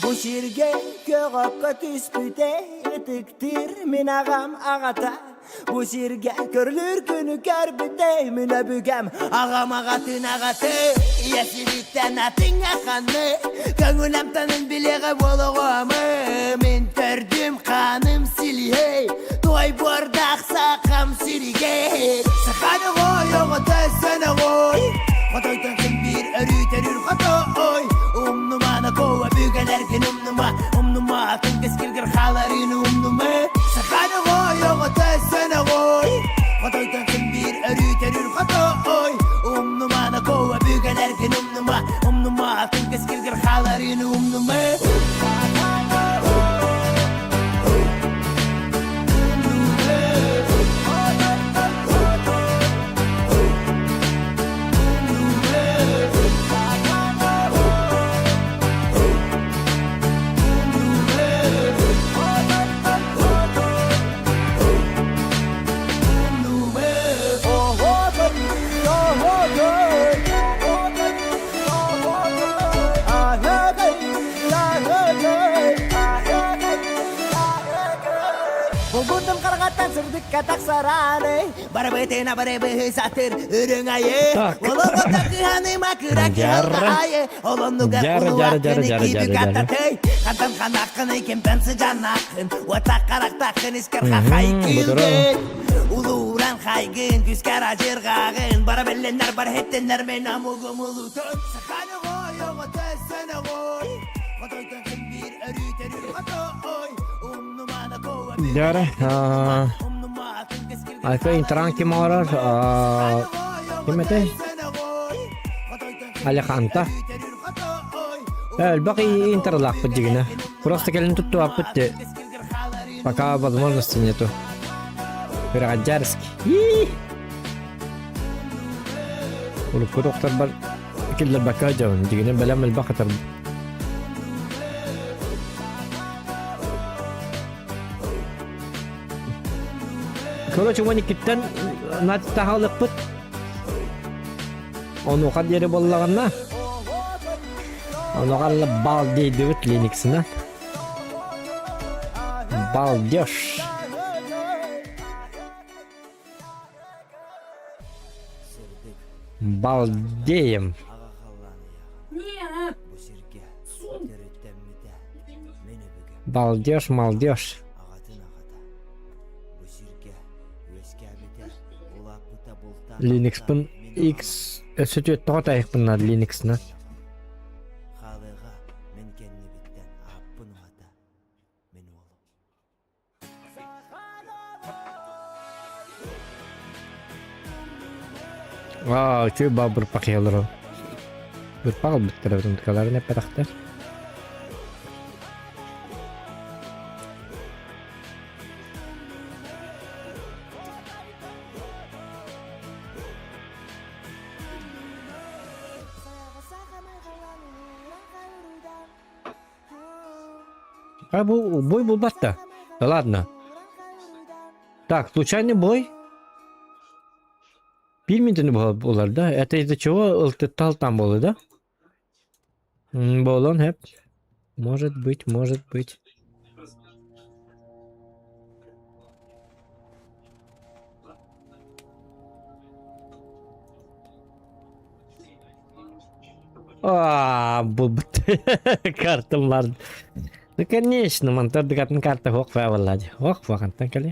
Бу сиргэ көҕөккө түспүтэ ытыктыыр мин аҕам аҕата Бу сиргэ көрүлүүр күнү көрбүтэ мин өбүгэм аҕам аҕатын аҕаты Ийэ сириттэн атыҥҥа ханны көҥүл амтанын билиэҕэ буолуоҕум Мин төрдүм хааным силиһэй Туой буордаах сахам сиригэй Саханы ой оҕото сөнөҕой Хотойтон син биир өрүү төрүүр хотой Умнумана коа бүгэлэргин умнума Умнума атын кэскилгэр хааларын умнума Саханы ой оҕото сөнөҕой Хотойтон син биир өрүү төрүүр хотой Умнумана коа бүгэлэргин умнума Умнума атын кэскилгэр хааларын умнума Булгундум каргаттан сырдыкка тахсарааны Барабытына барыбыһы сатыр үрүҥ айы Так. Олоҕото кыһаныма кыра Дьара. кыһалҕа Олоннугар Дьара, дьара, дьара, улуаккыны дьара, киибик дьара, дьара. аттатай Хантан ханаххыный кимтэн сыдьанаххын Уоттах харахтаххын искэр Мгм, хахай бутура. кыылгын Улууран хайгын күскэр ажырҕаҕын Бара белленнер бар хеттеннер мен амугум улутун Саханы ғой оҕото сөнөҕой Хотойтон ким биир өрүү төрүүр хотой Умнумана коа Дьара, аа, Айка интран ким оҥорор? Аа, Ким этэй? Алеханта. Элбэх интерлаахпыт дигинэ. Просто кэлин туттубаппыт де. Пока возможности нету. Пираджарский. Урукку докторбар киллэрбэккэ дьон дигинэ бэлэм элбэх хатар. Короче, уон иккиттэн таһалыкпыт. Онуоха диэри буоллаҕына, онуоха балдейдыбыт Линуксынан. Балдеж. Балдеем. Балдеж, малдеж. Linux-пын X өссө түөттөҕө тайыкпыннар Linux-на. Аа, үчүгэй баа бырпах олорор. Бырпах ылбыттар эбит онтукаларын эппэтэхтэр. А бу бой булбат да. Да ладно. Так, случайный бой. Биир минутаны буолар да. Это из-за чего ылтыттал там было, да? Буолуон сөп. Может быть, может быть. Аа, булбут картам бар. Ну, конечно, мантар дыгатын карта хоқ фаваллади. Ох, фахантан кали.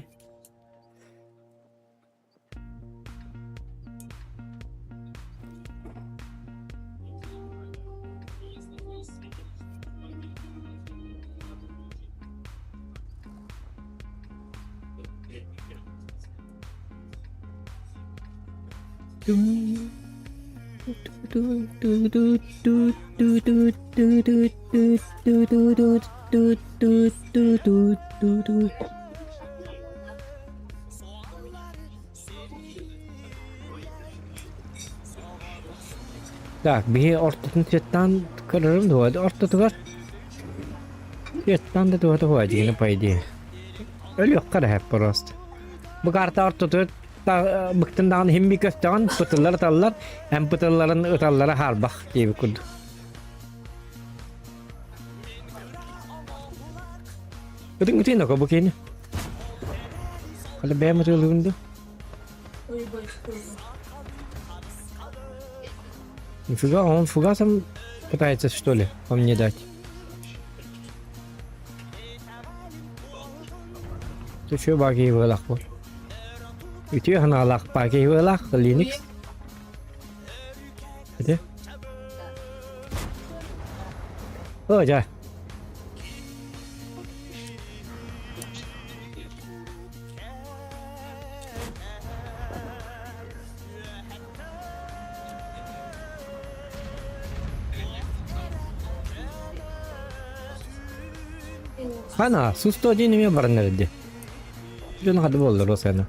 Ту ту ту ту ту ту. Так, биһи ортотун цветтаан көрөрүм дуо? Ортотугар цветтаан да туһата хуа дигини по идее. Өлүөххэ да просто. Бу карта ортотугар быктын даҕаны хим би көстөҕүн пытыллар ыталлар, эн пытылларын ыталлара хаарбах диэбит курдук. Ытыҥ ытыйын око бу киини. Хали бэйэм ытыылыыбын дуу? Нифига, он фугасом пытается, что ли, по мне дать? Ты что, баги вылах бол? Үтүө санаалаах баги вылах, Linux. Где? О, дьэ. Хана, сусто диэн эмиэ баран эрдэ. Дьон хады буоллар осана.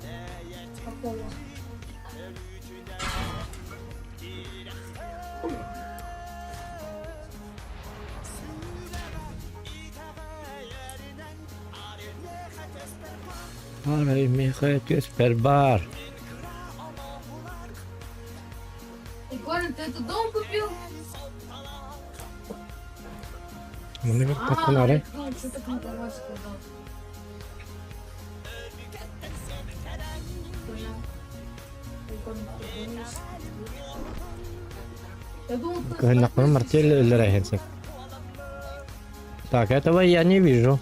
Арай миэхэ түөспэр баар. Прикольно, ты этот дом купил? Маны А, арай. ну, что так не сказал. Понял. Прикольно, прикольно. Я думал, ты Кыһыннахпын мартель өллөрө сөп. Так, этого я не вижу.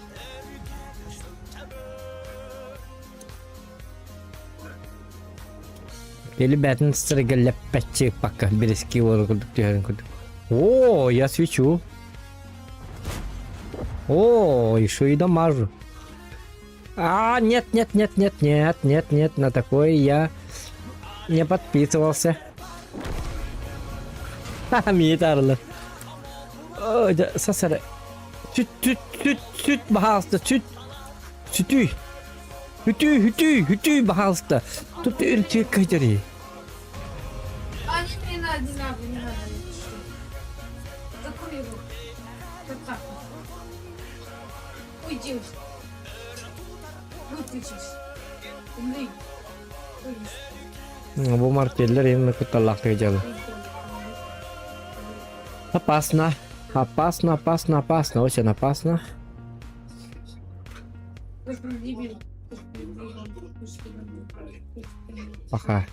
Или бәтин сыргеллеппәччи пакка бириски уолу курдук түһэрин курдук. О, я свечу. О, еще и дамажу. А, нет, нет, нет, нет, нет, нет, нет, на такое я не подписывался. Ха-ха, миитарлар. Ой, да, сасара. Сүт, сүт, сүт, сүт, баһаалыста, сүт. Сүтүй. Хүтүй, хүтүй, хүтүй, баһаалыста. Тут үрчек кайтари. А, не, не надо, не надо, не надо. Закрой его. Так, так. Уйди. Выключись. Умри. Выключись. Бу мартеллер именно кутталлаах дьалы. Опасно. Опасно, опасно, опасно. Очень опасно. Пока.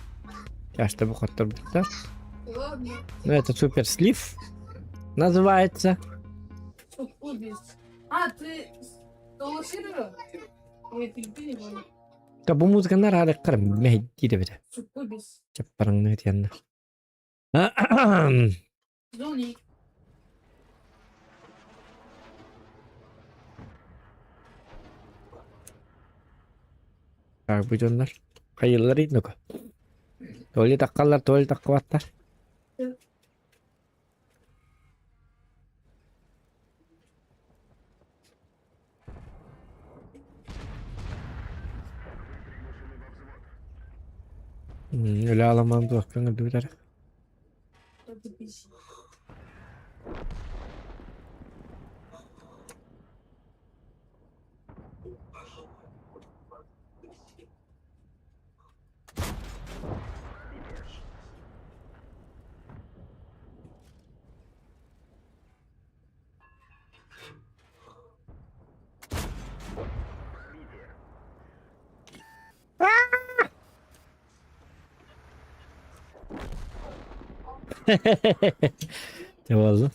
Сейчас бу хотторбуттар. Ну, это супер слив называется. А, ты Ой, ты не понял. Да бу музыка нараарыккар мэһдиир эбит. Суккубис. Чаппараңны тиэннэ. Зони. Так, бу дьоннор хайыыллар ну-ка. Туалет таккаллар, туалет таккыбаттар. Өлө аламан туохкаҥ үрдүбүтэр. Подпись. Ты буолла.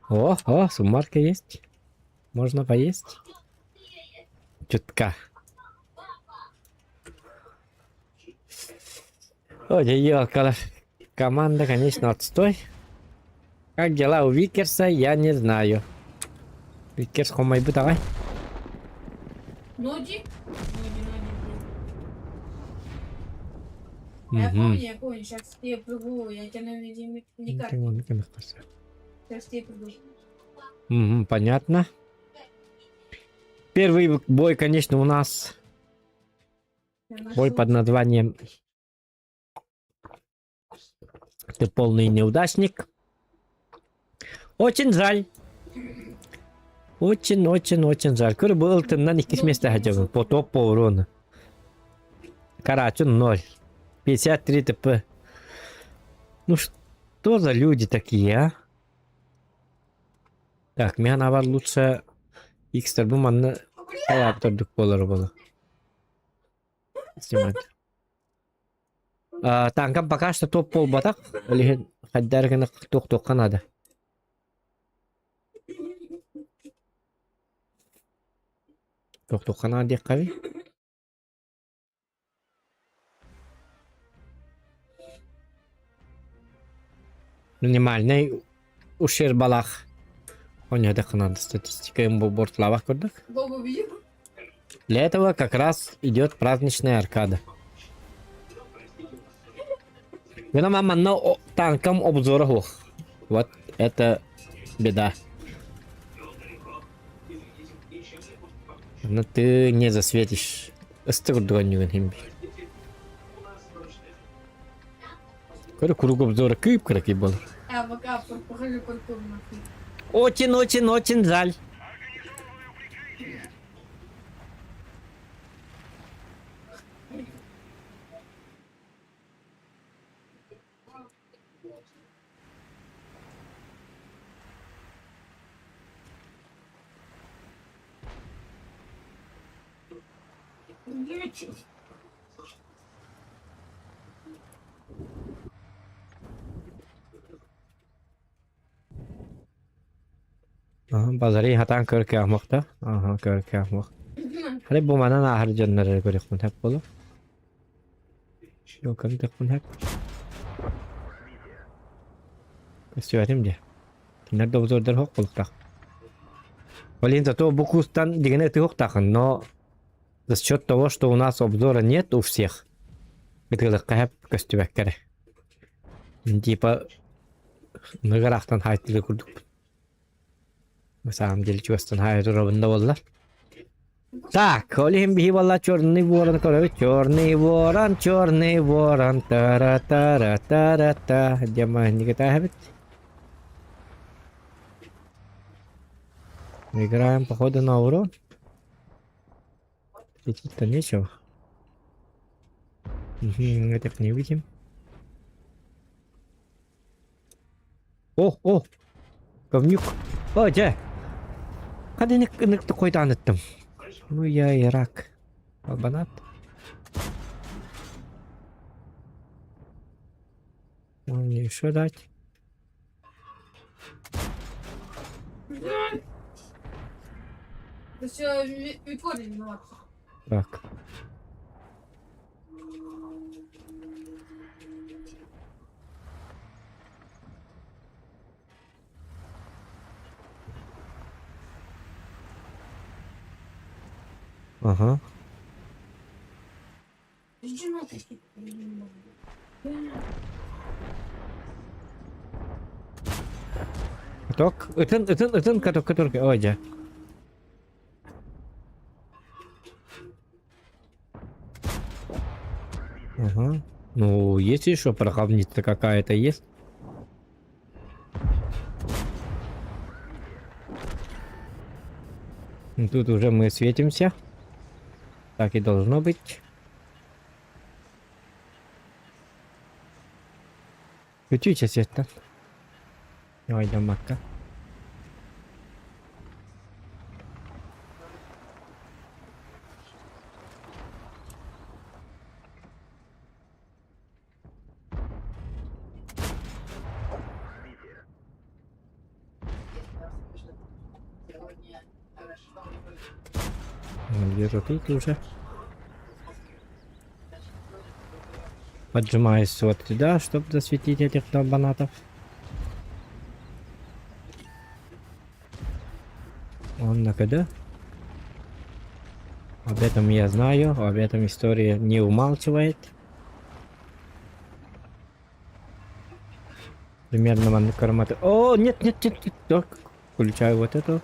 О, о, суммарка есть. Можно поесть. Чутка. Ой, ёлка. Команда, конечно, отстой. Как дела у Викерса, я не знаю. Викерс хомайбы давай. Ноди? Ноди, ноди. Я Мгм. помню, я помню. Сейчас я приду. Я тебя, наверное, никак. Сейчас я приду. Угу, понятно. Первый бой, конечно, у нас бой под названием Ты полный неудачник. Очень жаль. Очень-очень-очень жаль. Көр бу ылтыннан иккис месте хадьабын. Потоп по урону. Карачун 0. 53 ТП. Ну что за люди такие, а? Так, мен авар лучше X-тер бу манна хайаптырдык болар боло. Снимать. Танкам пока что топ буолбатах, ол иһин хайдах гына туохтуохха наада. Туохтуохха наада диэххэбий? Минимальный ущербалаах оонньоотоххо наада статистика буортулаабах курдук. Для этого как раз идет праздничная аркада. Гына манна танкам обзора суох. Вот это беда. Но ты не засветишь. Ыстык курдук хим. Көрө круг обзора кыып кыракый болар. А, пока покажи паркур нахуй. Очень-очень-очень жаль. Базари хатаан көр да? Аха, көр кыахмах. Хали бу манан ааһар дьоннор көрүөхпүн сөп буолуо. Көрдөхпүн сөп. Көстүбэтим дии. Кинилэр да обзордар суох буолуохтаах. Блин, зато бу кустан дигини ытыһыахтаахын, но за счет того, что у нас обзора нет у всех, ытыалыкка сөп көстүбэккэ эрэ. Типа ныгыраахтан хаайтылыы курдукпун. На самом деле чугастан хаайа турабын да буоллар. Так, ол иһин биһи буолла черный ворон көрөбүт. Черный ворон, черный ворон, тара тара тара та диэн маһынньыгытааһыбыт. Играем походу на урон. Светить-то нечего. Угу, этих не видим. О, о! Говнюк! О, дьэ! Хадыны ыныкты ыттым. Ну я и рак. Албанат. Мне еще дать? Это все Виктория виновата. Так. Ага. Иди нахуй. Каток. Ытын, ытын, ытын, каток, который... Ой, дьэ. Ага. Ну, есть еще пороховница какая-то есть. Ну, тут уже мы светимся. Так и должно быть. Бүтүү светтан. Ойдаммакка. Где-то тут уже. Поджимаюсь вот сюда, чтобы засветить этих долбанатов. Он на КД. Об этом я знаю, об этом история не умалчивает. Примерно ман карматы. О, нет, нет, нет, нет. Так. Включаю вот эту.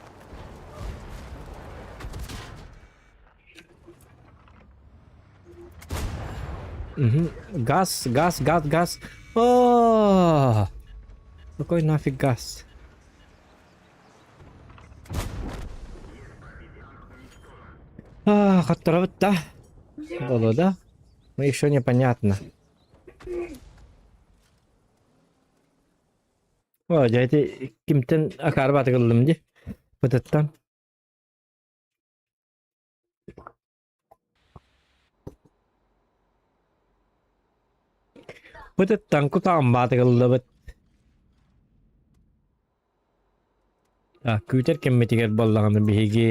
Угу. Газ, газ, газ, газ. О! Какой нафиг газ? А, хотторобут да? Было, да? Ну еще непонятно. О, дьэ ити кимтэн акаарбаатык ыллым дии. Бытыттан. Бытыттан кутаҕым баатыгыллыбыт. Так, күүтэр кэммитигэр буоллаҕына биһиги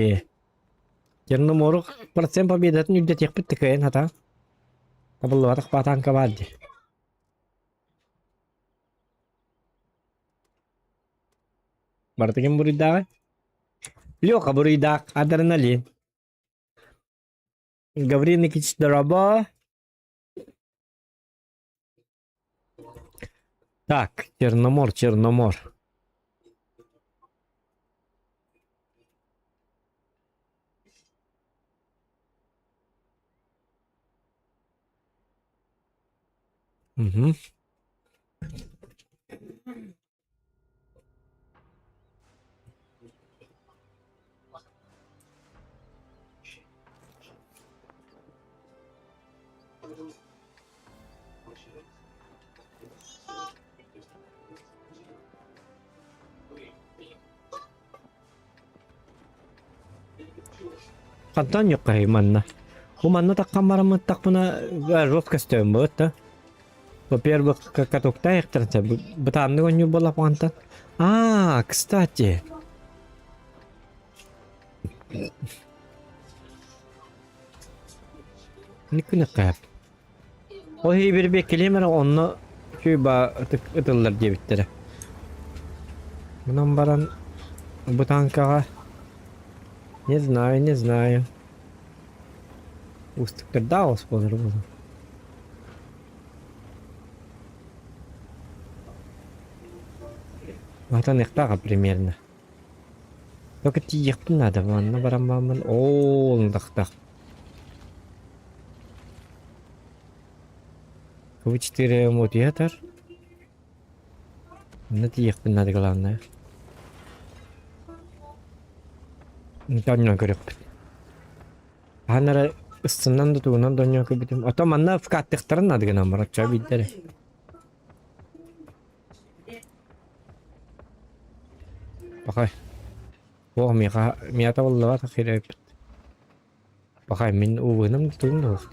Черномору процент победатын үрдэтиэхпит да кыайан хатаан. Табыллыбатах баатаанка баар дии. Барыта ким буруйдааҕый? Леха буруйдаах, адреналин. Гаврил Никитич дорообо. Так, Черномор, Черномор. Угу. Хантан ньуккаһый манна? Бу манна таххан бараммыттахпына жестко көстөөн буолат да. Во-первых, катоктаахтар бытааннык оонньуур буоллахпантан. Аа, кстати. Никкүнэххэ. Ол иһи килиэм эрэ онно чуйба ытыллар диэбиттэрэ. Онон баран бу танкаҕа не знаю, не знаю. Уустуктардаах оҕус буолар буолуо. Матаныахтааҕа примерно. Только тиийиэхпин наада, манна баран бааммын оол ындахтах. В4 мутиатор. Манна тиийиэхпин наада главное. Онньоон көрүөхпүт. Хаһан эрэ ыстынан да тугунан да онньоон көрбүтүм. Ото манна вкаттыхтарын наада гынан барар, чаа биирдэрэ. Пахай. О, миэхэ миэхэ табыллыбат хирэппит. Пахай мин ууһунум да тугум да суох.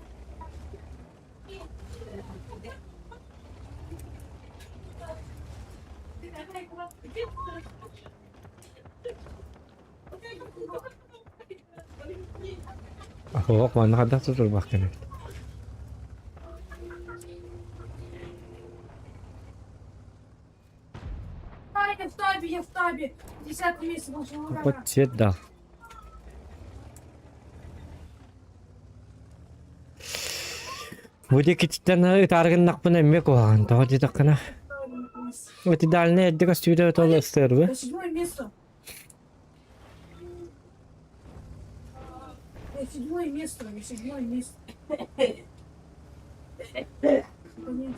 Суох, манна хайдах да турбах кэнэбит. Я в табе, я в табе. Десятое место получил. Ура. Хоть цвет дал. Бу диэкиттэн ытааргыннахпына эмиэ куһаҕан тоҕо диэтэххинэ вот идеальный эрдэ көстүүтэ ол ыстыырбы Я седьмое место. Я седьмое место, я седьмое место. Наконец.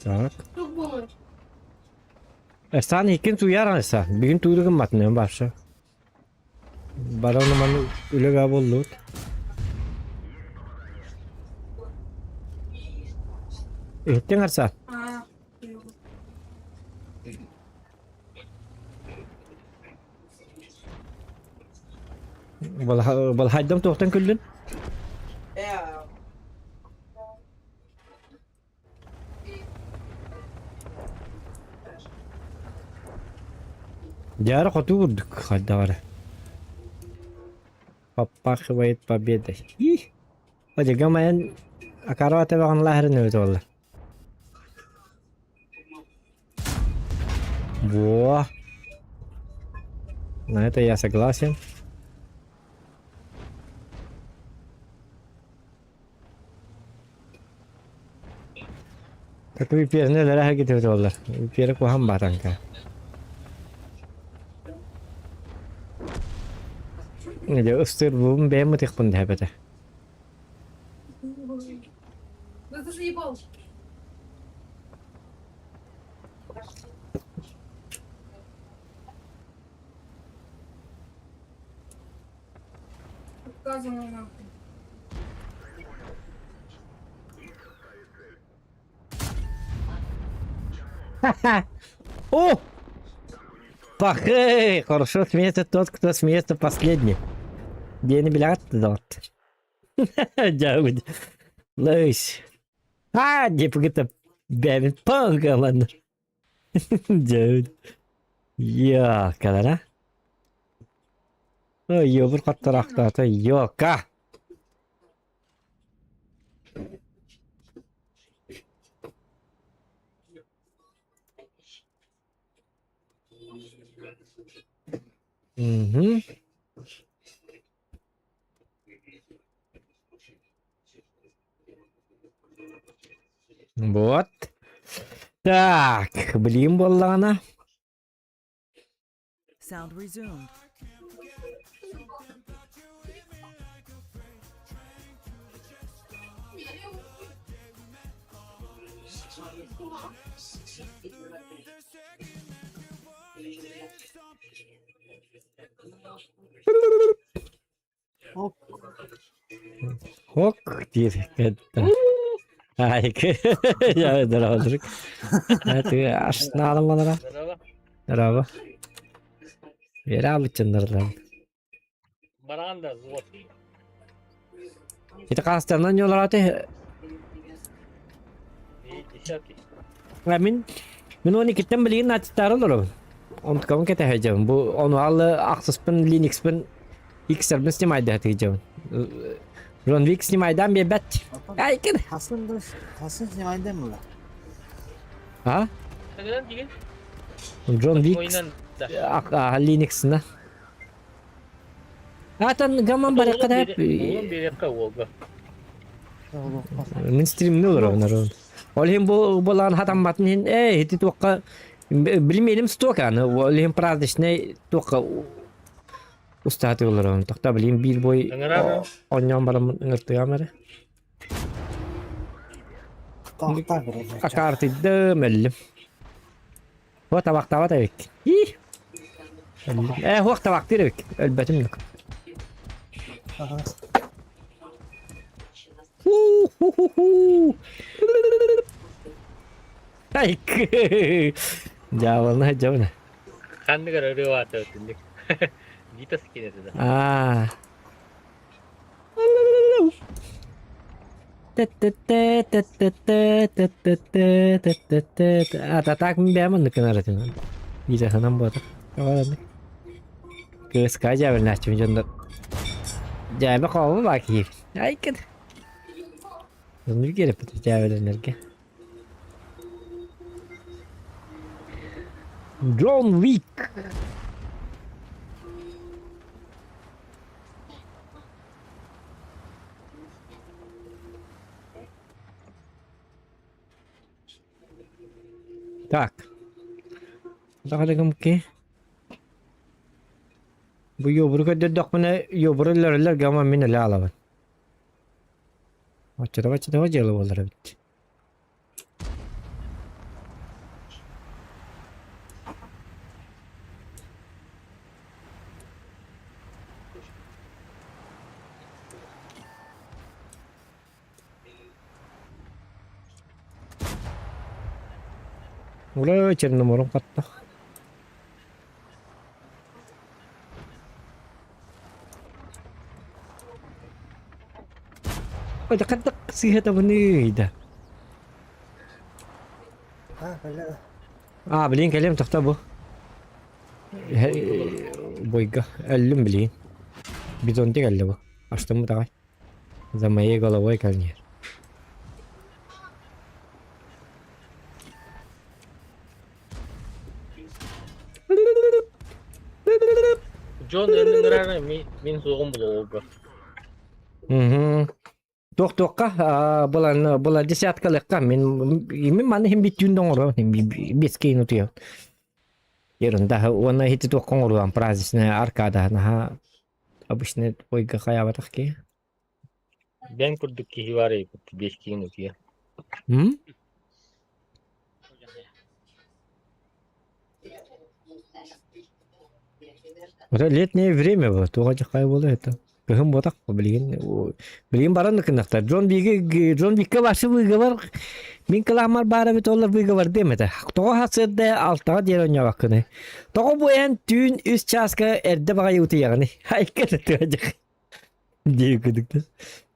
Так. Эстан иккин тууйар Эстан. Бүгүн тууду гымматын вообще. Баран маны үлэгэ буоллубут. Иһиттиҥ Арсан? Балхайдам туохтан күллүн? Дьаара хоту курдук хайдах эрэ. Попахивает победой. Ih! Одьагам айан акараата баҕан лааһырын эбит буолла. Во! На это я согласен. Так VPN нэлэрэ хагитибит оллар. VPN куһан батанка. Дьэ ыстыр бум бэйэм ытыхпын дэһэбэтэ. Да ты заебал. Отказано нахуй. О! Пахэй! Хорошо смеется тот, кто смеется последний. Диэни билэҕит доҕот. Дьэ, Лысь. А, диэпигитэ бэйэбин пангалан. Дьэ, Йоокалара. Ой, йобур хаттараахтаата, йока! Мгм. Вот. Так, билигин буоллаҕына Sound resumed. Ок диир Айк. Я здорово, Аш наалалара. Здорово. Вера бычыннарлар. Баран да вот. Ити хаастарынан ньолорааты Десятый. Мин мин оны киттен билигин аттары олоробун. Онтукабын кэтэһэдьэбин. Бу ону алы ахсыспын Linuxпын X-тэрбин снимайда тыгдьабын. Рон Вик снимайдан биэрбэт. Айкын. Хасын да хасын снимайдан була. А? Тагынан деген. Джон Вик Ойнан да. Linux'на. Атан гаман баракка да. Оҕом биэриэххэ уолга. Мин стримни олоробун арон. Ол иһин бу болаан хатамматын иһин ээ ити туохха билимиэним сток аны ол иһин праздничный туохха устааты олоробун. Тохта билим биир бой Ыҥырар. онньоон бараммын ыҥыртыам эрэ. Тохтаа бирэ. Акаартыйдым өллүм. Хуа табахтаабат эбик. Ии. Ээ хуох табахтыыр эбик. Өлбөтүм нүк. Ху-ху-ху-ху. Айк. Дьаабална дьабына. Ханныгар ырыа өтүннүк. Гита скинете да. Аа. А так мин бэйэм оннук гынар этим. Биир санаам буолар. Кыыска дьээбэлнээччибин дьоннор дьээбэ хообу баа киһи. Айкын. Оннук киэрэппит дьээбэлэнэргэ. Джон Уик. Так. Даҕалыгым ки. Бу йобуру көрдөрдөхпүнэ йобуру өлөрөллөр гама мин өлө аалабын. Оччото-баччото дьыала буолар эбит. Ура, Черномором хатта. Хаттак сыыһа табыныый да. А, блин, кэлиэм тохто бу. Бойга өллүм билигин. Бизонтик өллө бу. Аштым даҕай. За моей головой кэлниэр. Дьон эн мин суоҕум булуоҕуга. Туох-туохха булан була десяткалыкка мин мин маны иһин бүттүүн да оҥоруом биэс киин утуйабын. Ерунда уонна ити туохха оҥоруом праздничная аркада наһаа обычный ойга хайаабатах киһи. Бэн курдук киһи бар эбит 5 киин утуйа. М? Это летнее время было, туга дьахай буола это. Кыһын буотах билигин билигин баран ыкынахтар. Джон Биги Джон Бикке башы выговор мин кылаамар баара эбит олар выговор диэм этэ. Тоҕо хасырда алтаҕа диэн оонньообаккыный. Тоҕо бу эн түүн үс чааска эрдэ баҕайы утуйаҕыный? Айка да тыа дии кыдыкты.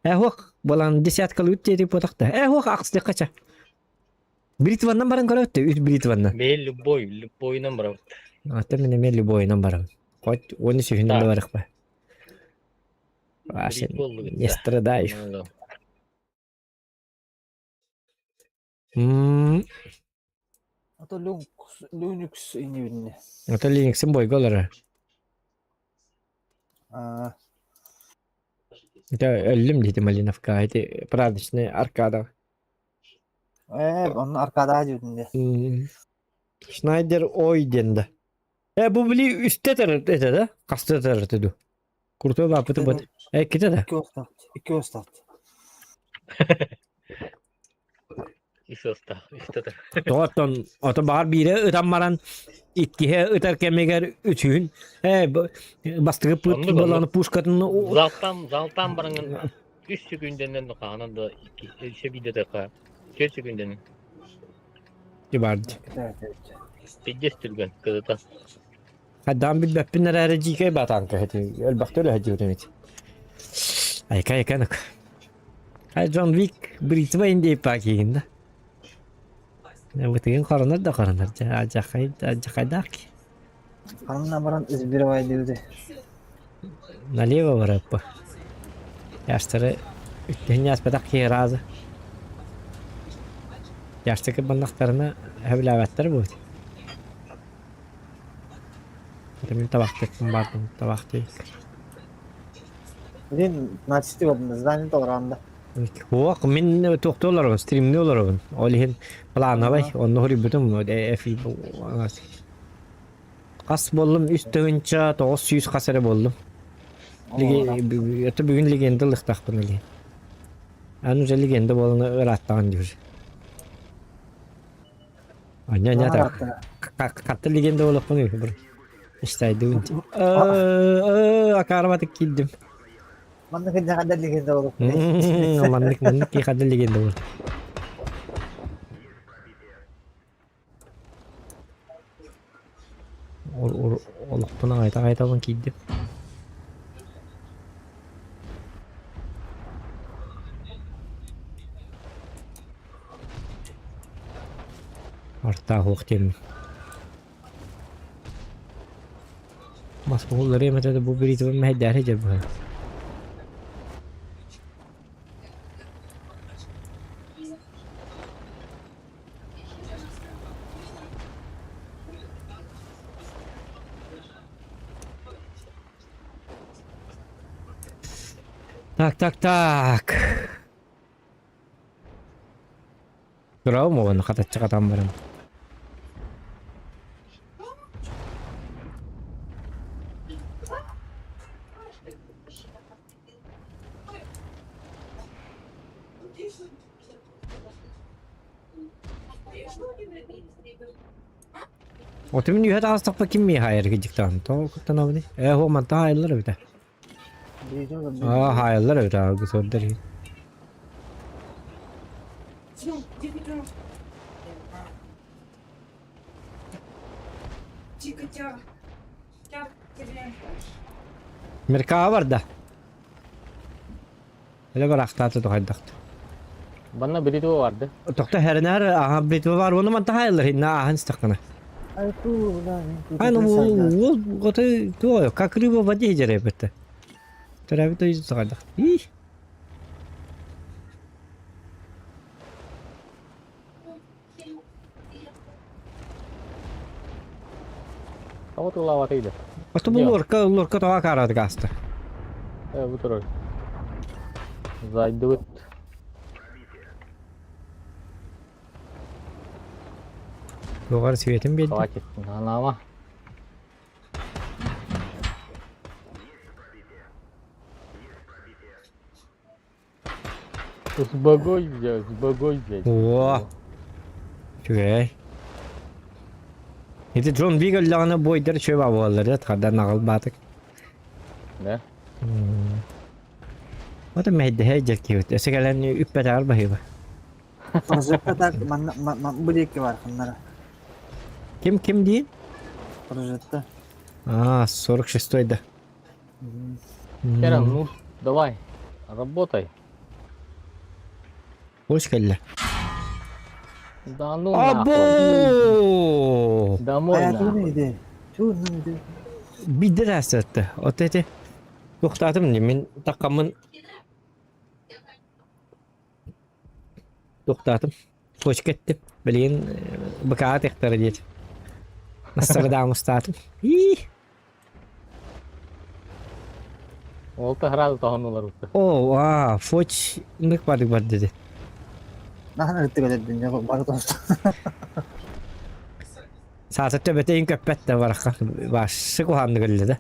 Э хуох балан десяткалыыт диэри буотахта. Э хуох ахсыахха ча. Бритваннан баран көрөттө, үс бритваннан. Бэйэ любой, любойунан барабыт. Ата мен эмиэ любойунан барабын. Хоть уону сүһүнэн да барыахпа. Вообще не страдаю. М А то Linux инибинне. Это Linux-ин бойга олорор. А Это өллүм диэтим Малиновка, эти праздничные аркада. Ээ, онно аркада дьүтүнде. Шнайдер ой диэн да. Э, бу били үстэ этэ да? Хаста этэр ду? Крутой баапыты бат. Э, ките да? Икки остат. Икки остат. Ис остах, истэтэр. Тоҕоттон ото баҕар биирэ ытан баран иккиһэ ытар кэмигэр үчүһүн э бастакы пыт боланы пушкатын Залтан залтан бараҥын үс секундэнэн хаанан да икки өссө биирдэ тыка түөрт секундэнэн барды. Пиздец түргэн кыдыта. Хайдаан билбэппин эрээри дьиикэй батаанка эти элбэхтэ үлэһэ эбит. Айка айканок. Ай Джон Вик бритва индейпа киин да. Бытыгын хоронор да хоронор жахайдаах ки. Ханна баран избирай диэбитэ. Налево бараппа. Яштары үттүһүн яспатах киһи разы. Яштыкы баннахтарына хөбүлээбэттэр буут. Мин табахтыппын бардым табахтыйык. Блин, начисти бардым, здание толоранда. Суох, мин туохтуу олоробун, стримнии олоробун. Ол иһин плановай, онно хоруйбутум Хас буоллум үс тыһыынча 900 хас эрэ буоллум. Это бүгүн легенда ылыахтаахпын или. Аны уже легенда буолан ырааттаҕын диир. Аня аня хатта легенда буолуохпун үһү Истайдыбын. Акаарбатык киирдим. Маннык хадда легенда буолуохпун. Маннык маннык хадда легенда буолуох. Олохпун аҕайта-аҕайтабын киирдим. Артаах уох диэммин. Мас буһулларыам этэ да бу бириитибин мэһэйдээри дьэ быһа. Так, так, так. Тураҕым уонна хатаччы хатан баран. Оту мин үһэ таҕыстахпа ким миэхэ айарга дьиктаҕын тоҕо куттанабыный? Ээ һуох мантан хаайыллар эбитэ. Аа хаайыллар эбитэ гусордар иһин. Меркаҕа барда. Эле барахтаата тухайдахт. Банна бириту барды. Тохто хэринээр аха битва бар оны манта хайылар хинна ахан стакана. Ай ну уол готы туо как рыба в воде жеребетте. Төрөбүт өйүн саҕайдах. Ih. Тоҕо тыллаабатый да? Ото бу лорка, лорка тоҕо акаараатык ааста. Э, бу турар. Зайдыбыт. Туоҕар светин биэрдим. Хватит, наама. Сбогой взять, сбогой взять. О! Үчүгэй. Ити Джон Вик өллөҕүнэ буойдар үчүгэй баа буолаллар да хадан аҕалбаатык. Да? Вот мэйдэһэ дьэркиэбит. Өссө кэлэн үппэтэҕэр баһыыба. Прожекта так манна бу диэки бар ханнара. Ким ким диин? Прожекта. А, 46 да. Керен, ну давай, работай. Hoş кэллэ. Да ну нахуй. Або! Домой нахуй. иди. Чугунан иди. Бидер аасатта. От эти Туохтаатым мин таккаммын туохтаатым. Точка эттим. Билигин БК тихтара диэт. Настардаамыстаатым. Ии! Ол сразу тоһоннулар утты. О, а, фоч нык бардык бар dedi. Наһан ырытык өлөрдүн бары тосту. Саата төбөтөйүн көппөт да барахха. Башы куһааннык өллө да.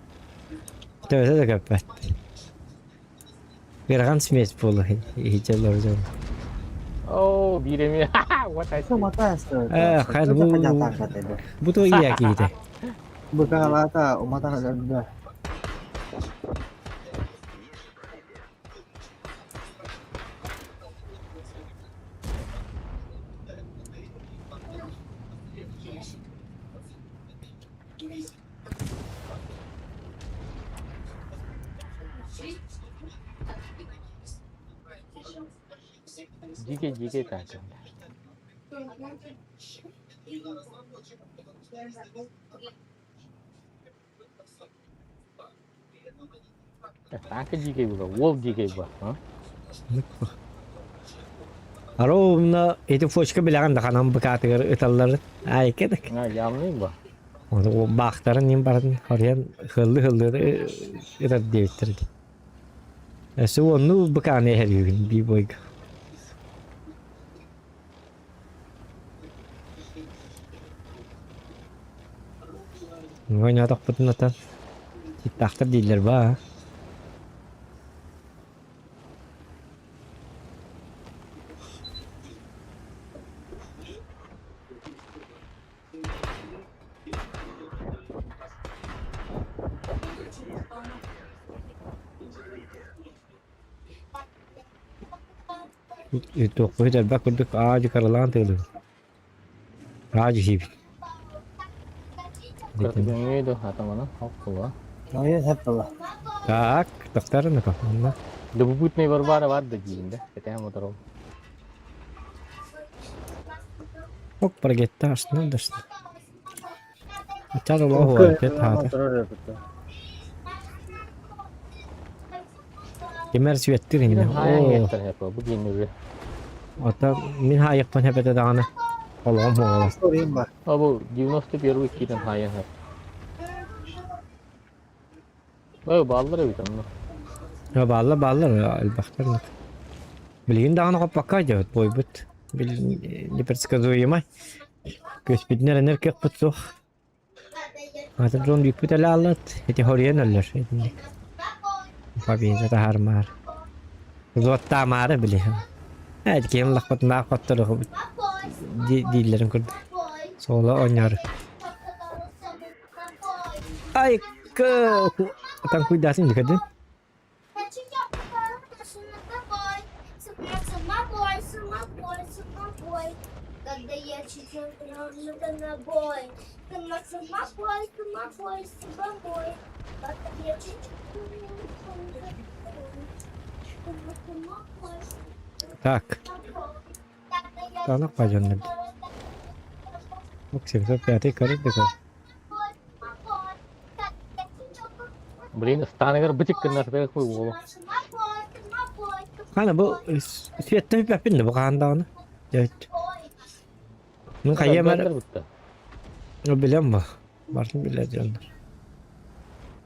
Төбөтө да көппөт. Ыарахан смесь буолла иһитэллэр дьон. Оо, биир эмиэ. What I say? Э, хайа бу бу то ийэ киһитэ. Быкаалаата уматан өлөрдө. Дикий, дикий так. Таанка дикий була, уол дикий ба. Ароумна ити фочка билэҕин да ханан быкаатыгар ыталларын айкедек. Явный ба. Баахтарын ним барын хорьян хыллы-хыллы ытар диэбиттэр дии. Өссө уонну быкааны эһэрүүгүн бии бойга. Ойноотохпутун атан титтаахтар дииллэр баа. Туохпут элбэх курдук аа-дьу каралаан тыалыыр. Аа-дьу сиибит. Кыргыҥҥы да атамана хоппула. Так, тохтор онно. Любопытный Варвара бар да диин да. Кэтээн моторол. Ок, прогетта астынан да Ачча олоҕу хаата. Кимэр сүөттүр иннэ. Оо. Бу гиннүгү. Ата мин хаайыппын хэпэтэ даҕаны. Олоҕум хуоҕала. А бу 91 киирэн хаайан хэп. Ой, бааллар эбит онно. Бааллар бааллар элбэхтэр. Билигин даҕаны хоппокко дьэбит буойбут. Непредсказуемай. Көспүтүн эрэнэр кыахпыт суох. Аты дьон бүппүт элэ ааллат, ити хоруйан өллөр итинник. Победа таһаармаар. Зуоттаамаары били. Ээ киһим лахпытынаах хотторуохубут дииллэрин курдук. Суола оонньоору. Ай, Там куйдаатын дикадын. Так. Таанах бадьаннар. 75 көрөр да көр. Блин, станыгар бытик гыннар хуй уолу. Хана бу светтен үппэппин да бу хаан даҕаны. Дьэбит. Мин хайыам эрэ билем бу. Бартын билэр дьоннор.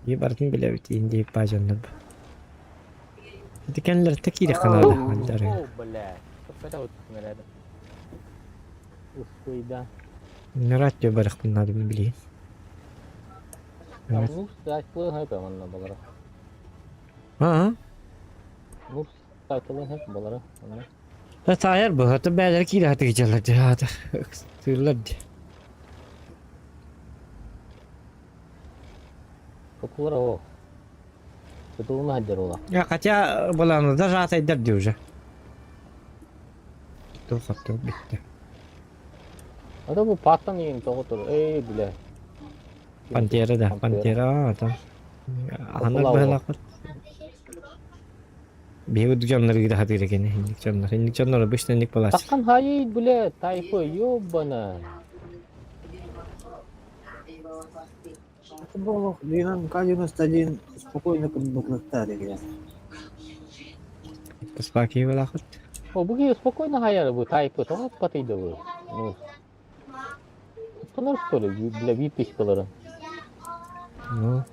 Ии барытын билэбит иин диэбит баадьаннар. Ити кэннилэртэ киириэххэ наада ханнары. О, бля. Успуйда. Нөрат барахпын наада билигин. Нур сайтылын хөп манна балара. Аа. Нур сайтылын хөп балара. Та таайар быһата бээлэр киирэ хатыгыдьалар дьаата. Тыыллар ди. Токулар о. Тутулуна хаддер ола. Я хотя была даже атайдар ди уже. Тух хаттыл битте. Ата бу паттан иин тоҕо Эй, бля. Пантера да, Пантера там. Анар быһалаахпыт. Биһиги дьоннор киирэ хатыыр экен инник дьоннор. Инник дьоннор обычно инник буолааччы. Таккан хайый, бля, тайпы, ёбана. Это было К-91 спокойно курдук деген. Спаки буолаахпыт. О, бу киһи спокойно хайар бу тайпы, тоҕо аппатыйда бу. Ну, Тонор что ли, бля, випискалары. Ну,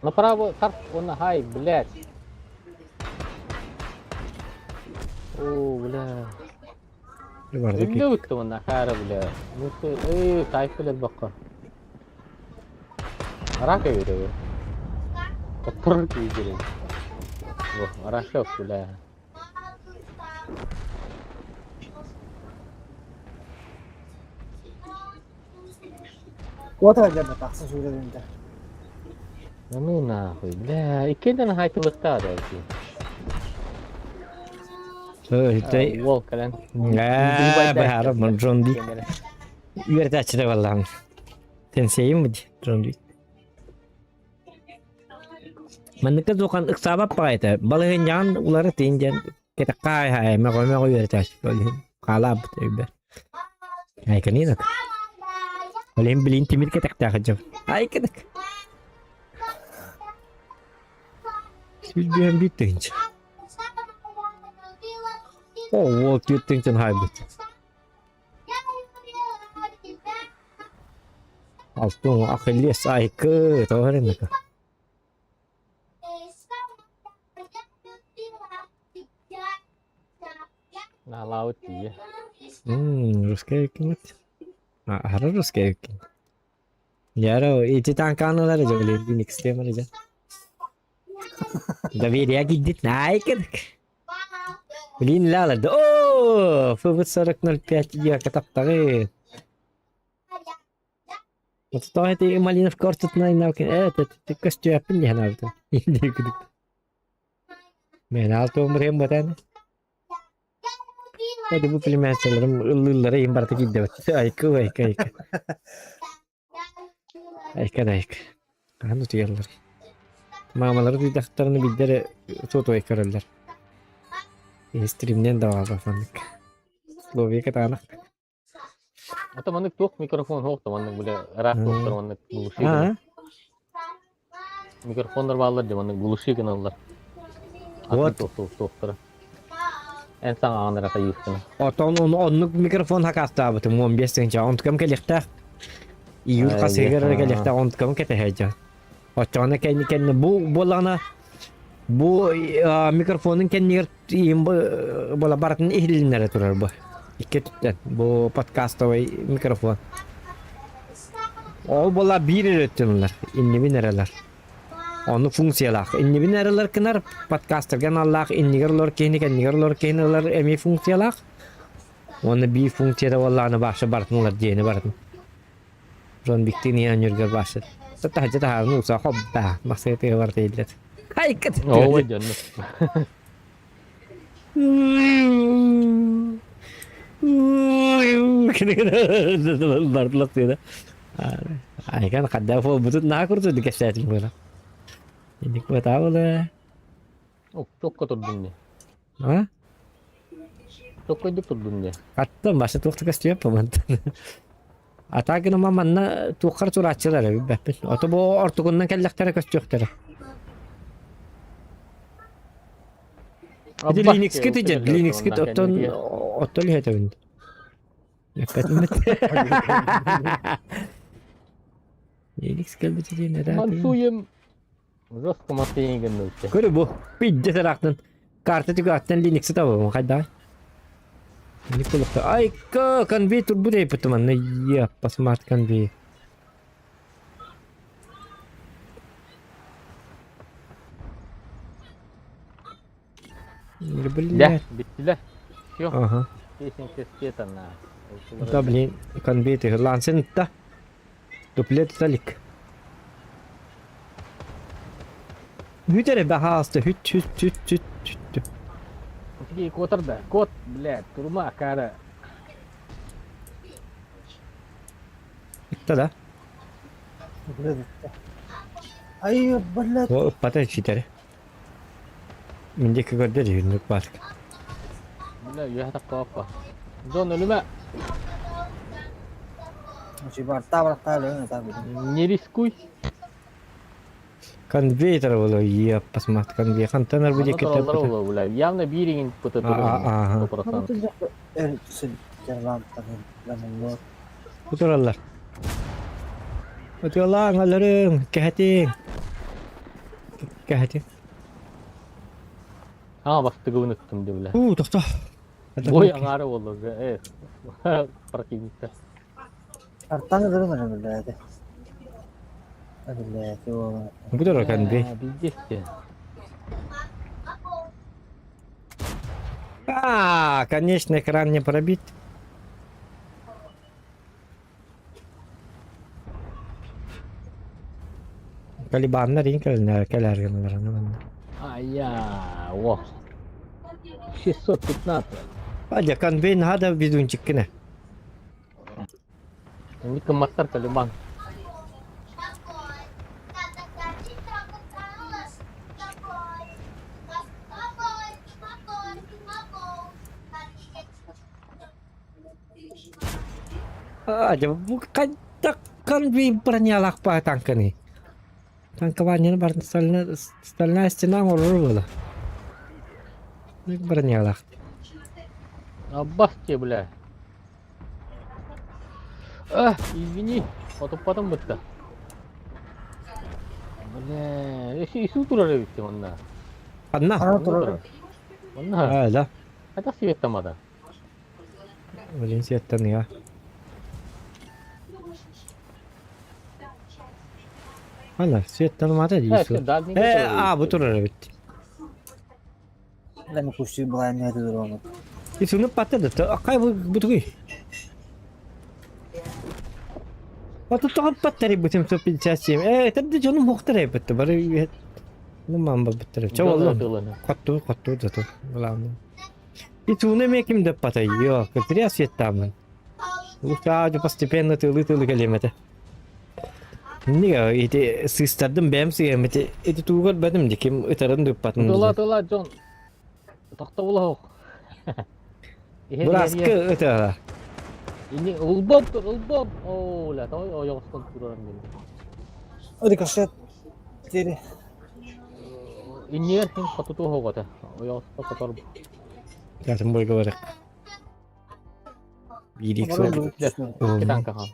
Направо, тарт, он хай, блядь. О, бля. барды Үллэ үттэ уонна хаара бля. Ну ты, эй, тайпы бакка. Арака береби. Оттор кийдирин. О, арашок, бля. Куота дьэ тахса сүүрэринтэ. Ну нахуй, бля, иккиэннэрин хайтылыктаа да ити. Тэй Уол кэлэн. Ээ, баһара Джон Вик. Үөрэтээччитэ буоллаҕым. Сенсейим бу Джон Вик. Манныкка тухан ыксаабат баҕайыта. Балыһынньаҕын улары тиин диэн кэтэххэ аайы мөҕө-мөҕө үөрэтээччи ол иһин хаалаабыт өйбөр. Айканинок. Ол иһин билин тимир кэтэхтээх дьон. Айканок. Сүлбүһэн биир тыһыынча. О, уол түөрт тыһыынчаны хаайбыт. Алтын Ахиллес айкы, тоҕо эрэ Наалаабыт тиийэ. Русская кимит? Аһара русская ким. Яро, ити танканалар же блин, Unix же. Доверие гидит найкер. Блин, лала, да. О, ФВ 40.05 я катаптары. Вот что это малиновка ортотунан это ты көстүөппүн диэн аабытым. Мен алтыым бырыам батан. Hadi bu племянницаларым ыллыыллара иһин барыта киирдэбит. Айкы айка айка. Айка да айка. Хаһан утуйаллар. Маамалары дуйдахтарына биирдэ сотовай көрөллөр. Стримнен да баҕалаах Словия кытаанах. Ата маннык туох микрофон суох да маннык бile ыраах туохтар маннык глуши Аа. Микрофоннар бааллар дии маннык глуши гыналлар. Вот. Туох туох туохтара. Эн саҥаҕын эрэ хайыахтына. Отон оннук микрофон хакаастаабытым 15 тыһыынча. Онтукам кэлиэхтээх. Июль хасыгар эрэ кэлиэхтээх онтукам кэтэһээдьэ. Оччоҕуна кэнни кэннэ бу буоллаҕына бу микрофонун кэннигэр буола барытын иһилиннэрэ турар бу. Икки өттүттэн бу подкастовый микрофон. Ол буола биир эрэ өттүн ылар, иннибин эрэлэр. Ону функциялаах. Иннибин эрэлэр кынар подкастерга аналлаах иннигэр олор киһини кэннигэр олор киһини ылар эмиэ функциялаах. Уонна биир функцията буоллаҕына баахса барытын ылар диэни барытын. Дьон биктин иһэн ньүргэр баахса. Таһырдьа таһааран ууса хоббаа махсыга тыа барыта иһиллэр. Айкыт! Оо дьонно. Бардылар Айкан хадда буолбутун наһаа курдук кэпсээтим буола. Инник буотаабыла. Токко турдун дии. А? Токкойдук турдун дии. Аттан баша туох да көстүөп мантан. А так гына манна туоххар турааччылар билбэппин. Ото бу ортугунан кэллэхтэрэ көстүөхтэрэ. Ити Linux-кит ije, Linux-кит оттон оттон иһэтэбин. Эппэтим. Линукс кэлбитэ диэн эрэ. Мансуем жестко мастыйын гынныбыт. Көрү бу. Пидде тарахтан. Карта түгаттан Linux табабын хайда. Николаевта. Айка, конвей турбут эйпит манна. Еппа, смарт конвей. Блядь. Биттилер. Все. Ага. Песенка спета на. Да, блин, конвей ты лансен та. Дуплет талик. Бүт эрэ баһаалыста хүт хүт хүт хүт хүт. Такие котор да. Кот, блядь, турма, акара. Ытта да? Ай, блядь. О, ыппата ситэри. Мин диэки көрдө дьүһүннүк баар. Бля, үөһэ тахха Дьон өлүмэ. Не рискуй. Конвейтер было, еппас мат конвей. Хантан арбы диэки Бля, явно бииригин пыты Ага. Утураллар. Утуалаан аларыҥ, кэһэтиҥ. Кэһэтиҥ. Аа, бастыгыбын ыттым дии бля. Уу, тохто. Бой аҥаара буолла уже, э, противникта. Бу да конвей. Пиздец. А, конечно, экран не пробит. Талибаннар иин кэлиннэр кэлэр гыналлар манна. Ая, о. 615. Адя конвей наһаа да везунчиккинэ. Инник кымматтар Талибан. Адя бу хайдах конвей бронялаах баа танканы. Танкованияны барын стальная, стальная стена оҥорор буола. Бронялаах. Аббас тебе, бля. Ах, извини, потом бытта. Бля, если ису турар эбит манна. Одна. Манна. А, да. Это свет там ада. Блин, светтан я. Ана, светтан мата дейсің. Э, а, бу турар эбит. Исуну паттады. Акай бу бутугуй. Ото тоҕо паттары бу 757. Э, это да дьонум хуохтар эбит. Бары ну мамба быттар. Чэ оллон. Хотту, хотту зато. Главное. Исуну эмиэ ким да патай. Йо, зря светтамын. Лучше постепенно тылы-тылы кэлиэм этэ. Нига ити сыыстардым бэйэм сыйам ити ити туугар бэтим ди ким ытарын дыппатын. Тыла тыла Джон. Тохтобула ох. Быраскы ытара. Ини ылбап тур ылбап. Оо, ля, той ойоҕостон турарым мин. Рикошет. Тири. Иннигэр хин хотуту хоҕото. Ойоҕосто котор. Катын бойга барык. Биирик сол. Китанка хаал.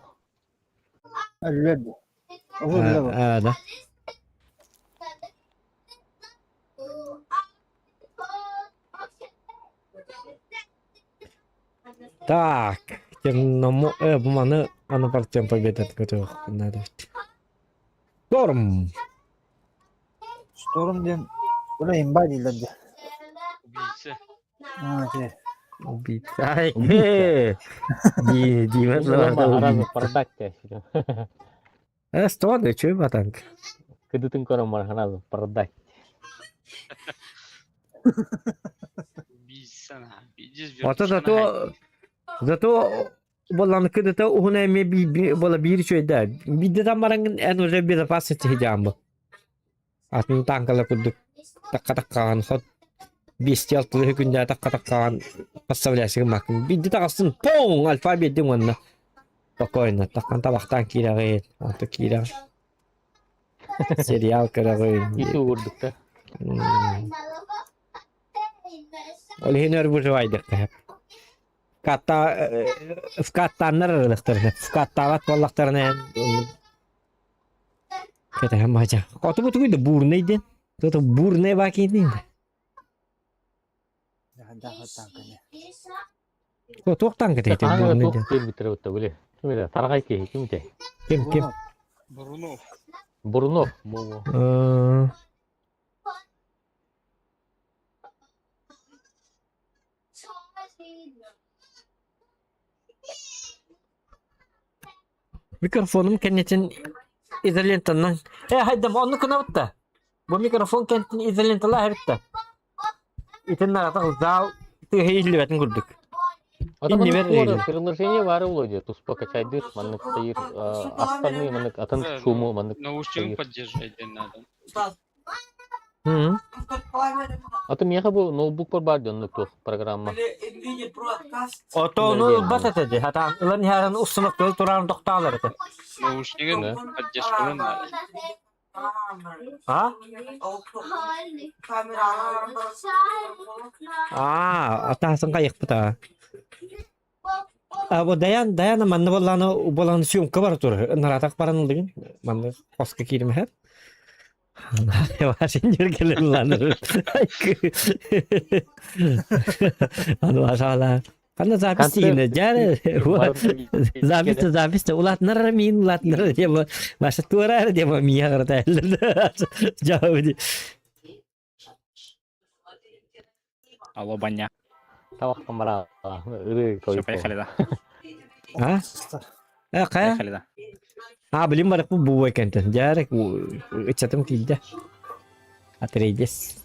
А, да. Так, темному... Э, бу маны аны партиям победа готов. Надо. Шторм! Шторм диэн бу имба дииллэр дии. Убийца. Аа тий. Убийца. Ай, э, Ди, Дима, Аразы продать тебя. Э, что ты, чё, батанк? Кыдытын көрөн баран продать. Убийца на. Видишь, Ото зато, зато буоллаҕына кыдыта уһуна эмиэ буола биир үчүгэйдээ. Биирдэ там бараҥҥын эн уже безопасности сидьаан бу. Атын тааҥкалар курдук такка-таккаҕын хот биэстии алтылыы күннээ такка-таккаҕын подставляйся гыммаккын. Биирдэ таҕыстын пуҥ альфа биэрдиҥ уонна спокойно таккан табахтаан киирэҕин, онто киирэҕин. Сериал көрөҕүн. Ити курдук да. Ол иһин өр выживайдык Катта вкаттааннар аралыктарына, вкаттаабат буоллахтарына. Кэтэһэн маача. Хоту бу тугуй да буурнай диэн. Тута буурнай баа киинин да. Туох танка тейте буурнай диэн. Киирбиттэрэ бутта били. Ким это? Тарҕай киһи ким те? Ким ким? Бурунов. Бурунов. Бу. Микрофонум кэннитин изолентанан э хайдам оннук гынабыт да бу микрофон кэннитин изоленталаах эбит да итиннэ аҕатах зал тыаһа иһиллибэтин курдук иннибэр Приложение бары Володя туспа качайдыр маннык тайыр остальные маннык атын шуму маннык Наушник поддерживать надо. А то миэхэ бу ноутбукпар баар дьоннук туох программа. Ото ону ылбат этэ дии. Хатаан ылан иһэрин установкалы тураан тохтаалар этэ. Наушнигын поддержкалын надо. А? Аа, атаасын кайыкпыт аа. А бу Даян, Даяна манна буоллаҕына буолан съемка бара турар. Наратах баран ыллыгын. Манна хоско кииримэһэр. Ханна запись тиийинэ дьэ запись запись улаатынар миин улаатынар диэм Маша туораар диэм миэхэ харата Алло, баня. Табахтан бара ыры Все, поехали, да. А? Э, хайа? Поехали, да. А, блин, барык бу бу экентен. Дьээрек ыччатым киирдэ. Атрейдес.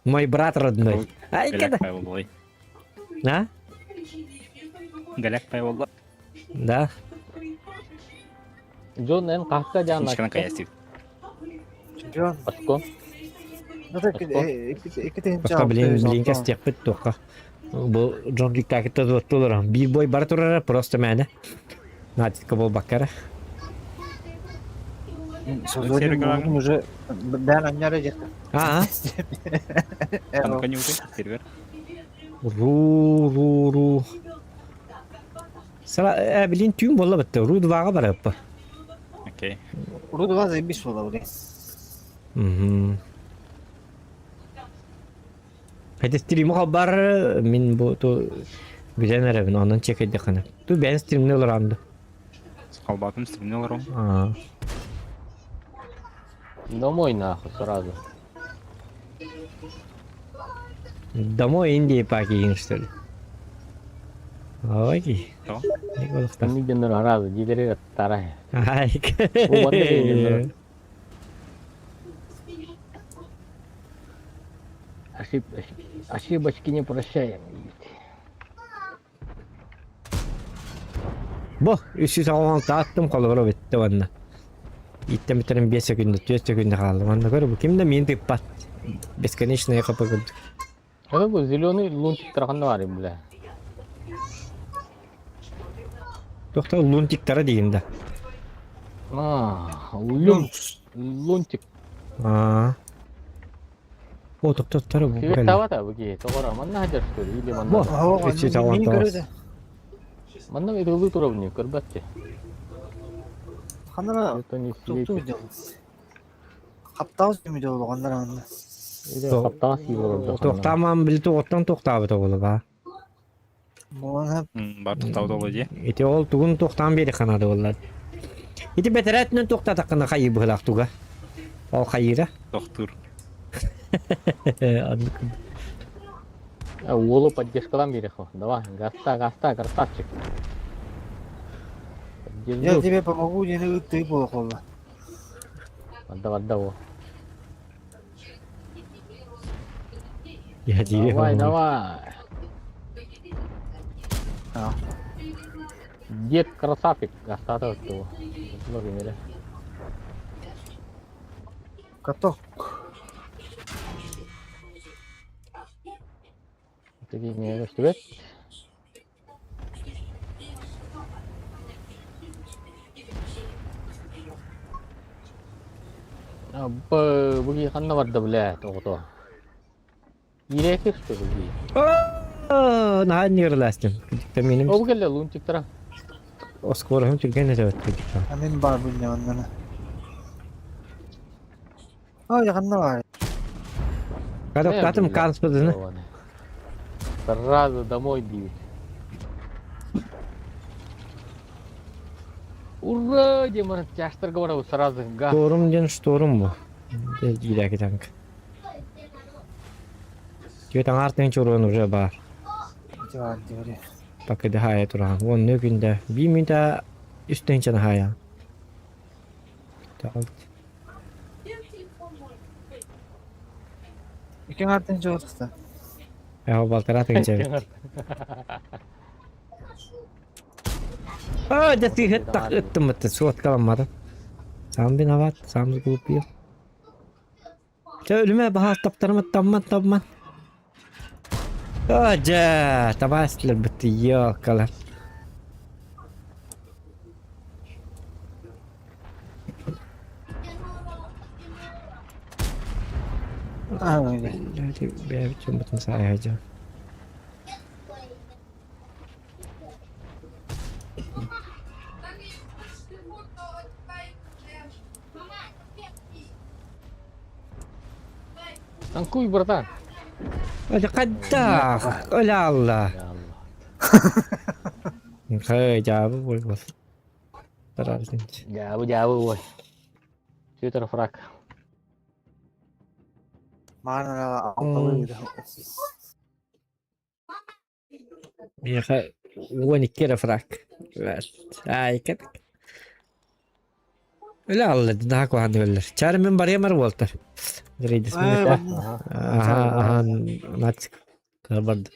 Мой брат родной. Ай, Галяк када. пай А? Галяк пай болла. Да. Джон эн хаска дьаана Ишкана каястив. Джон, Очко. ну так икки Пока, блин, блин, кастиэхпит туохха. Бу Джон Виктакетта туоттулар. Биир бой бара турара просто мээнэ. Натика буолбакка эрэ. Созвоним уже бээн анньара дьэ. Аа. Ханка ньуты, сервер. Ру ру ру. Сара э блин түүн буолла бытта. Ру дваҕа барыаппа. Окей. Ру два заебись буола блин. Мгм. Хотя стриму халбар мин бу ту билэн эрэбин онон чекэйдэххинэ. Ту бэйэн стримни ылараанды. Халбатым стримни олором. Аа. Домой нахуй сразу. Домой Индии пакиин что ли? Ой. То? Не голохта. Миденер сразу дилери тарай. Ай. Ошиб... Ошибочки не прощаем. Бу 316 аттым холобура бүттэ уонна. Иттэн бүтэрин 5 секунда, 4 секунда хаалла. Манна көр бу ким да миин тыыппат. Бесконечная хп курдук. Это бу зеленый лунтик тараханна бар бля. Тохто лунтиктара диин да. А, лун... Лунтик. Аа. О, тохтоттара бу. Кибет тавата буги. Тогора манна хадер что ли или Бу. манна. 316. Манна ыдылы туровни көрбәтте. Ханара Это не тукту сидеть. делать. Хаптаус дemi долу ханара анна. Хаптаас йылы. Тохтаман били тугуттан тохтаабыт оҕоло ба. Буолан Бар тохтаабыт ол дии. Ити ол тугун тохтаан биэри ханаады буоллар. Ити бэтэрээтинэн тохтаатаххына хайыы быһылаах туга. Ол хайыыра. Тохтуур. Оннук. Уолу поддержкалан берехо. Давай, гаста, гаста, красавчик. Я тебе помогу, не ты буолла. Отдавай, отдавай. Я тебе Давай, помогу. давай. А. Дед красавчик, остаток его. Каток. Такие не что Буги ханна барда бля, тоҕото. Ирэки что ли? Наһаа ньыгырлаастым. Миним Ол кэллэ лунтиктара. Оскуораһым түргэн этэ бэт. А мин баар бунньаҕыннана. Ой, ханна баар? Кадоктатым канспыдыны. Сразу домой бьют. Ура, Дима, тяжтар говорю, сразу газ. Шторм диэн шторм бу. Биирээки танк. Түөт аҥаар тыын чуруон уже баар. Диван диэри. Пока хаайа тураан. Уонна күндэ биир мүнүүтэ үс тыһыынчаны хаайа. Икки аҥаартан чугас Ээ, балтараа тыһыынча эбит. Аа, дьэ тыыһыт так ыттыммыт суоткаламматым. Сам виноват, сам сглупил. Чэ, өлүмэ баһаас таптарым тамман тамман. Аа, дьэ, табаастыларбыт ёкалар. Бэйэбит дьоммутун саайа дьон. Танкуй, братан. Это хайдах? Оля Алла. Хэй, дьаабы буолбут. Дьаабы, дьаабы, ой. Твиттер фраг. Маана алталыы Миэхэ 12 эрэ фраг. Аай, кэп. Өлө алла, наһаа куһаҕан өллөр. Чары мин барыам эр буолтар. Аха, аха, нацик. Барды.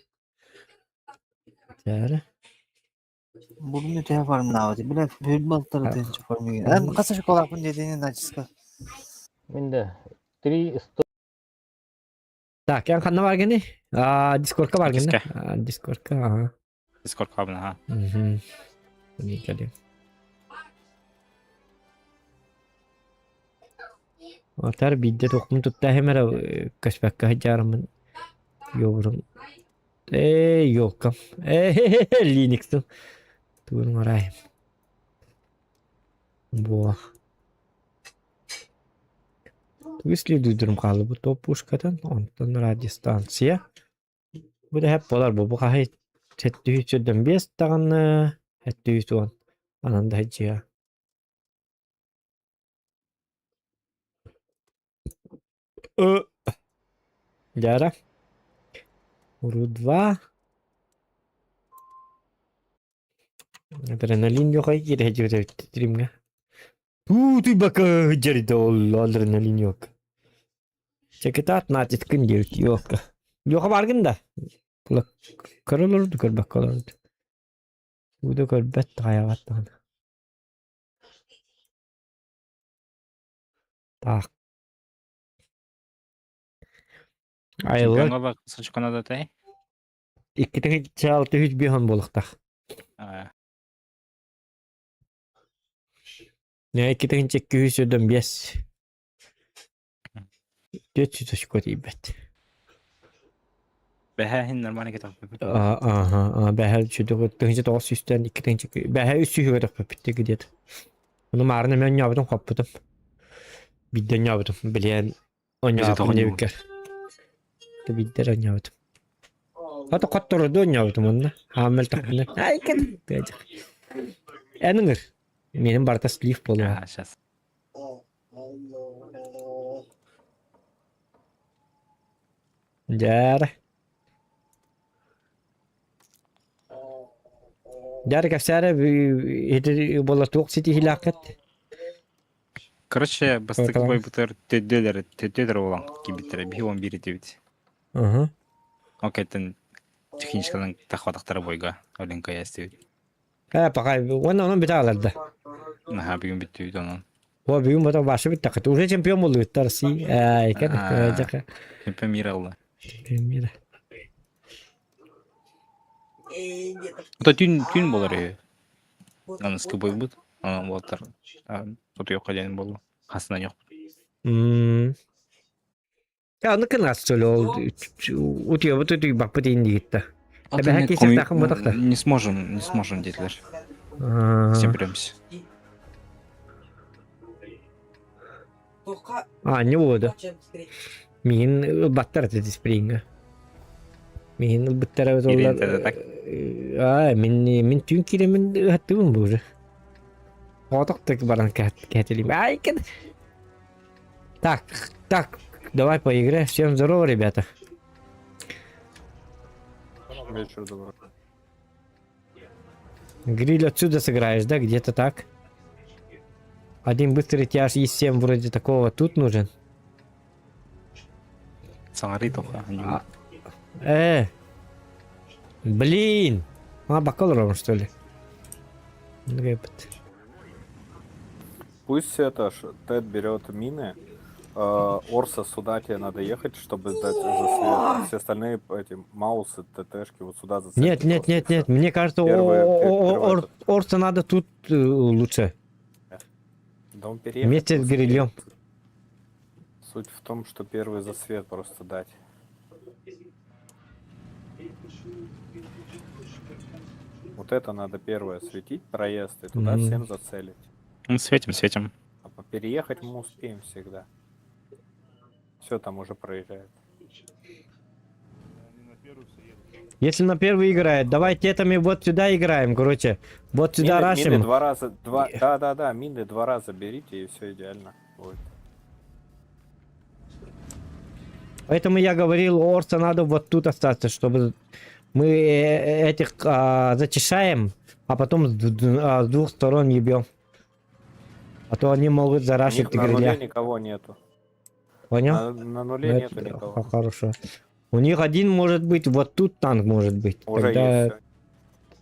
Чары. Бүгүн төһө формнаабыт? Бile бүл балтары тыынча формуга. Эн хас шоколадпын диэтини начиска. Мин да 300 Так, эн ханна баргыный? А, Дискордка баргын да? Диске. А, Дискордка, ага. Дискорд хабын, аха. Мгм. Никали. Атар биирдэ туохпун тутта эрэ көспөккө сылдьаарыммын йобурум Ээ, ёлкам. Ээ, Linux-тын. Тугун арайым. Буо. Тугу следуйдурум хаалла бу топ пушкатын, онтон радиостанция. Бу да хэп болар бу. Бу хаһай 725 даҕаны 710. Анан да дьиэ. Дьара. Уру-2. Адреналин юхай киирэ сылдьыбыт тримҥэ. Туу-туй бака сылдьар ол адреналин yok. Чекитаат наатиткын диэбит ёлка. Лёха бааргын да? Көрө олорду, көрбөккө олорду. Уу да көрбөт, хайаҕат даҕаны. Так. Айыллар Чемпионга ба сочкона да тай. иккитин чаалты үс биһон буолуохтаах. А, Не иккитин чекки үс өдөн биэс. Түөрт сүүс очко тиийбэт. Бэһэ нормально кетаппыт. Аха, бэһэ сүдү тыһынча тоҕус сүүстэн икки тыһынча бэһэ үс сүүһүгэр тохпуппут где-то. Ону маарына мен онньообутум хоппутум. Биирдэ онньообутум. Билиэн онньообутум диэбиккэр. Биирдэ эрэ онньообутум. Ото хотторорду онньообутум онно. Хааммел тохпуна. Ай кэн. Эн ыҥыр. Менин барыта слив буолуо. А, сейчас. Дьээр. Дьээр кэпсээрэ ити буолар туох ситиһиилээххит? Короче, бастакы Кылаан. бойбутар төддөлөр төддөлөр болан кибиттер биһи он бир этибит. Аха. Окейтен техническалан тахватахтара бойга Оленка ястибит. Ээ, пока уонна онон бүтэ аҕалар да. Наһаа бүгүн бүттүбүт онон. О, бүгүн потом башы бүттэххит. Уже чемпион буолугуттар России. Ээ, кэн Аа. дьака. Чемпион мира ылла. Чемпион мира. Ото түүн түүн болар үһү. Аныскы бойбут. Онон буолтар. Отуйокка диэн буолла. Хасынан yok. М. Я аны кынас ол утуйабыт утуйбаппыт иин диигитта. Эбэһэ киисэхтаахын буотахта. Не сможем, не сможем диэтилэр. А, Соберемся. А, не буду. Мин баттар это спринга. Мин быттара Ирин это так. А, мин мин түүн киирэмин ыһаттыбын бу уже. Оток так баран кэтилим. Ай, кэт. Так, так, давай поиграем. Всем здорово, ребята. Вечер добрый. Гриль отсюда сыграешь, да? Где-то так. Один быстрый тяж и 7 вроде такого тут нужен. Саҥарыы тоха. А. Блин! А, бакалавром, что ли? Гэпт. Пусть это ж Тед берет мины. Орса сюда тебе надо ехать, чтобы сдать за свет. Все остальные эти маусы, ТТшки вот сюда зацепить. Нет, нет, просто, нет, и нет, всё. мне кажется, Первое, первое этот. Орса надо тут лучше. Да он переехал. Вместе с просто. грилем. Суть в том, что первый засвет просто дать. Вот это надо первое светить, проезд, и туда Мгм. всем зацелить. Ну, светим, светим. А переехать мы успеем всегда. Все там уже проезжает. Если на первый играет, давай тетами вот сюда играем, короче. Вот сюда мины, рашим. мины два раза, два, да, да, да, мины два раза берите и все идеально будет. Поэтому я говорил, Орса надо вот тут остаться, чтобы мы этих зачищаем, а потом с двух сторон ебем. А то они могут У зарашить них на нуле гриля. никого нету. Понял? На нуле Ну, нету это никого. Хорошо. У них один может быть, вот тут танк может быть. Уже тогда, есть всё.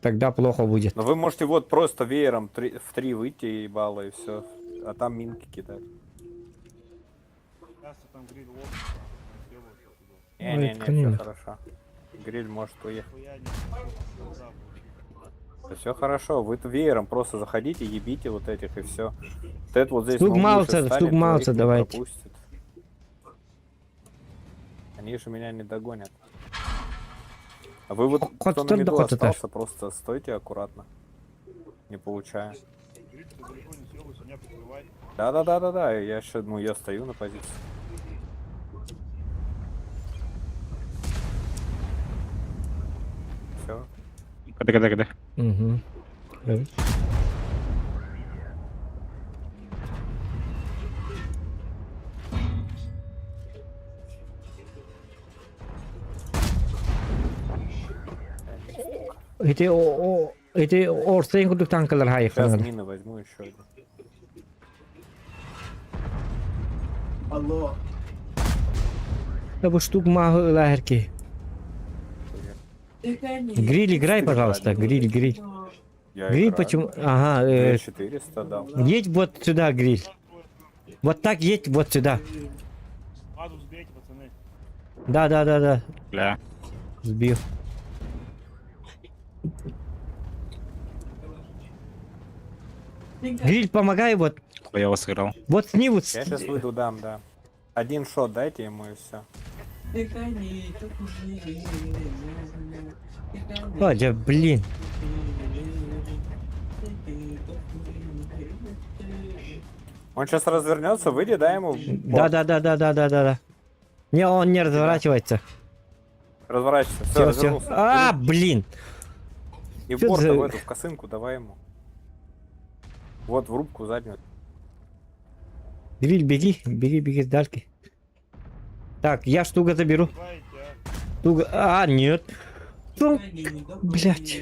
тогда плохо будет. Но вы можете вот просто веером в три выйти и балла и все. А там минки кидать. Не-не-не, это все конечно. хорошо. Гриль может уехать. Все хорошо, вы веером просто заходите, ебите вот этих и все. Тед вот здесь Штук на углу Мауса, щас штук станет, Мауса двоих не давайте. пропустит. Они же меня не догонят. А вы вот, Хоть кто на тот, да миду хоть это. остался, просто стойте аккуратно. Не получая. Да-да-да-да-да, я еще, ну я стою на позиции. Все. Когда, когда, когда. Угу. Эти, эти орсен курдук танкалар Сейчас хайфанар. мины возьму еще один. Алло. Да бу штук махы лахерки. Гриль играй, пожалуйста, гриль, гриль. Я Гриль играю. почему? Ага, 400 дал. едь вот сюда, гриль. Вот так едь вот сюда. Да, да, да, да. Бля. Сбил. Гриль, помогай вот. Хуево сыграл. Вот с ним вот. Я сейчас выйду дам, да. Один шот дайте ему и все. О, да, блин. Он сейчас развернется, выйди, дай ему. Да, да, да, да, да, да, да, да. Не, он не разворачивается. Разворачивайся. Все, Все, все. развернулся. А, блин. И в чё борт за- в эту, в косынку давай ему. Вот, в рубку заднюю. Гриль, беги, беги, беги с дальки. Так, я штука заберу. Штука. А, нет. Ну, блядь.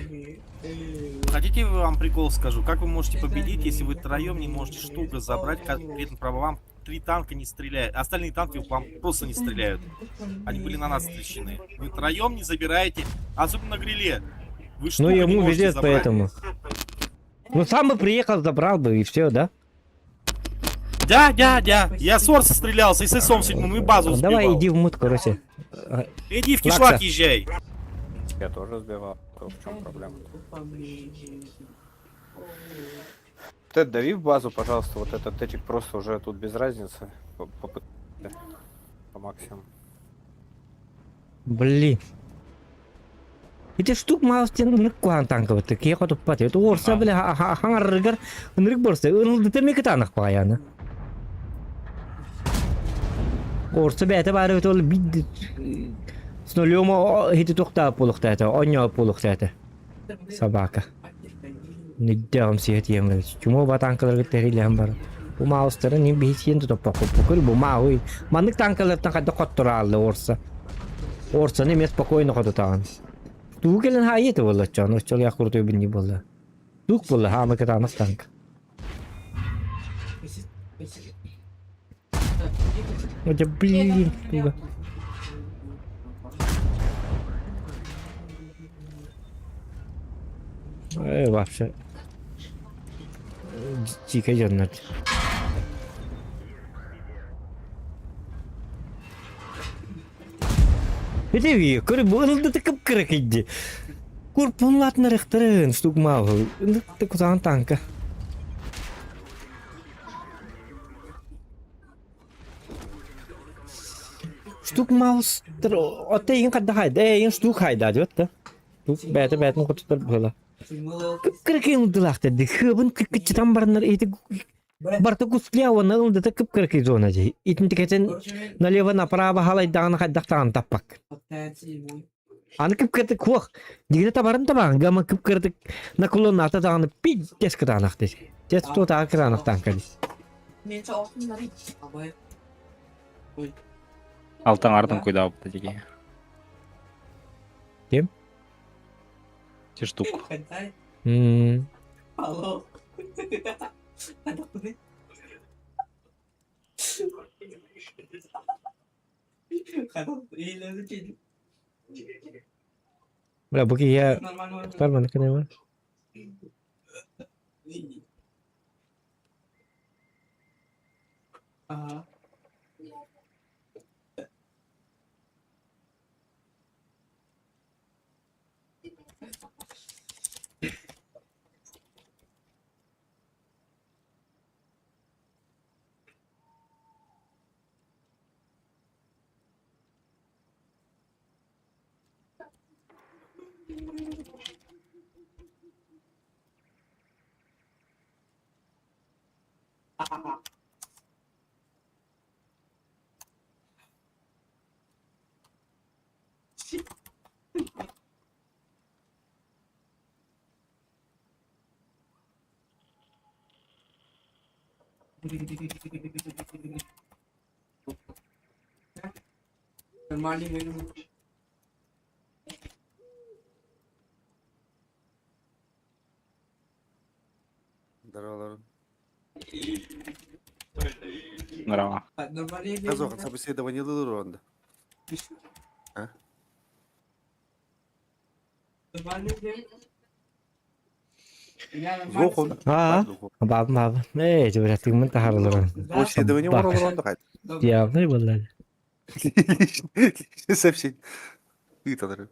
Хотите, я вам прикол скажу? Как вы можете победить, если вы втроем не можете штука забрать, как при этом по вам три танка не стреляют, остальные танки вам просто не стреляют. Они были на нас встречены. Вы втроем не забираете, особенно на гриле. Вы Ну, штука не ему можете везет забрать. поэтому. Ну, сам бы приехал, забрал бы, и все, да? Да, да, да. Я с Орса стрелялся, и с СОм седьмым, и базу Ну, Давай сбивал. иди в мут, короче. Иди в Лакса. кишлак езжай. Я тоже сбивал. То в чем проблема? Тед, дави в базу, пожалуйста, вот этот течик просто уже тут без разницы. Попытайся по максимуму. Блин. Ити штук маус диэн ынырык куһаҕан тааҥкабыт киһи хотуппат. Это уорса бile хаҥарарыгар ынырык борса ынылдыта эмиэ кытаанах баҕайаны. Орса бэйэтэ баары эбит ол биир с нулем иһити тохтоот буолуохтаата, оонньообут буолуохтаата. Собака. Нүддэҕим сиһэ тиийэн барар. Чумо батаанкаларга тэрилэһэн баран. Бу маустарын иһин биһи сиэн тутоппоккут. Көр бу мауй. Маннык танкалартан хайдах хоттораалла орса. Орсаны эмиэ спокойно хотутаҕын. Тугу кэлэн хаайыы этэ буолла оччоҕуна оччолоох крутой бинни буолла. Тук буолла хаама кытаанах танк. Дьэ блин, туга. Э, вообще. Дикий дьоннор. Ити көр бу ылдыты кып-кыра кийди. Курпунлатнарыхтарын штук мауһу. Ындык кусаан танка. Штук маустар отто игин хадда хайда, э игин штук хайда диэт да. Тук бэйэтэ бэйэтин хотутар быһыла. Кып-кыракый ылдылаахтар ди хыбын кыккыччытан бараннар ити барыта кусля уонна ылдыта кып-кыракый зона дии. Итинтикэтин налево направо халайдаҕына хайдах даҕаны таппак. Аны кып-кыратык хуох дигинэ табарын табаҕын гама кып-кыратык наклоннаата даҕаны пиздец кытаанах дии. Дьэ туотааҕы кытаанахтаан кэлий. Алтан артын куйдаабыта дии. Ким? Те штук. М. Бля, бу киһи тутар маннык гына Здорово. Здорово. Казах, собеседование лылы А? Зохон. Аа, баабым баабым. Ээ, дьыбыраттыгыммын таһаарылларан. Собеседование оҥороллор хайт. Явный буолла. Личное сообщение. Ыыталар.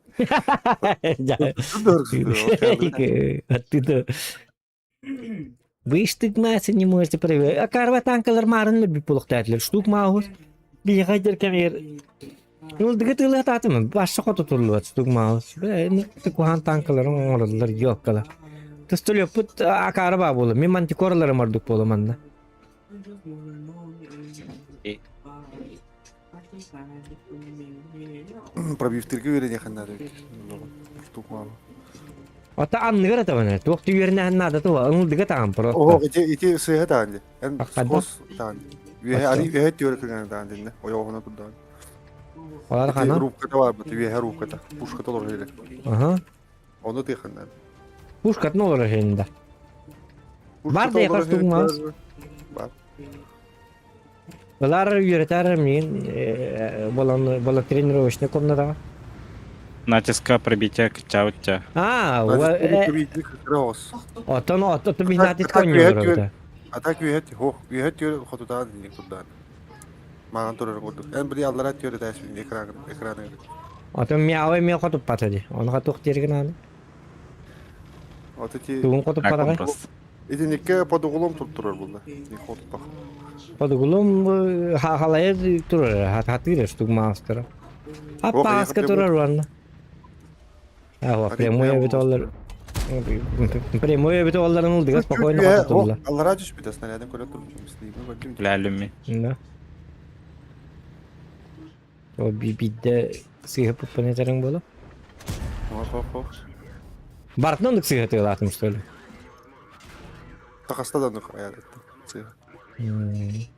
Оттуда. Вы штык не можете проверить. А карва танкалар марын любит полуктатель. Штук маус. Биһиэхэ кэмигэр Ылдыгы тыылыатаатым, башша хото туруллубат штук маус. Куһаан танкаларын оҥороллор ёккалар. Тостолёппут акаары баа буолла. Мин мантикораларым ордук буолла манна. Пробивтиргэ үөрэниэххин наада эбит. Штук мало. Ата анныгар атабына. Туох түгэрнэһэн наада туа. Ылдыга таҕан просто. Оһо, ити ити сыыһа таҕан дии. Эн Ханна? скос таҕан. Үөһэ ани үөһэ түөрэ кыҥана таҕан диннэ. Ойоҕоһуна турдаҕын. Олар Ити ханан? рубката бар бит, үөһэ рубката. Пушката олорор или. Аха. Ону тыахын наада. Пушкатын олорор иһинда. Бар Пушката да олорор яхар тугмаас. иһин Бар. Ылар үөрэтэр миин болон болон тренировочный комнатаҕа. Натиска пробитие кыччаабыт А, оттон оттон биһи натиск оонньуулар А так үөһэ хох үөһэ түөр хотутаан инник турдаан. Маҕан турар курдук. Эн били аллара түөр этээс экран экраны. Отон мяуэ миэ хотуппата ди. Ону туох диэргин аны? Вот эти Тугун хотуппатаҕай? Итиникке под углом тут турар булла. Не хотуппах. Под углом халайы турар, хатыыр штук маастара. Аппааска турар уонна. А, прямой эбит оллар. Прямой эбит олларын ылдыга спокойно хототулла. Аллара түспүтэ снарядын көрө турбут снимы көрдүм. Ләлүмми. Да. О бидде сыһы пуппан этерең боло. Ох, ох, ох. Бартын ондук сыһы тыылаатым что ли? Тахаста да нух аяр этти. Сыһы.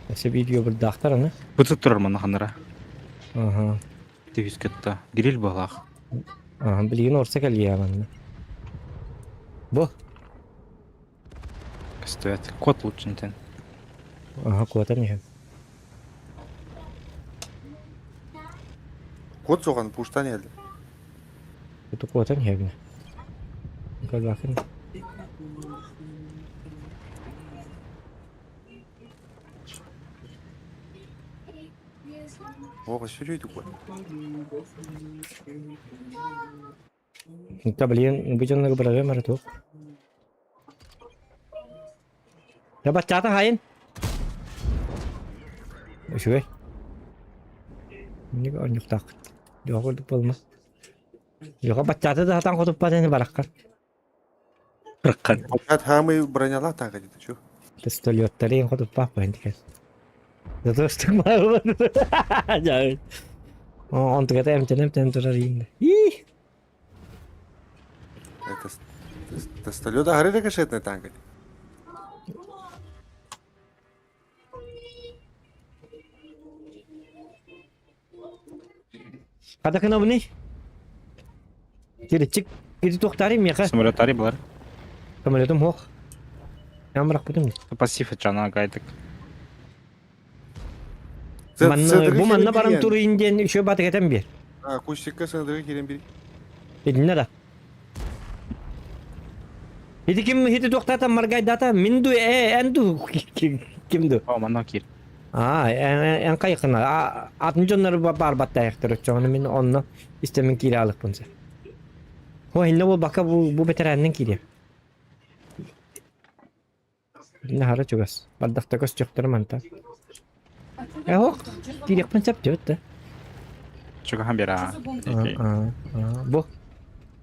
Өссө видео бырдаахтар аны. Бытык турар манна ханнара. Аха. Тивис кытта. Гриль балах. Аха, билигин орса кэлиэ манна. Бу. Стоят. Кот лучше тен. Аха, куотан иһэн. Кот соған пуштан елді. Куту куотан иһэбин. Көрбөккүн. Оға сүрейді ғой. Да блин, бу дьоннорго быраҕыам эрэ туох. Да баччаата хайын. Үчүгэй. Инник оонньуктааххыт. Дьоҕо курдук буолма. Дьоҕо баччаата да сатаан хотуппат ини бараххан. Бараххан. Баччаат хаамый бронялаах таага дии чу. Пистолеттары хотуппаах баһын тикер. Зато Дьэ. Онтугата эмтэнэ-эмтэнэ турар ииннэ. Ии! Это тестолет аһары рикошетный танк. Хата кынабыный? Киричик кири туохтаарый миэхэ? Самолеттары булар. Самолетум суох. Эн бырахпытым. Пассив жана гайдык. Манна бу манна баран туруйун диэн үчүгэй батыгатан биэр. А, кустикка сыдыры киирэн бир. Итиннэ да. Ити ким ити туохтаата маргайдаата мин ду э эн ду ким ду? О, манна киир. Аа, эн хайыкына атын дьоннор баар баттайахтар оччоҕуна мин онно истэмин киирэ алыкпын сэ. О, иннэ буолбакка бу бу бэтэрээннэн киириэм. Наһара чугас. Бардахта көстүөхтэрэ мантан. Э, ох, киириэхпин сөп диэбит да. Чугаһан биэр аа. Бу.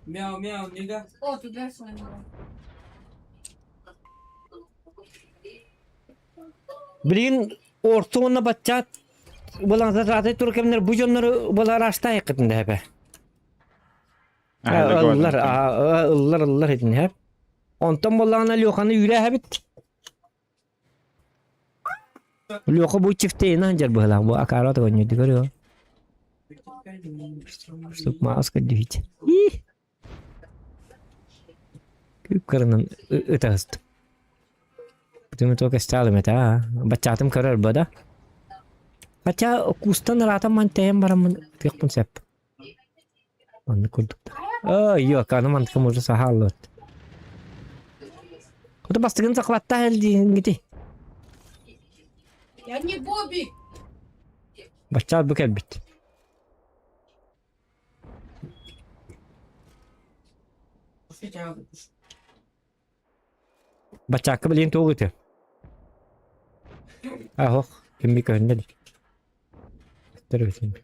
Мяу, мяу, нига. О, туда сломала. Билигин орто уонна баччаат былаҥсатаатый тур кэмнэр бу дьоннору былараастаайыккытын дэһэпэ. Ыллар, ыллар, ыллар этин һэп. Онтон буоллаҕына Леханы үүрээһэбит. Леха бу чифтейин сылдьар быһыылаах, бу акаара тоҕонньуйду көрүө. Чтоб маска дүйт. Кып-кыранан ытаһыстым. Бүтүн только сталым этэ аа. Баччаатым көрөр бо да. Хотя кустан ыраатан ман тэйэн бараммын ытыахпын сөп. Оннук курдук да. Ой, ёк, аны мантыкым уже саһааллыбыт. Ото бастыгын сахлатта диингити. Я не Бобик! Баччаат бу кэлбит. Баччаакка билигин туох ытыа? Аһох, кимми көһүннэ дии. Төрөбүтүн.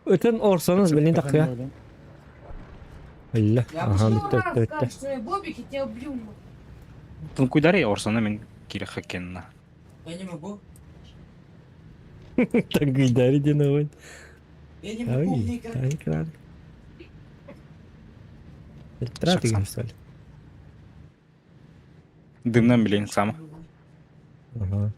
Ытын орсонус билин такыа. Өллө. Аха, бүттэ, бүттэ, бүттэ. Что я Бобик, я тебя убью. Тункуйдари орсону мин кириэххэ кенна. Я не могу. Тангыйдари диэн огонь. Я не могу, мне играть. Траты что ли? Дымнан билин сам. Ага.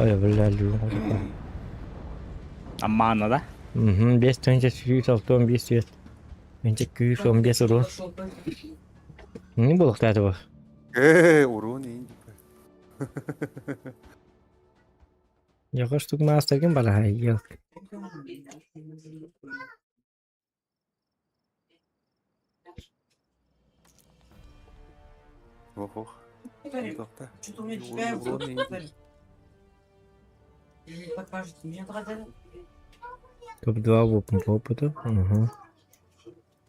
Ой, бля, Аммаана да? Угу, 5165 сүөт. Менче күүс 15 урун. Не буолуохтаата бу? Ээ, урун иин. Леха штук маастаргын бараһай елк. Ох, ох. Тоқта. Что-то у меня тебя Не покажете мне тогда. Топ-2 в опыт по опыту. Ага.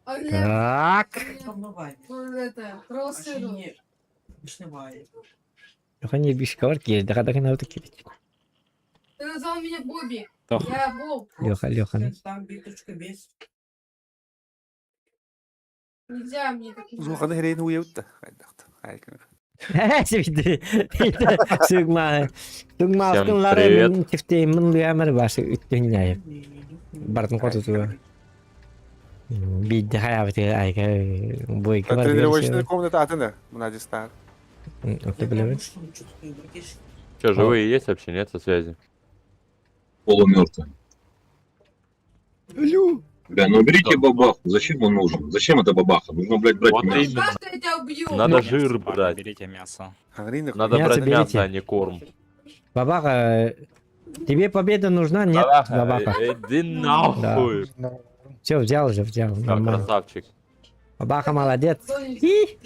А я Так. это, провоцирую. Леха не бишка бар киирдэ, хадакын аута киирдэ. Ты назвал меня Бобби. Тох. Я Боб. Леха, Леха. Там биточка без. Нельзя мне так называть. Зуханы херейін уебытта. Айдақта. Айкын. Сибиди. Сугма. Сугма Всем алтынлары привет. мин тифтеймин луямар башы үттүннәй. Бардын котуту. Бидде хаябыты айка бойка бар. Тренировочная комната атына. Мына дистар. Оты билебит. Че, живые есть вообще, нет со связи? Полумертвый. Бля, ну уберите бабаху. Зачем он нужен? Зачем это бабаха? Нужно, блядь, брать Вот мясо. именно. Завтра я тебя убью. Надо Мясо, жир парни, брать. Берите мясо. Надо Мясо брать берите. мясо, а не корм. Бабаха, тебе победа нужна? Нет, Бабаха, бабаха. иди нахуй. Все, взял же, взял. Да, Нормально. красавчик. Бабаха молодец. И!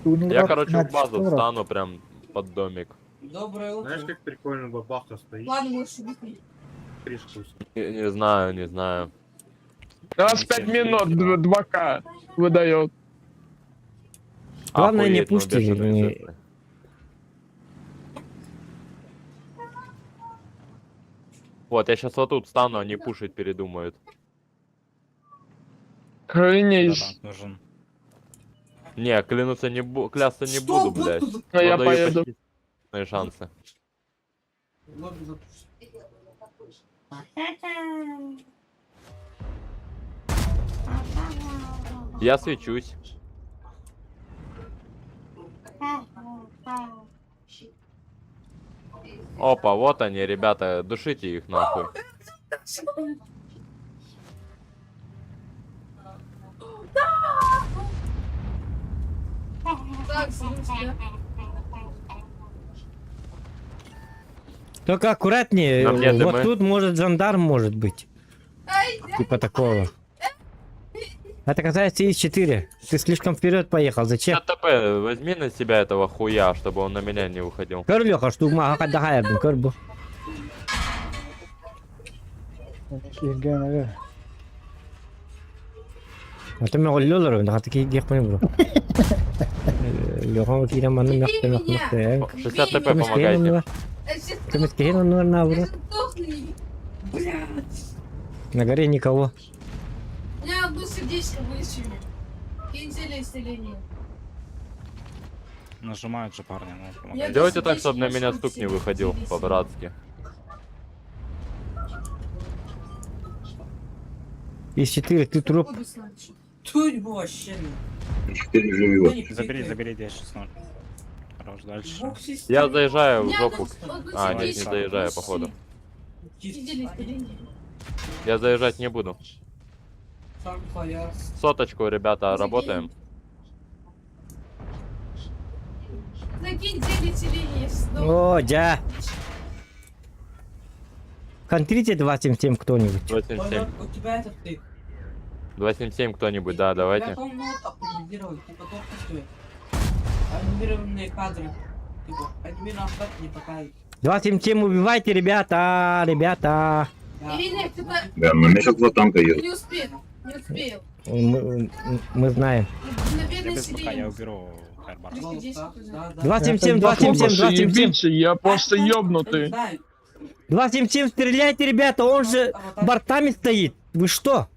Я, короче, в базу встану прям под домик. Доброе утро. Знаешь, как прикольно бабаха стоит? Ладно, можешь убить меня. Крышку. Не, не знаю, не знаю. 25 минут 2К выдает. Главное, не Охуеть, ну, пушьте, бешеные не- цифры. Вот, я сейчас вот тут стану, они пушить передумают. Да, танк нужен. Не, клянуться не буду, клясться не Что? буду, блядь. Но я Но даю поеду. почти равные шансы. Я свечусь. Опа, вот они, ребята, душите их нахуй. Так, сижу тебя. Только аккуратнее. На мне Вот дымы. тут может жандарм может быть. Типа такого. Это касается ИС-4. Ты слишком вперед поехал. Зачем? ТП, возьми на себя этого хуя, чтобы он на меня не выходил. Көр Леха, штугма, хадахаябын, көр бу. Это мен оллолор, хаты ки гехпен бу. Леха кирен манны мякты мякты мякты. 60 ТП помогайте. Кемескehen оннуар наоборот. На горе никого. У меня одно сердечко вылечили. Кинь зелье исцеления. Нажимают же парни, ну Я помогайте. Делайте так, чтобы на меня стук не выходил, по-братски. ИС-4, ты труп. Тут вообще. Четыре живет. Забери, забери, я сейчас ноль. Хорош, дальше. Я заезжаю У в меня жопу. одно А, нет, не сердечко заезжаю, вылечили. походу. Кинь зелье исцеления. Я заезжать не буду. Сам твоя. Соточку, ребята, работаем. Закинь зелье исцеления. я сдохну. О, дя. Контрите 277 кто-нибудь. 277. У тебя этот ты. 277 кто-нибудь, да, Я, давайте. по-моему, вот оптимизировал, типа только что. Анимированные кадры. Типа, анимированный кадр не показывает. 277 убивайте, ребята, ребята. Ирина, ты по- Да, на меня сейчас два танка едут. не успел. Не успел. Мы, мы знаем. На Я бедное без БК, я селение. уберу Хайрбар. Три сердечка уже. 277, 277, 277. Я просто ёбнутый. 277, стреляйте, ребята, он же бортами стоит. Вы что?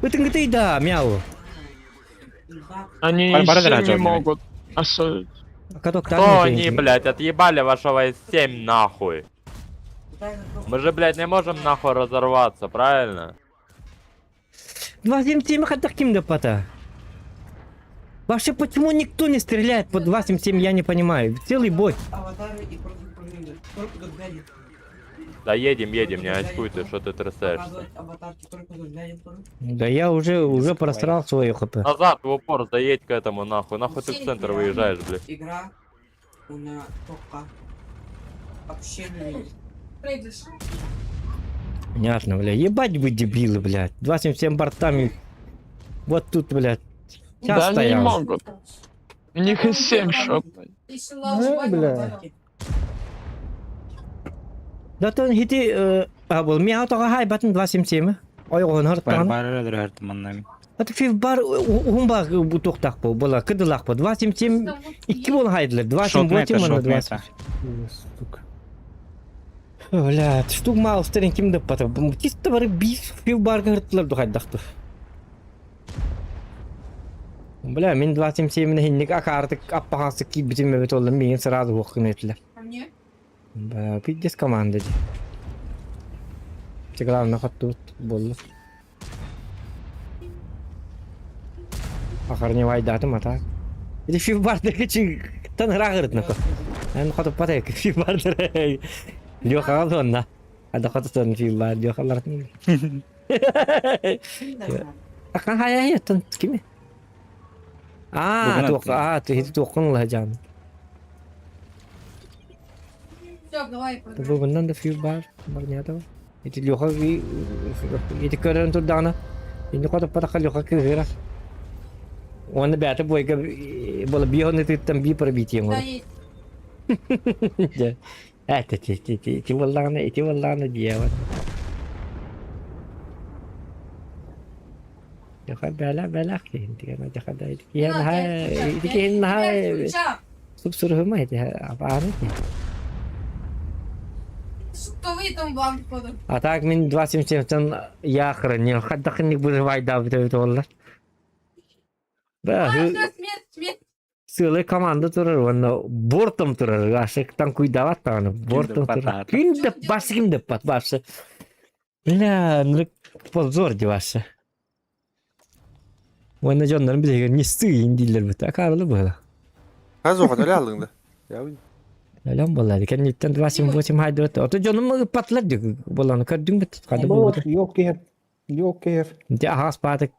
Вы ты да, мяу. Они Барбара еще не Раджа, могут. А что? Кто они, блядь, отъебали вашего С7 нахуй? Мы же, блядь, не можем нахуй разорваться, правильно? 277 хатах ким пата. Вообще, почему никто не стреляет по 277, я не понимаю. Целый бой. Аватары и против прыгнули. Только друзья. Да едем, едем, не очкуй ты, что ты трясешься. Показывать аватарки только заглянем тоже. Да я уже, уже просрал свое хп. Назад в упор заедь к этому нахуй, нахуй ты в центр выезжаешь, блядь. Игра у меня только общение. Прыгнешь. Понятно, бля. Ебать вы дебилы, блядь. 27 бортами. Вот тут, блядь. Сейчас Да они не стоял. могут. У них и 7 шотный. Еще Ну, бля. Да то хити а был ми ато хай батын 277. Ой он хартан. Бар бар маннами. Аты фив бар ухун ба бу тохтак бу була кыдылак бу 277 2 бол хайдылар 278 ана 20. Бля, штук маустерин ким деп бата. Чисто бар бис фив бар кырттылар ду хайдакты. Бля, мин 277 хинник акардык аппахасы ки битим мебет олдum мин сразу вокын этилер. А мне? Бля, пиздец команда ди. Те главное хаттыбыт болду. Ахарне вайдатым ата. Ити фив бардыр кичи тан рагырытныкы. Эн хотуп патайк фив бардыр. Лёха алонна. Ада хотутан фив бар Лёхалар. Ахан хая хеттен кими? А, туох, а, ты туохкун лажан. Все, давай, погнали. Бүгүннэн да фив бар, бар не этого. Ити Лёха ити көрөн турдаҕына инни хотуппатахха Лёха кыыһыра. Уонна бэйэтэ буойга буола бионы тыттан би пробитиеҥ Да, ол. есть. Дьэ. Ээ ти ти ти ити буоллаҕына ити буоллаҕына диэбэт. Лёха бэлэ бэлэх киһин тигэн дьаха да ити киһи наһаа ити киһи наһаа супсуруһума ити абааны ити. Что вы там вам походу? А так мин 277-тэн яхры хайдахынник выживайдаабыт эбит буоллар. Да, А, всё, смерть, смерть. сыалы команда турар уонна бортом турар ашыктан куйдават даҕаны бортом турар. Ким деп басы ким деп бат басы. Бля, ну позор ди басы. Уонна дьоннорун билигин не сыйын дииллэр бит. Акарылы было. Хаз оҕо төлө алдың да. Я Өлөн буолла. Кэнниттэн 278 хайдыбыт. Ото дьонум ыппатылар ди буолланы көрдүҥ бит. Хады буолбут. Yok киһи. Yok киһи. Дьэ аһаас баатык.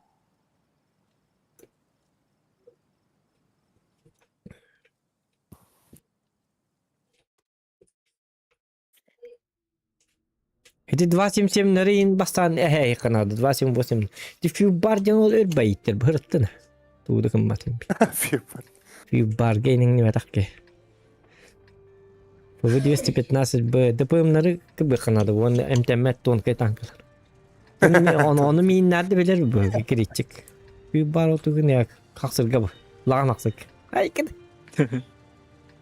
Ити 277 нарын бастаан эһээ канады 278. Ити фью бар диэн ол өрбэйиттер бырыттын. Тууду кымматын. Фью бар гейнинг не такке. ФВ 215 Б ДПМ нары кыбы канады. Он МТМ тонкой танкалар. Оны оны мииннәрді билер бу киритчик. Фью бар отугун я хаксырга бу. Лаган хаксык. Ай кед.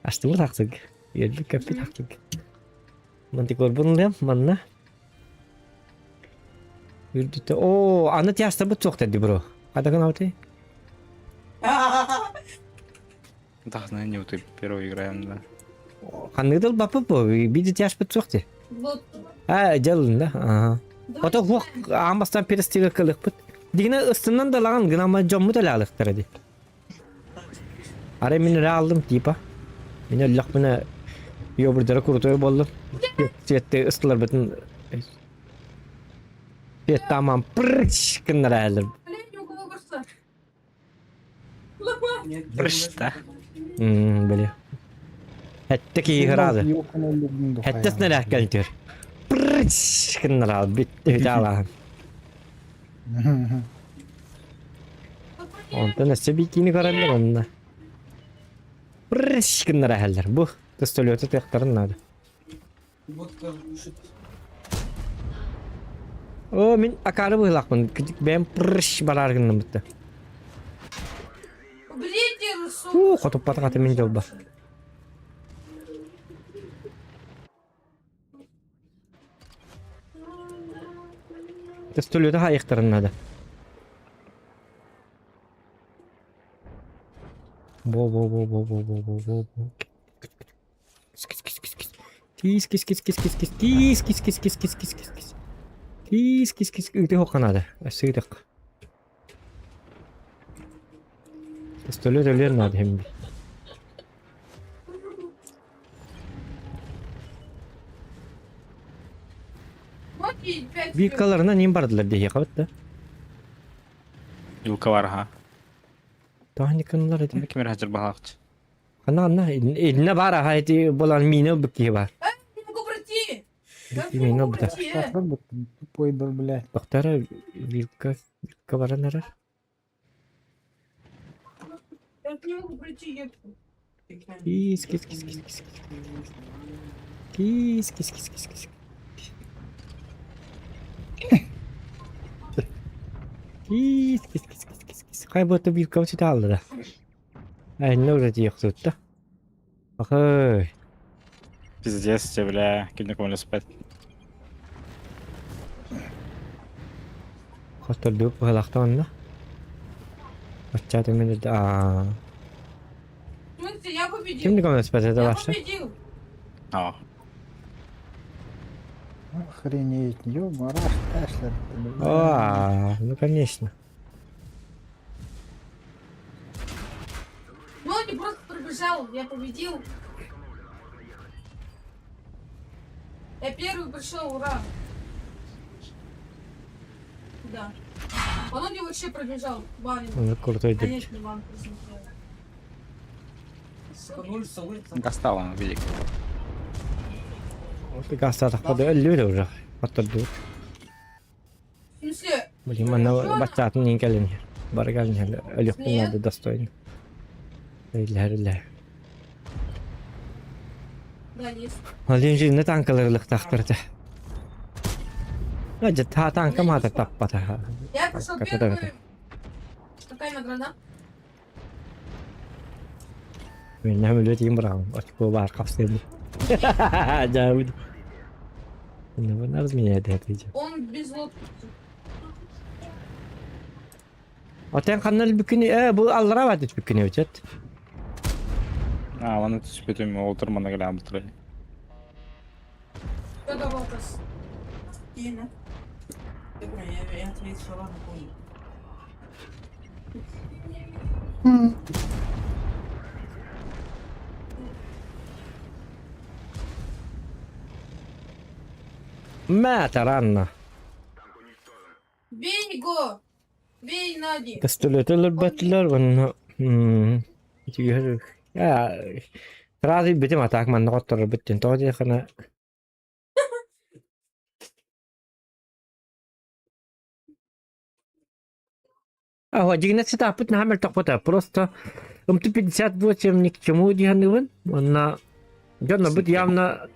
Ашты бу хаксык. Ерлик кеппит хаксык. Манти көрбүн манна. Үрдүтэ. О, аны тяста бу цохта ди бро. Кадаган ауты? Да, на не вот и первый играем, да. Ханныдыл бапы бу, биди тяж бу цохти. Вот. А, жалын да. Ага. Ото хук амбастан перестиге кылык бут. Дигне ыстынан да лаган гынама жомму да лалыктар ди. Аре мин алдым типа. Мин өллөх мене йобурдара крутой болду. Светте ыстылар бутун. Свет тамам прыч кыннар әлі. Блин, у кого просто. Прыщ, да? Бля. Хәтте ки грады. Хәтте снаряд кәлтер. Прыч кыннар битте бит ала. Онтон өссө бикини көрөллөр онна. Прыч кыннар әһәлләр. Бу пистолеты тыктарын надо. Водка глушит. О, мин акары быһлакмын. Бәм прыч барар гынным битте. Блин, сука. У, хотуп патакаты мин жолба. Пистолеты хайыктарын надо. Бо бо бо бо бо бо бо бо бо. Кис кис кис кис кис. Кис кис кис кис кис кис кис кис кис кис кис кис кис кис. Кис кис кис ыты хоканады. Сыйдык. Пистолет өлер надо хем. И пять Вилкаларынан им бардылар диэхэ да. Вилка бар ха. Тахниканлар эти. Ким эрэ хачыр баһаахчы. Ханна ханна илинэ бар аха эти болан миинэ ылбыт киһи бар. Не могу пройти. Как не Миинэ могу ылбыта. пройти, э? Тупой был, блядь. Доктора вилка вилка баран эрэр. Я не могу пройти, я... Кис кис кис кис кис. Кис кис кис кис кис. Кис кис кис кис кис кис. Хай бу вилка өтө алды да. Айна уже тиехсутта. Ахай. Пиздец, тебе, бля, кимник спать. Хоттордук быһалахтаҕына. Оччоото мин аа В смысле, я победил. Ким көмөлөспөт это Я ваша? победил. А. Охренеть, ё-мараш, Ташлер. А, ну конечно. Ну, он не просто пробежал, я победил. Я первый пришел, ура. Да. Он не вообще пробежал. Банин. Он крутой А дед. нет, не бан, просмотрел. Достал он, велик. Гастатахпады өллүрэ уже. Хоттордук. В смысле? Блин, манна баттаатын нин кэлин. Баргалин өлүкпүн надо достойно. Иллэр иллэр. Да, есть. Алин жинне танкаларлыктахтырды. Ажа та танка мата таппата. Я пришел Как это первый. Какая награда? Мен нәмөлөт им браун. Очко бар капсыды. Жабыд. Ну, она разменяет это видео. Он без лодки. Отен канал бүкүнү э бу аллара бар деп бүкүнү өтөт. А, оны түспөтүм, отырмана келе амтырай. Кто давал пас? Кина. Я, я твои слова напомню. Мә таранна. Бей его! Бей, Нади! Кастөлөтөлөр бәтләр онно. Я сразу битим атак манна коттор биттен тоди хана. А дигнет сетапыт нахамел токпота просто МТ-58 ни к чему диһаныбын. Онна дьонно бут явно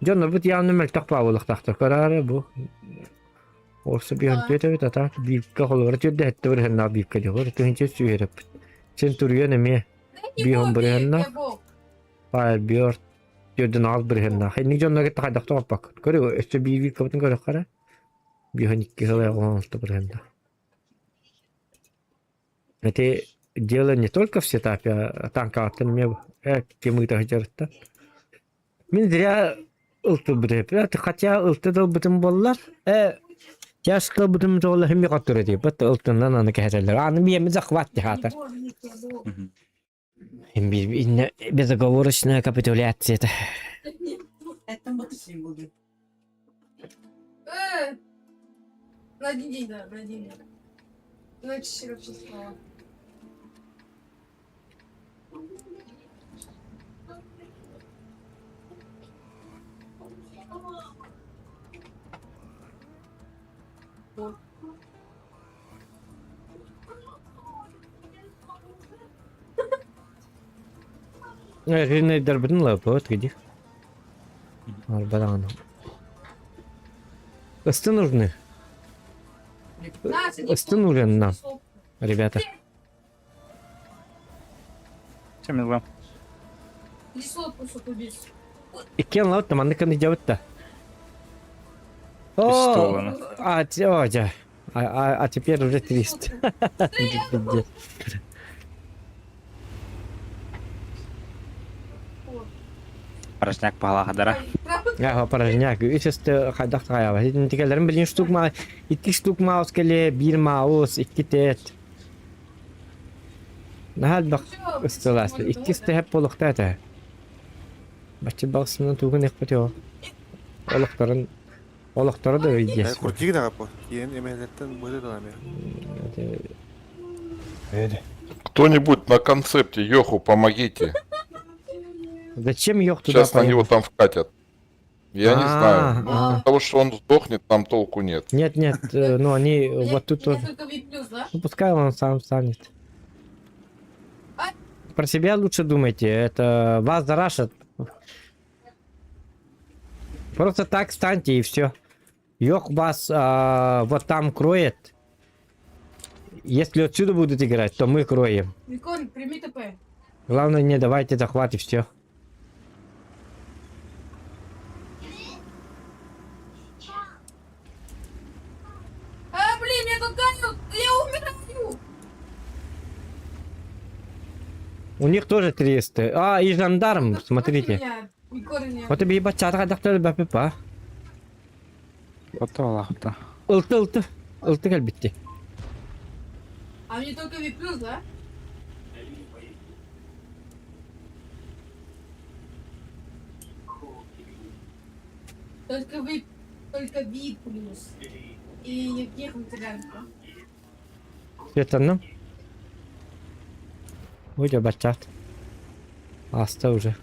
дьонно бут явно мөлтөх паавылыктахтар көрөөрө бу. Орса биһан түөтөбүт ата биипка холура түрдэ этте бирһэннаа биипка дьоҕор түһүнчэ сүүһэрэппит. Центурион эмиэ биһон бирһэннаа Firebird түрдэн аал бирһэннаа. Хэнник дьонно кытта хайдах тоҕоппак. Көрү өссө бии биипкабытын көрөххөрө. Биһон икки сыл оҕолто бирһэннаа. Это дело не только в сетапе, а танкааттан эмиэ ким ыыта сылдьарыттан. Мин зря ылтыбыт хотя ылты дылбытым буоллар э тяжко бытым тоҕолор химми хоттур этий бат ылтынан аны кэһэтэллэр аны биэми захват дихата безоговорочная капитуляция это Это мотосим будет. Э! На один день, да, на один день. Иначе вообще спала. Ренейдер лапот где? Арбадан. Косты нужны. На, сиди, Косты нужен нам, ребята. Чем я Иди лодку, сука, убить. Иккен лаут там анны каны жабытта. О, Пистола. а, те- о, дя. А, а, а теперь уже 300. Пиздец. Порожняк палаха Я порожняк. Үсесте хайдах таяба. Тикелерин билин штук ма, икки штук маус келе, бир маус, икки тет. Нахал бак ыстылас. Икки степ болукта это. Бачы багысынан тугун экпет о. Олуктарын. Олохторо да өйдиэс. Курдигин аҕа Киэн эмэлэртэн быһыта талами. Кто-нибудь на концепте Йоху помогите. Зачем Йох туда Сейчас на него поехал? там вкатят. Я не знаю. Ну, А, от того, что он сдохнет, нам толку нет. Нет, нет, ну они вот тут Меня тоже. только VIP плюс, да? Ну пускай он сам станет. Про себя лучше думайте, это вас зарашат. Просто так станьте и все. Йох вас вот там кроет. Если отсюда будут играть, то мы кроем. Николь, прими ТП. Главное, не давайте захват и все. А, блин, меня толкают! Я умираю! У них тоже 300. А, и жандарм, смотрите. Меня, Николь, меня. Вот тебе ебать чатра доктор бапипа. Ото Аллахта. Ылты ылты. Ылты кэлбитти. А мне только VIP плюс, да? Только VIP, только VIP плюс. И никаких материалов. Светанным. Ой, бачат. Аста уже.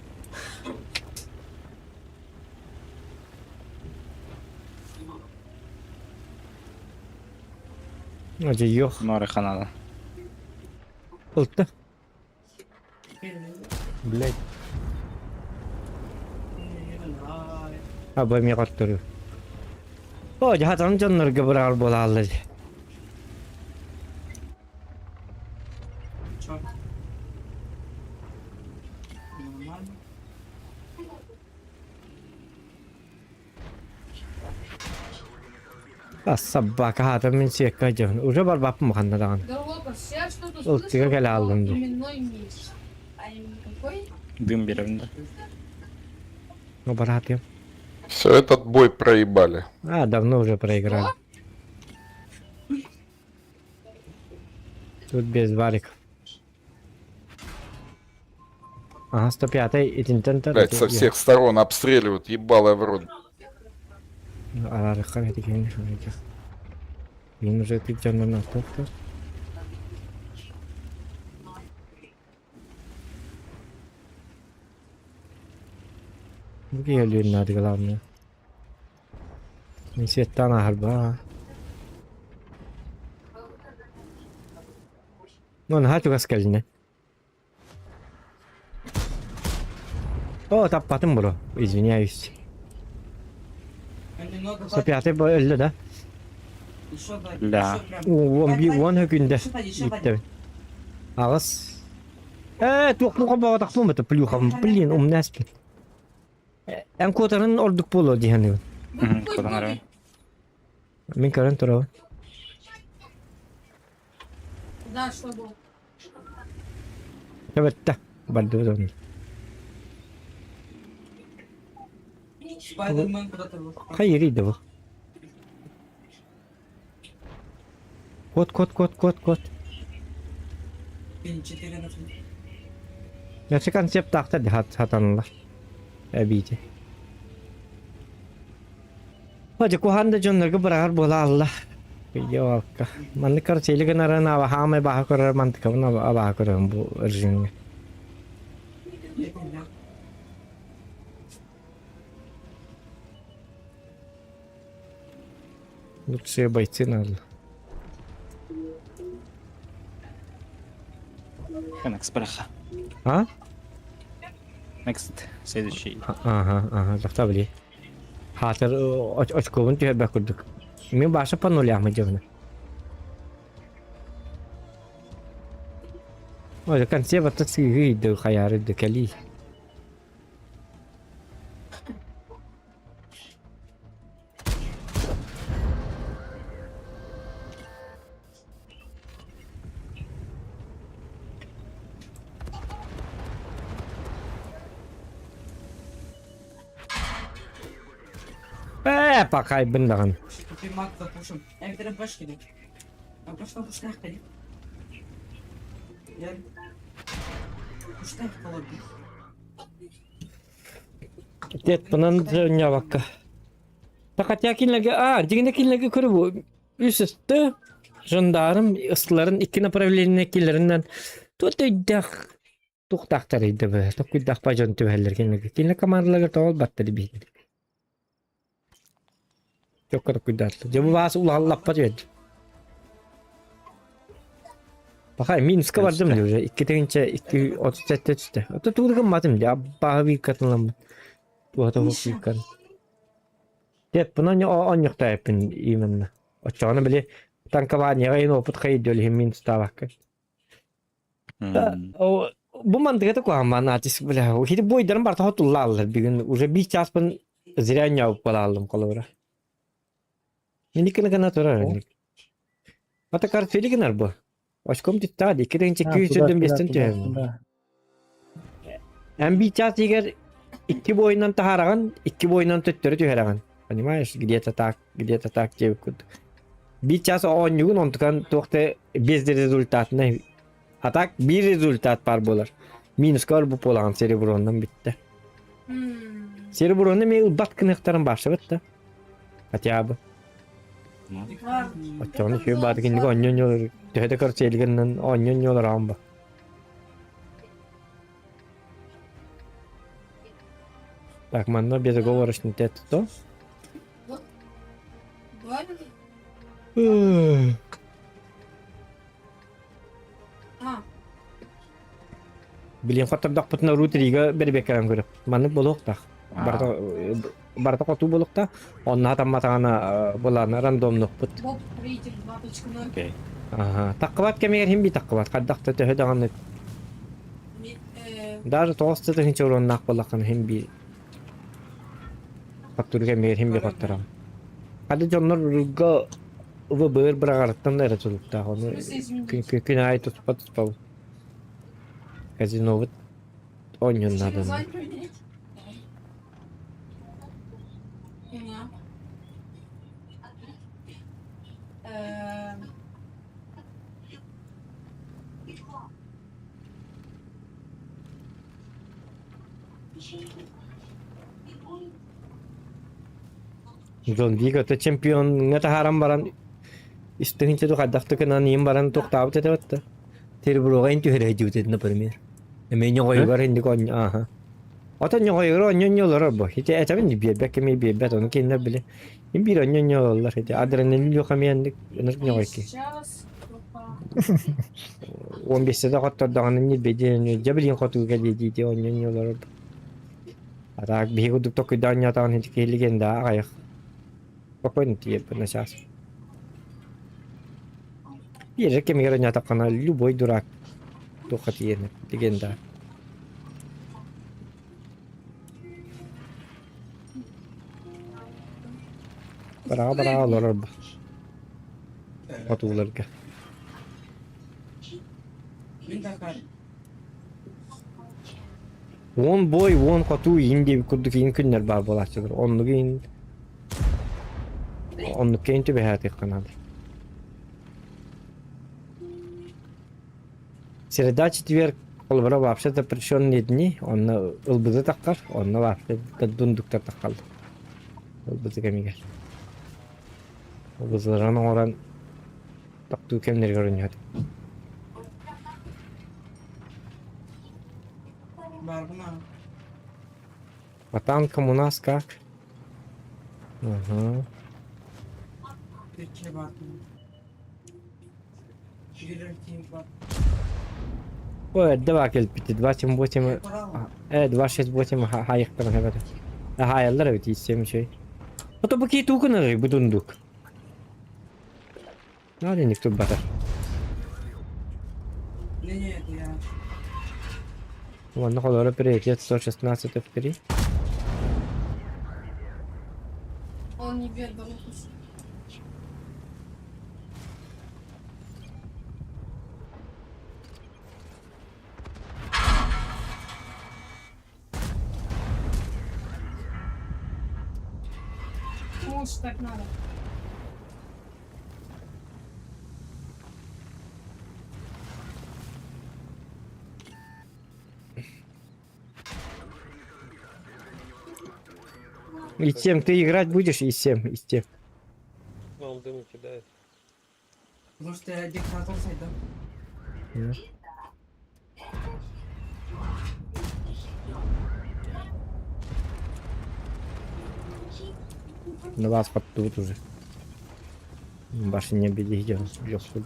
Ой, йох. Море ханада. Ылты. Блядь. Аба мегаттыры. О, жахатан жоннорго быраар буолааллар. Чё? Нормально. А собака хата мин сиэкка дьон. Уже барбаппын ханна даҕаны. Горлопа, я что-то Ылтыга слышал кэлэ про ааллым дии. именной меч. А именно какой? Дым берем, да? Ну, бараатыам. Все, этот бой проебали. А, давно уже проиграли. Тут без вариков. Ага, 105 итинтен Блять, со всех сторон обстреливают, ебало в рот. Арарыхха этигин Мин уже ты на топтор. Бу надо главное. Мин светтан ахарба. Ну, наһаа чугас кэлинэ. О, таппатым бро. Извиняюсь. Немного 105 өллө да? Еще дай. Да. Еще прям. Уон би уон хөкүндэ. Еще дай, еще дай. Иттебин. Аҕыс. Э, туох баҕатахпын это плюхам. Блин, умнаспин. Эн куотарын ордук буолуо диһаныбын. Кудан арай. Мин көрөн турабын. Да, что было? Төбөттэ. Бардыбыт онно. Спайдермен куда-то выходит. Хайыр бу. Кот, кот, кот, кот, кот. Блин, 4 на 3. Нәсе концепт тахта хат хатанлар. Әбите. Хожа куханда жоннорго бырагар буола алла. Видео алка. Манны карчелиген аран аба хаамай баха көрөр мантыкабын абаха көрөрүм бу режимге. Лучшие бойцы надо. Next браха. А? Next. Следующий. Ага, тохта били. Хатыр очковун түһэрбэ курдук. Мин баша по нулям идём. Ой, конце вот сыгы хаяры да кали. Э, пока бындаган. Купи мак запушим. Я второй башки. А пошла пушка ходи. Я... Пушка холодный. Дед, бынан нявакка. Хотя кинилэргэ, а, дьиҥинэ кинилэргэ көрү үс ысты, жандарм ыстыларын икки направление киллэринэн туот өйдөөх туохтаахтар өйдөбө, токуйдаах ба дьон түбэһэллэр кинилэргэ. Кинилэр командаларга тоҕол баттар биһиги. Чокка токуйдаатылар. Дьэ бу баас улааллаппат үөд. Паха Минска бардым дии уже 2 тыһыынча 237 түстэ. Ото тугу гымматым дии, аббааһы биир катыламмыт. Туһата суох Деп, бұны онньуктаайыппын именно. Оччоҕуна били танкованияҕа иһин опыт хайдыал иһин мин ставакка. Бу мандыгата куһаҕан натиск бля. Хити бойдарым барта хотуллааллар бүгүн уже биир чааспын зря ньаабып балааллым холобура. Миниккина гына турар. Ата картфели гынар бу. Очком түттаҕа икки тыһыынча 225 түһэбин. Эн биир чаас иһигэр икки буойунан таһаараҕын, икки буойунан төттөрү түһэрэҕин. Понимаешь, где-то так, где-то так диэбит курдук. Биир чаас оонньуугун онтукан туох да без результатнай. А так биир результат баар буолар. Минуска бар буолаҕын сереброннан бүттэ. Сереброну эмиэ ылбат гыныахтарын баашабыт да. Хотя бы. Оччоҕуна үчүгэй баата кинигэ оонньуу-оонньуу төһө да көрсүөлгэннэн оонньуу-оонньуу олороҕун ба. Так, манна безоговорочный тет то. Билин хоттордохпутуна рут рига бэрбеккерен көрүп. Маннык буолуохтаах. Барыта барыта хотуу буолуохтаах. Онно хатамматаҕына былаана рандомнукпут. Боб Рейтинг 2.0. Окей. Аха. Таххыбат кэмигэр хим би таххыбат. Хайдах да төһө даҕаны даже тоҕус да тыһыынча уруоннаах буоллаххына хим би хоттору кэмигэр хим би хоттором. Хады дьоннор рулга ВБР быраҕарыттан да эрэ тутулуктаах. Ону күн күн аайы туспа туспа казинобут оонньуон наада. Дьон Вика чемпиоҥҥа таһааран баран истиҥ хайдах да гынан иһин баран туохтаабыт этэ батта. Сереброҕа ин түһэрэ сылдьыбыт например. Эмиэ ньоҕойугар инник оонньуу ааһа. Ото ньоҕойугар оонньуу олорор бу. Ити этэбин биэрбэт кэми биэрбэт ону кинилэр били. Им биир оонньуу олороллор ити адреналин люха эмиэ инник ынырык ньоҕой киһи. 15 да хоттордоҕуна ньирбэйдиэн дьэ билигин хотугу кэлиэ дии оонньуу олорор. А так биһиги курдук токуйдаан оонньоотоҕун ити киһи легенда аҕыйах. Спокойно тиийэрбин начаас. Биэрэр кэмигэр оонньоотоххуна любой дурак туохха тиийэн легенда. Бараҕа-бараҕа олорор хотууларга. Уон бой, уон хотуу иин диэбит курдук иин күннэр баар буолааччылар. Оннук иин оннук кэйин түбэһээтиэххэ наада. Среда, четверг холобура вообще запрещенные дни, онно ылбыты таххар, онно вообще дундуктар таххаллар. Ылбыты кэмигэр. Ылбытыларын оҥорон тохтуу кэмнэригэр оонньоот. А танком у нас как? Ага. Ой, давай кэлбити 278 268 хаайыктарын эбэтэ. Хаайаллар эбит ииссем үчүгэй. Ото бу кии туукунарый бу дундук. Надо никто батар. Уонна холоро приоритет 116 F3. Он не бьет балухус. Может, так надо. И7, ты играть будешь? И7, И7. Он дымы кидает. Потому что я диктатор сайда. На вас тут уже. Башня не беди, легко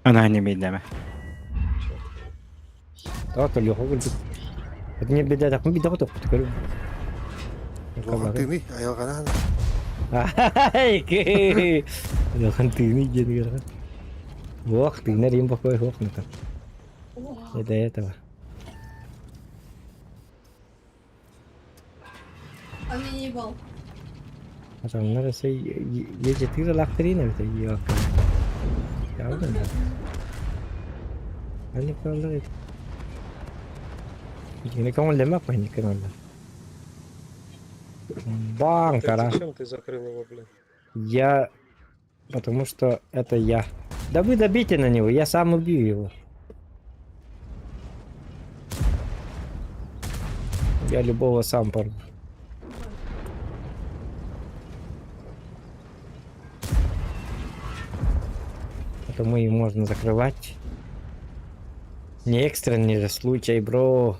Она не бейдеме. То легко Это не беда, так мы беда готов. Улахан тыыный, айылҕанан. Улахан тыыный диэн ыарахан. Ох, тыынар им покой ох ну там. Не до этого. Он меня не ебал. Адамнар өсө ежетир лахтырина это её. Правда? Они правда. Никому лема паника надо. Банкара. Зачем ты закрыл его, блин? Я... Потому что это я. Да вы добейте на него, я сам убью его. Я любого сам порву. Потому и можно закрывать. Не экстренный же случай, бро.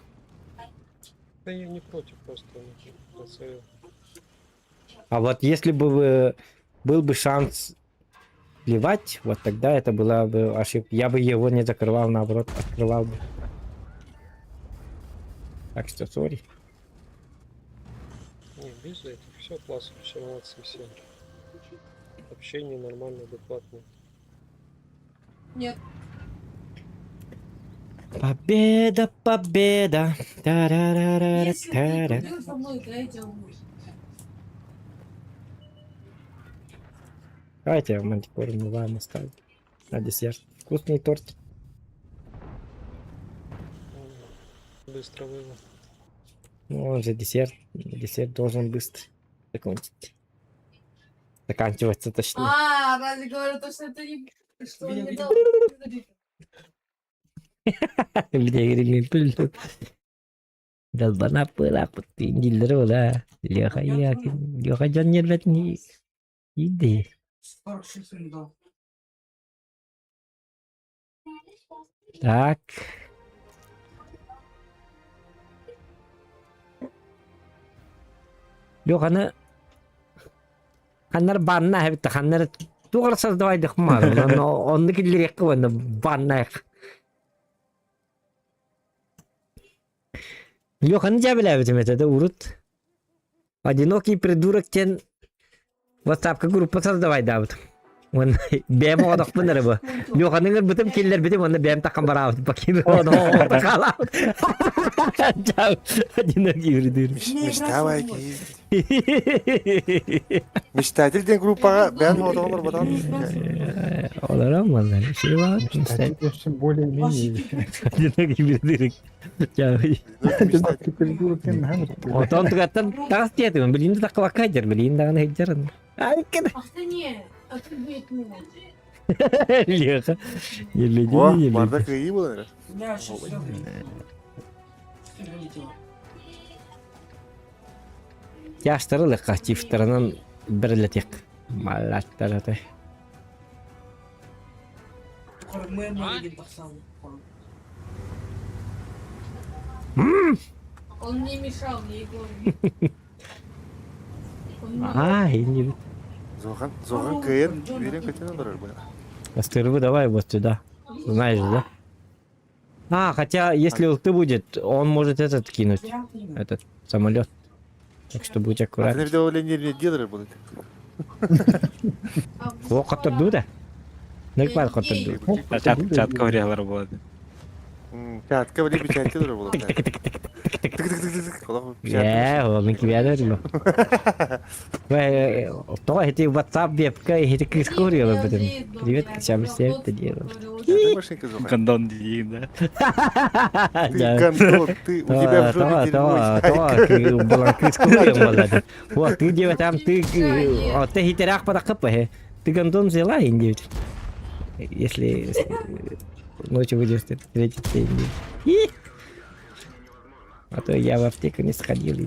Да я не против, просто нацелил. А вот если бы вы- был бы шанс плевать, вот тогда это была бы ошибка. Я бы его не закрывал, наоборот, открывал бы. Так что, сори. Не, без этих. Все классно, все молодцы, все. Общение нормально, адекватное. Нет. Победа, победа. Если ты Та-ра-ра-ра-ра. купил со мной, то я тебя убью. Давайте я мантикору мы вам оставлю. На десерт. Вкусный торт. Быстро было. Ну, он же десерт. Десерт должен быстро закончить. Заканчиваться точнее. А, разве говорю, то, что это не... Что он не дал. Долбана пыла, пыла, Леха, я, Леха, дьон нервет не иди. 46 не дал. Так. Леханы Ханнар банна хэбит ханнар тугар создавай дыхмар. Но он киллерек кыбы банна. Леханы жабилябит это урут. Одинокий придурок тен WhatsApp группа создавай дабыт. Он бэм одохпун эрэ бу. Леханы бутым киллер битим онна бэм такан бараабыт. Бакин одох Одинокий придурок. Мечтавай киһи. Мечтатель диэн группаҕа бэйэн оҕотоҕун орботон. Олорон манна şey var. Мечтатель вообще более-менее. Одинокий придурок. Одинокий придурок диэн наһаа Отон тугаттан таас диэтим. Билин да таккалакка дер, билин даҕаны хеджерин. Айкын. Ах ты не, а ты будет меня. Леха. Не леди, О, не барда леди. кыайыы буолан эрэ. У меня вообще все вылетело. Все вылетело. Яштары лыка чифтарынан бирлетек. Малаттар аты. Мы многие тахсал. Он мне мешал, я его убил. Он мне- А, и не. Зохан, Зохан кыайан үөрэн көтөн олорор бу. Астервы давай вот сюда. Знаешь, да? А, хотя, если ЛТ будет, он может этот кинуть. Этот самолет. Так что будь Атын аккуратен. эрдэ ол нервне делер будет. О, которду да? Ныкпар которду. Чат, чат ковырялар болады. Чатка били печатке олорор буолар. Тык-тык-тык. Олох Э, ол мен кибядер То эти WhatsApp вебка, эти крискурила об этом. Привет, чем все это делал. Гондон дейін, да? Ты гондон, ты, у тебя в жопе дерьмо. То, была крискурила молодец. Вот, ты где там, ты, а ты хитерах подакапа, ты гондон взяла, индивид. Если ночью будешь встретиться, индивид. А то я в аптеку не сходил.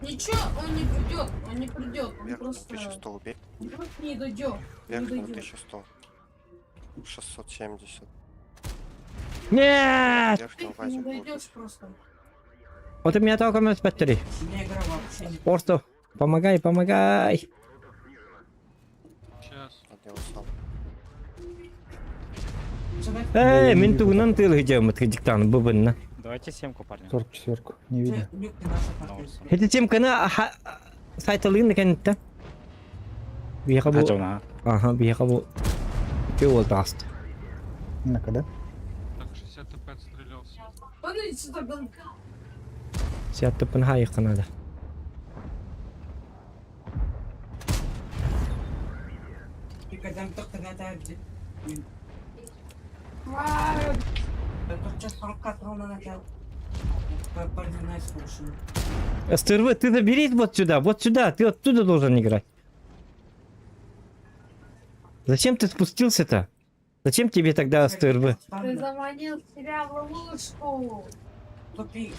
Ничего, он не придет, он не придет, он Верхнего просто... 1100 убей. Он просто не дойдет. Не Верхнего дойдет. 1100. 670. Нет! Верхнего Ты не Вазик был. дойдешь просто. Вот у меня только минус 3. У меня игра вообще не... Орсто, помогай, помогай. Сейчас. Одного сам. Эй, мин тугунан тыылыһыдьаммыт кыдьыктаан бубынна. Давайте семку, парни. 44-ку, не видно. Люк не наша партия. Эти темканы сайталыын кэнниттэн. Биһиэхэ бу... Хачауна. Аха, биһиэхэ бу... Үтүө уол таҕыста. На-ка, да? Так, 60 ТП отстрелялся. Подожди, сюда, гон. Сиаттыппын хаайыахха наада. СТРВ, ты заберись вот сюда, вот сюда, ты оттуда должен играть. Зачем ты спустился-то? Зачем тебе тогда СТРВ? Ты заманил себя в ловушку. 150.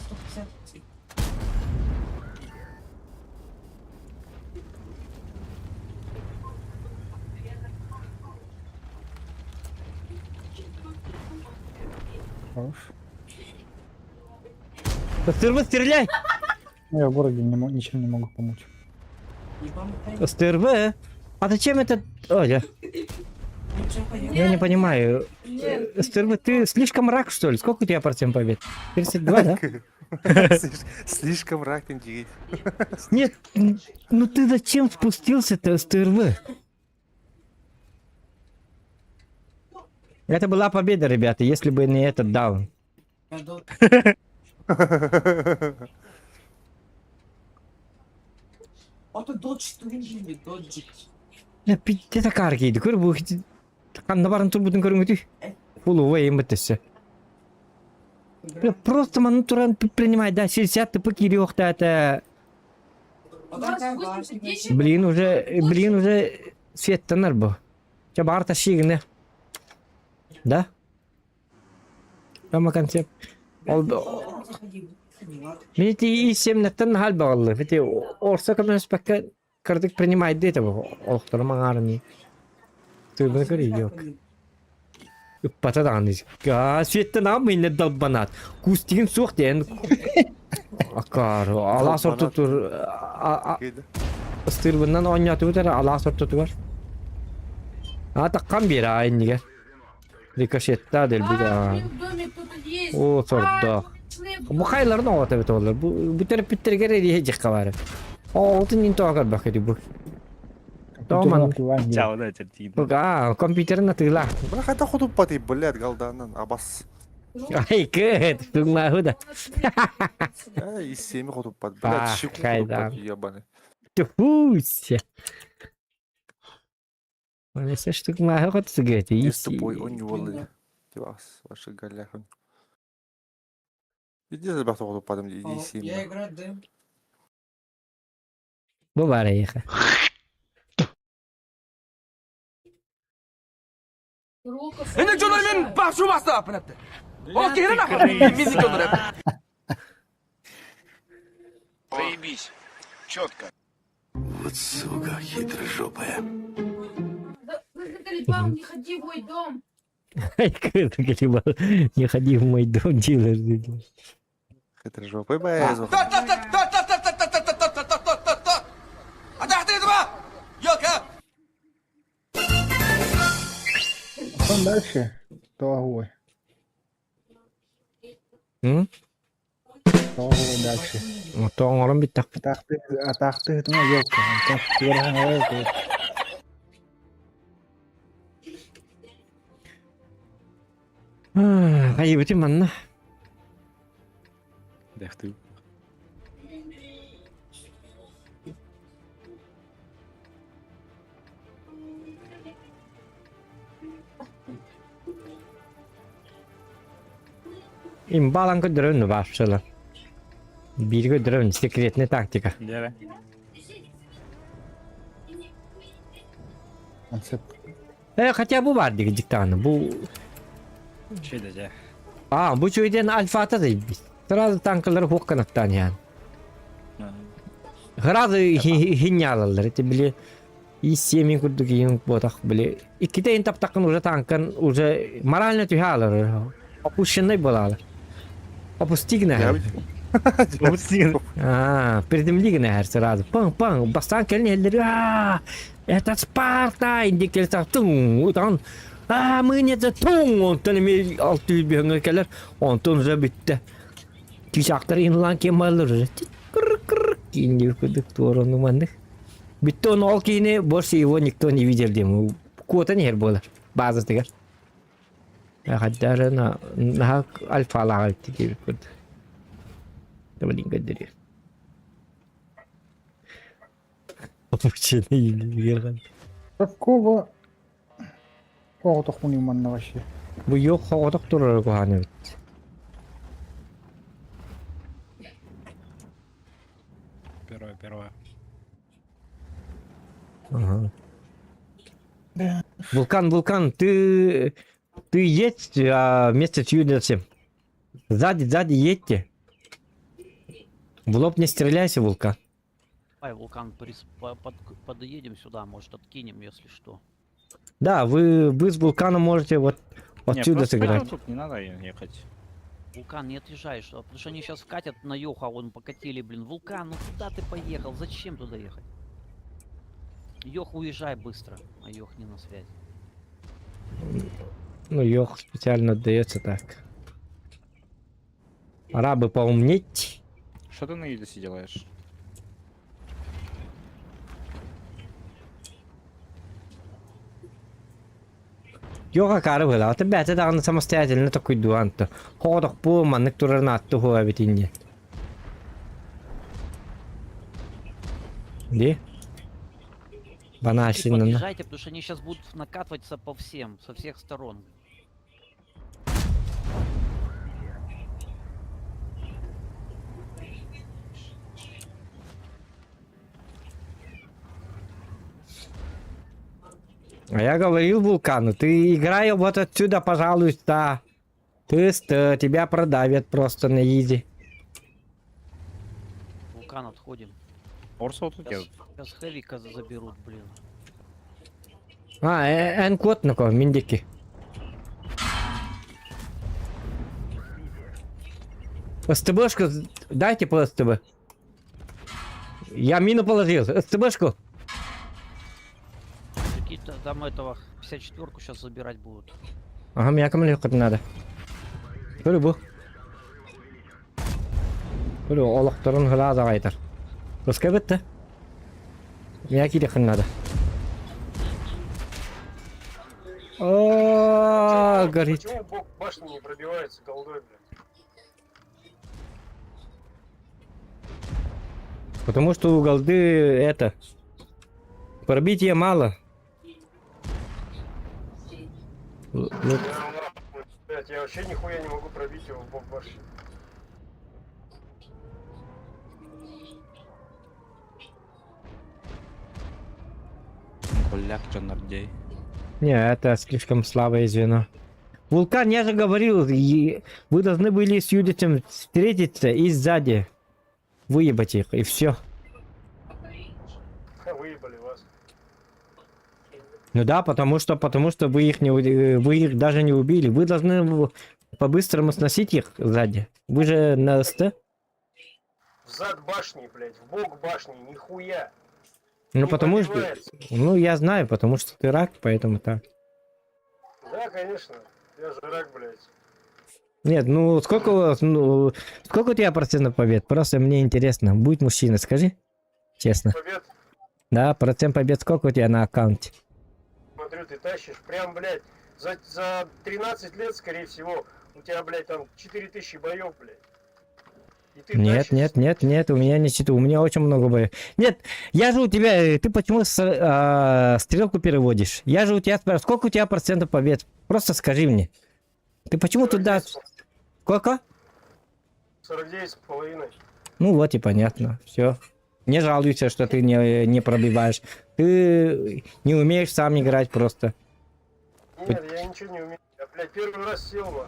Хорош. СТРВ, стреляй! Ну, я в городе не ничем не могу помочь. СТРВ? А зачем это... Ой, я не понимаю. Нет. СТРВ, ты слишком рак, что ли? Сколько у тебя процент побед? 32, да? Слишком рак им дигить. Нет, ну ты зачем спустился-то, СТРВ? Это была победа, ребята, если бы не этот даун. Ото додж тугин доджик. Это карги, көр бу ханна барын турбутун көрүңүтүй. Фулу эйм бітесі. Бля, просто ману туран принимай, да, 60 тп кириохта это... Блин, уже, блин, уже светтанар бу. Ча бар ташигіне. Да? Ама концепт. Ол Мен и семнеттен хал бағылы. Бити орса көмөс бакка кырдык принимай дейті бу. Олықтары маңарыны. Тыбын көрі yok. Ыппата даҕаны. Аа, светтен аам инне далбанат. Кустигин суох диэн. Акар, алаас ортотур ыстырбынан оонньоотубут эрэ алаас ортотугар. А таккан биэр аа иннигэр. Рикошетта дэлбит А, аа. в доме кто-то есть. Оо сордоох. Бу хайларын оҕото эбит олар. Бу бу төрөппүттэригэр эриэһэ дьихха баара. Оҕотун нин тоҕо көрбөх ити бу. Тооман. Чао, да, терти. Аа, компьютерин атыылаа. Бля, хотя ходу пати, блядь, галданан, абас. Ай, кыт, тугмааһы да. Эй, из семи ходу пат, блядь, Ах, щеку ходу хайда. пат, ебаный. Тьфуся. Онесе штугмааһы хотсугэти. Из тупой, он не волы. Вас, ваши галяхы. Иди за ходу патом, иди семи. Я играю дым. Бу баар эйиэхэ. Эне мен башу баста апынатты. О, кehre нахуй. Мизик Заебись. Четко. Вот сука, хитрожопая. Да, ты заколебал, не ходи в мой дом. Ай, кыт, заколебал. Не ходи в мой дом, делаешь. Хитрожопый бэзу. Потом дальше, то огонь. М? То огонь дальше. Тоҥорон бүттэх. Атахты, атахты, это елка. Там елка. Хайыбыты манна. Дехты. Имбалан көдөрөн башчылар. Бир көдөрөн секретный тактика. Дere. Концепт. Э, хотя бу бар диги диктаны. Бу Че да, А, бу чөйден альфата да. Сразу танкалар хук канаттан ян. Сразу хиннялаллар. Эти били и семьи курдук иин буотах били иккитэ ин таптакын уже танкан уже морально түһэ алар. Опущенный буолалар. Опусти гына. А, приземли гына сразу. Паң-паң, бастан кэлин иһэллэр. А, это Спарта! Инди келсак туң, утан. А, мы не за туң, онтон эми алты жүз бөһөҥө кэлэр, онтон уже бүттэ. Чыычаахтар инлаан киэн бараллар уже. Кыр-кыр киин курдук туора маннык. Бүттэ он ол киини больше его никто не видел диэн куотан иһэр буолар базатыгар. Хаддары наһаа альфалаах эбит диэбит курдук. Блин көрдөрүө. Какого оҕотохпунуй манна вообще? Бу юк хоҕотох турар куһаҕан эбит. Первое, первое. Ага. Вулкан, вулкан, ты ты едь а, вместе с Юдесом. Сзади, сзади едьте. В лоб не стреляйся, вулкан. Давай, вулкан, прис- по- под- подъедем сюда, может, откинем, если что. Да, вы, вы с вулканом можете вот Не, отсюда просто сыграть. Тут не надо ехать. Вулкан, не отъезжай, что, потому что они сейчас вкатят на Йоха, вон покатили, блин. Вулкан, ну куда ты поехал? Зачем туда ехать? Йох, уезжай быстро. А Йох не на связи. Ну, Йох специально отдается так. Пора бы поумнеть. Что ты на Юдисе делаешь? Йоха кары была. Аты бәті дағаны самостоятельно такой дуанты. Хоғодох бу маннык турарын атты хуа битинде. Де? Банальщина. Подъезжайте, потому что они сейчас будут накатываться по всем, со всех сторон. А я говорил вулкану, ты играй вот отсюда, пожалуйста. Ты тебя продавят просто на изи. Вулкан, отходим. Орса вот тут Сейчас, сейчас Хэвика заберут, блин. А, эн кот на кого, миндики. СТБшку, дайте по СТБ. Я мину положил. СТБшку. Какие-то там этого 54-ку сейчас забирать будут. Ага, меня кому надо. Көрü bu. Көрü олохторун хыла айтар. Пускай бітті. Меня кире надо. О, горит. Почему бок башни не пробивается голдой, блядь? Потому что у голды это пробития мало. Ну, Блядь, я вообще нихуя не могу пробить его в бок башни. Голяк Джанардей. Не, это слишком слабое звено. Вулкан, я же говорил, вы должны были с Юдитем встретиться и сзади выебать их, и все. Выебали вас. Ну да, потому что вы их не вы их даже не убили. Вы должны по-быстрому сносить их сзади. Вы же на СТ. В зад башни, блядь, в бок башни, нихуя. Ну Не потому что, ну я знаю, потому что ты рак, поэтому так. Да, конечно. Я же рак, блядь. Нет, ну сколько у вас, ну, сколько у тебя процентов побед? Просто мне интересно. Будь мужчина, скажи. Честно. Побед? Да, процент побед сколько у тебя на аккаунте? Смотрю, ты тащишь прям, блядь, за 13 лет, скорее всего, у тебя, блядь, там 4000 боев, блядь. И ты Нет, тащишь. нет, нет, нет, у меня не считаю, у меня очень много боев. Нет, я же у тебя, ты почему стрелку переводишь? Я же у тебя спрашиваю, сколько у тебя процентов побед? Просто скажи мне. Ты почему туда... Сколько? 49 с половиной. Ну вот и понятно, все. Не жалуйся, что ты не пробиваешь. Ты не умеешь сам играть просто. Нет, я ничего не умею. Я, блядь, первый раз сел, нахуй.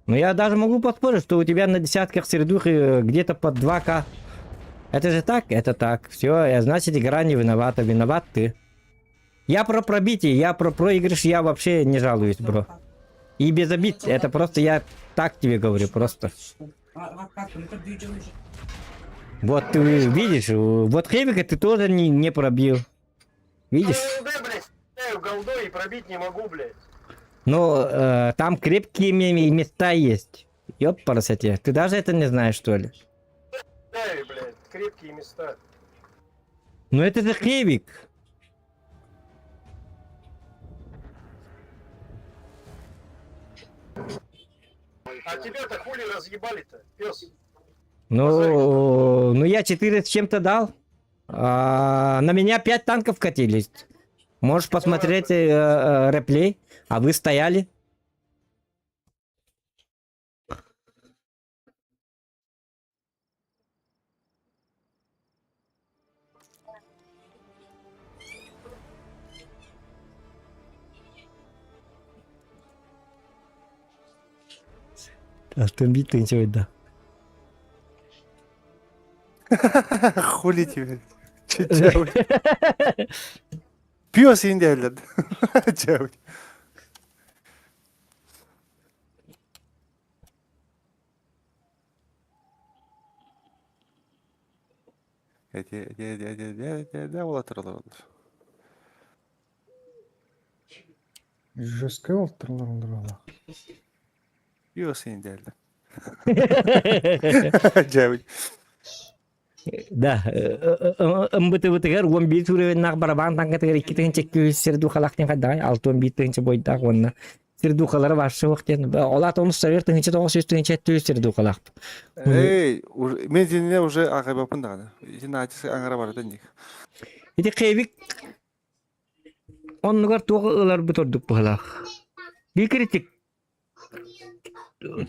Ну я даже могу поспорить, что у тебя на десятках середух где-то под 2К. Это же так? Это так. Все, значит, игра не виновата. Виноват ты. Я про пробитие, я про проигрыш, я вообще не жалуюсь, бро. И без обид, это просто я так тебе говорю, просто. Вот ты видишь, вот Хевика ты тоже не, не пробил. Видишь? ЛД, блядь, стреляю голдой и пробить не могу, блядь. Но там крепкие места есть. Ёпарасоте, ты даже это не знаешь, что ли? Стреляю, блядь, крепкие места. Ну это же Хевик. А тебя-то хули разъебали-то, пес? Ну, ну я 4 с чем-то дал. А, на меня 5 танков катились. Можешь посмотреть реплей. А вы стояли. Автомобиль ты да. Хули тебе. Че делать? Пес индиалет. Делать. Жесткий олтырылар. Пес индиалет. Делать. Да, МБТВТгер 11 уровеннах барабан танкатыгар 2 тыһынча 200 сердухалах тен хайдай, 6 тыһынча бойдах онна. Сердухалары баршы вақтен. Олат оны совер тыһынча 900 тыһынча 700 сердухалах. Эй, мен зене уже агайбапын дагы. Сен ачысы аңара бар да ник. Ити хевик оннугар туох ылар бу тордук быһылаах. Би критик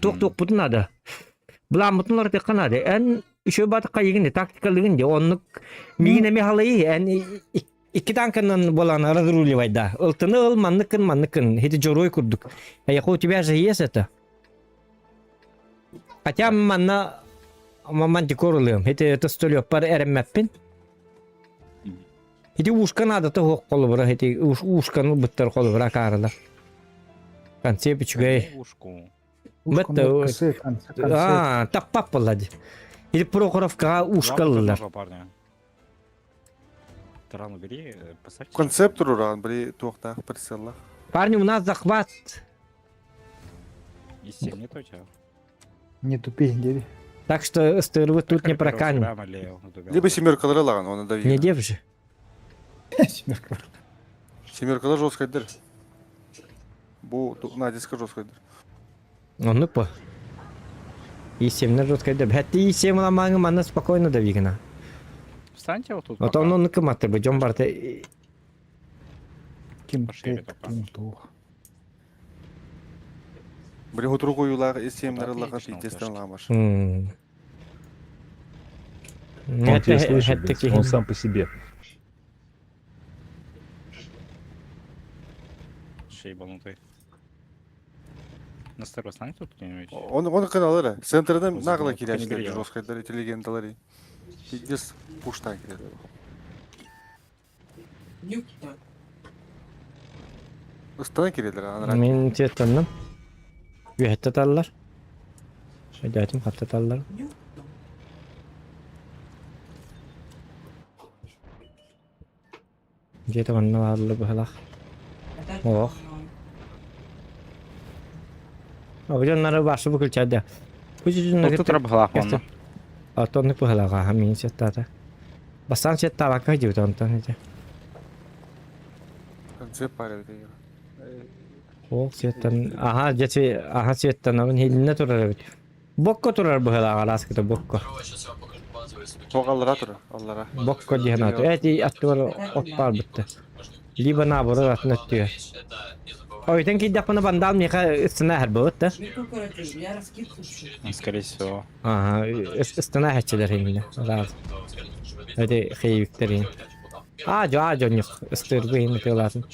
туох туохпутун надо. Буламмытын ортекка надо. Эн еще батыкка егин тактикалыгын де оннук мигин эми халайы эн икки танканан болан разруливай да. Ылтыны ыл манныкын манныкын. Хити жорой курдук. А у тебя же есть это. Хотя манна мантикор ылыам. Хити это столёппар эреммеппин. Хити ушка надо то хоқ колубура. Хити ушканы буттар колубура карылар. Концепт үчүгэй. Ушку. Бетте А, таппап боллади. Или Прохоровкаға ушкалылар. парня. Таран убери, поставьте. Концепт уран, бри туохтаах прицеллах. Парни, у нас захват. И 7 нет у тебя? Не тупи, дери. Так что СТРВ тут не проканет. Либо семеркалары лаган, оны да Не держи. Семерка. Семеркалар жесткайдыр. Бу натиска жесткайдыр. Ну по. И 7 на жесткой деб. Хәтта и 7 ламаңы манна спокойно давигна. Встаньте вот тут. Вот он он кыматы бы жон барты. Ким Пошире только. ким туох. Бри хутругу юлаг и семнер Куда ты лаган едешь на пиздец ламаш. Он Он тебя слышит, блядь, он сам по себе. Шейбанутый. На старый встаньте тут где-нибудь. Он он каналары. Центрдан Возле нагло кнопки не кирячтер грел. жесткайдыр, интеллигенталары. Пиздец пуштан киреді. Нюк-то. Ыстан кирелер, анара. Мен теттанным. Үһәттә таллар. Өйдәтим хатта таллар. Нюк-то. Жете манна барлы быһалах. Ох. Обжоннары башы бу күлчәдә. Тут тут быһалах онно. Атонны быһалага мин сеттата. Бастан сеттава кайдып онтон ите. Концепт пари деген. Ол сеттан аха жете аха сеттан абын хилине турар бит. Бокко турар быһалага раскыта бокко. Ток аллара тур, аллара. Бокко диһен аты. Эти аттылар отпар битте. Либо наоборот атын өттүгө. Ойтен киддәк бандал миха ыстына һәр булып да. Мику, короче, я раскидку ищу. Скорее всего. Ага, ыстына һәчеләр инде. Раз. Эти хейвиктерин. А, жо, а, жо, нюх. Ыстырбы инде тылатын.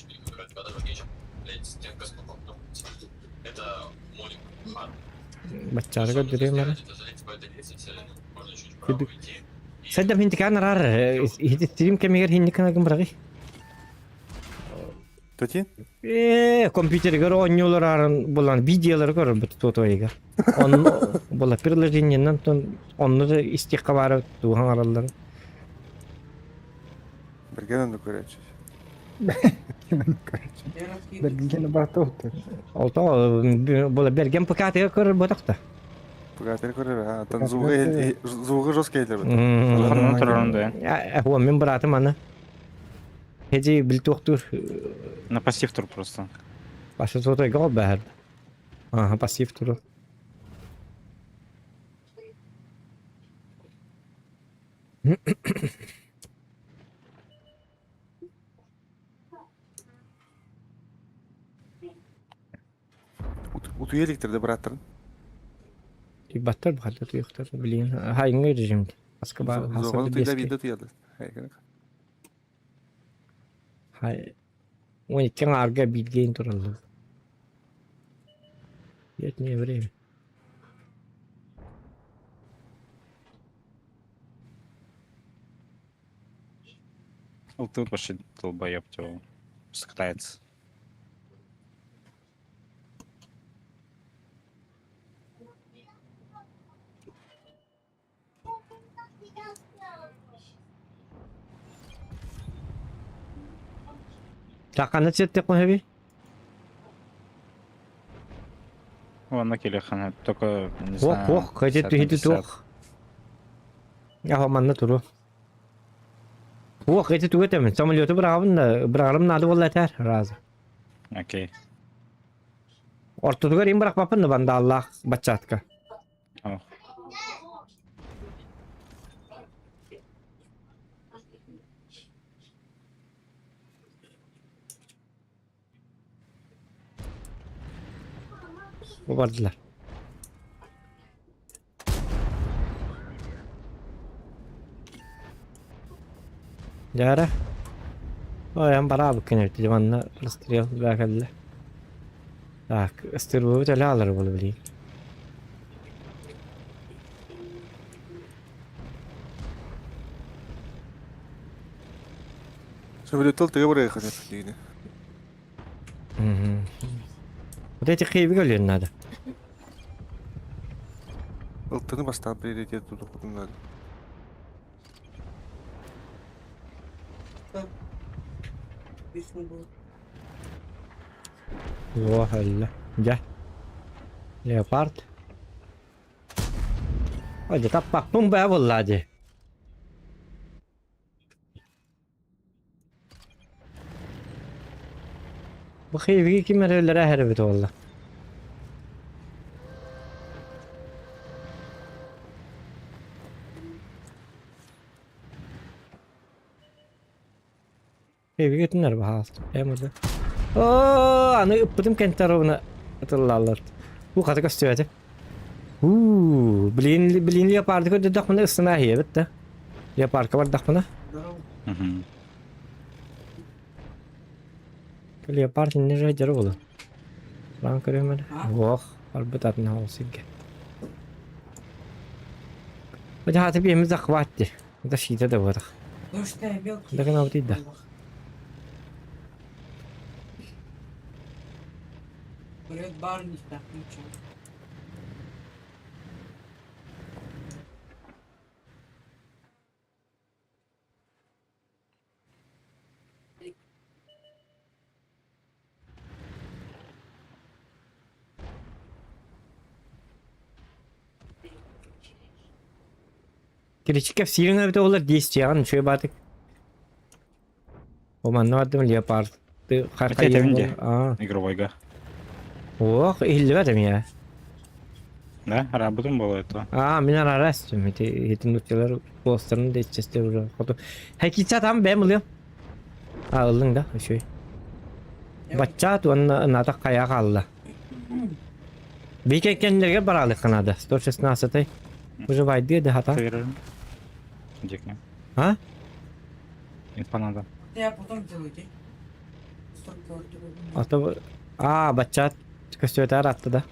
Бачарга дүрем ара. Сайдам хинтикаан араар иһититтирим кэмигэр хинникана гымбырагый. Тати? Э, компьютеригэр оонньуулар ааран булан видеолары көрөр бут туотуайыгар. Онно була приложениеннан тон онно да истиэххэ баара туһан араллар. Берген онну көрөөччү. Бергенкени барта уттар. Олто була берген ПК-тыга көрөр ботахта. ПК-тыгар көрөр, а там звугы звугы жестко келер. Ханна турарын да. Э, мин братым аны. Хеди билтуохтур. На пассив тур просто. Пассив тур гол бәһәр. Ага, пассив тур. Утуя электрде быраттарын. Баттар бахалда туйахтар билин. Хайыңы режимде. Аска бар. Зоғаны туйда видео туяды. Хай. 12 арга билгейн тураллар. Летнее время. Ол тут вообще долбоеб его. Скатается. Таканы сетте қойби? Ладно, Келехана, только не Ох, знаю. ох, хәҗет 50 на хити 50. туох. Аха манна туру. Ох, эти тугетем. Самолеты бырагабын да, бырагым нады болла этер, разы. Окей. Ортотугар им быракпапын да банда Аллах бачатка. Ох. Бу бардылар. Дьара. Ой, бараабы кенерти манна расстрел бакалла. Так, ыстырбыбыт эле алар болу билейин. Самолеттал тыга барайы ханып дигини. Вот эти хейби өлүөн надо. Ылтыны бастаан приоритет тутухутун надо. Во, әллә. Дьэ. Леопард. Ой, дьэ таппаппын баа буоллаа дии. Бу хейбиги ким эрэ өлөрө эһэр эбит буолла. Хейбиги түннэр баһаалта. Эмырда. Оо, аны ыппытым кентеровна ытыллаллар. Бу хата көстүбэтэ. Уу, блин, блин леопарды көрдөхпүнэ ыстана иһиэбит да. Леопардка бардахпына. Леопард инне же дьара буолуо. Баран көрүөм эрэ. Ох, барбыт атын ол сиргэ. Бу биэммит захват дии. Защита да буотах. Мелкий. Да гына да. Говорят, барни так, ничего. Киричиков сириҥ эбитэ буоллар действияҕын үчүгэй баатык. О манна бардым леопард. Хотя где? Игровойга. Ох, иһиллибэт эмиэ. Да, работаем было это. А, мин арара эстим. Ити итин нуччалар постарын да иччесте уже. Хоту. Хакица там бэм ылыам. А, ыллыҥ да, үчүгэй. Баччаат уонна ната хайа хаалла. Бике кэннилэригэр бараалыхха наада. 116 Уже вайды да хата. Дикни. А? Инфа надо. Я потом делаю, окей? А то... А, баччаат көстүөтээр атты да.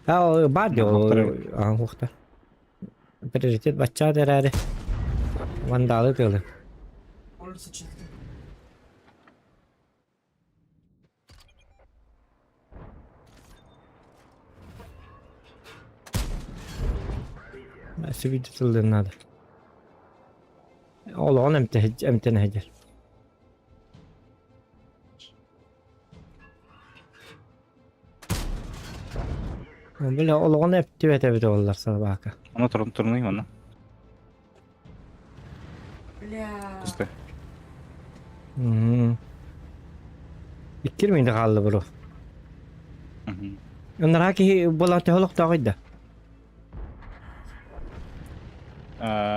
А, бар дии ол. А, ухта. Приоритет баччаат эрээри вандалы тыалы. Сүбүдү тыллыын наада. Олоҕун эмтэнэ сылдьар. Бile олоҕун эптибэт эбит оллар собака. Ону турун турнуй манна. Бля. Пустой. Иккир миңде хаалла бро. Ынараа киһи буолан төһө олохтооҕуй да?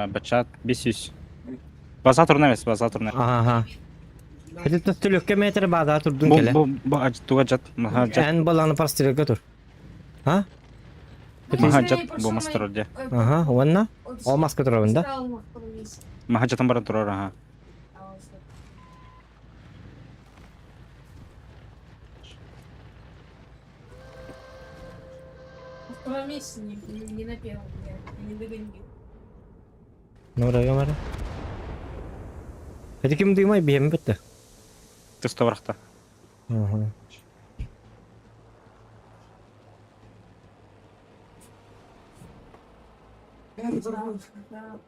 Бачат 500. База турна эмес, база турна. Аха. Ити төстөлөккө метр бааза турдун Бу келе. бу бу туга жат, маха жат. Эн баланы прострелга тур. А? Маха жат бу мастер де. Ага, уонна? Ол маска турабын да? Маха жатан баран турар, аха. На втором месте, не, не, не на первом, я не догонил. Нора мара. Hadi kim duymay биһэм битте. Тыста барахта. Ага. Да.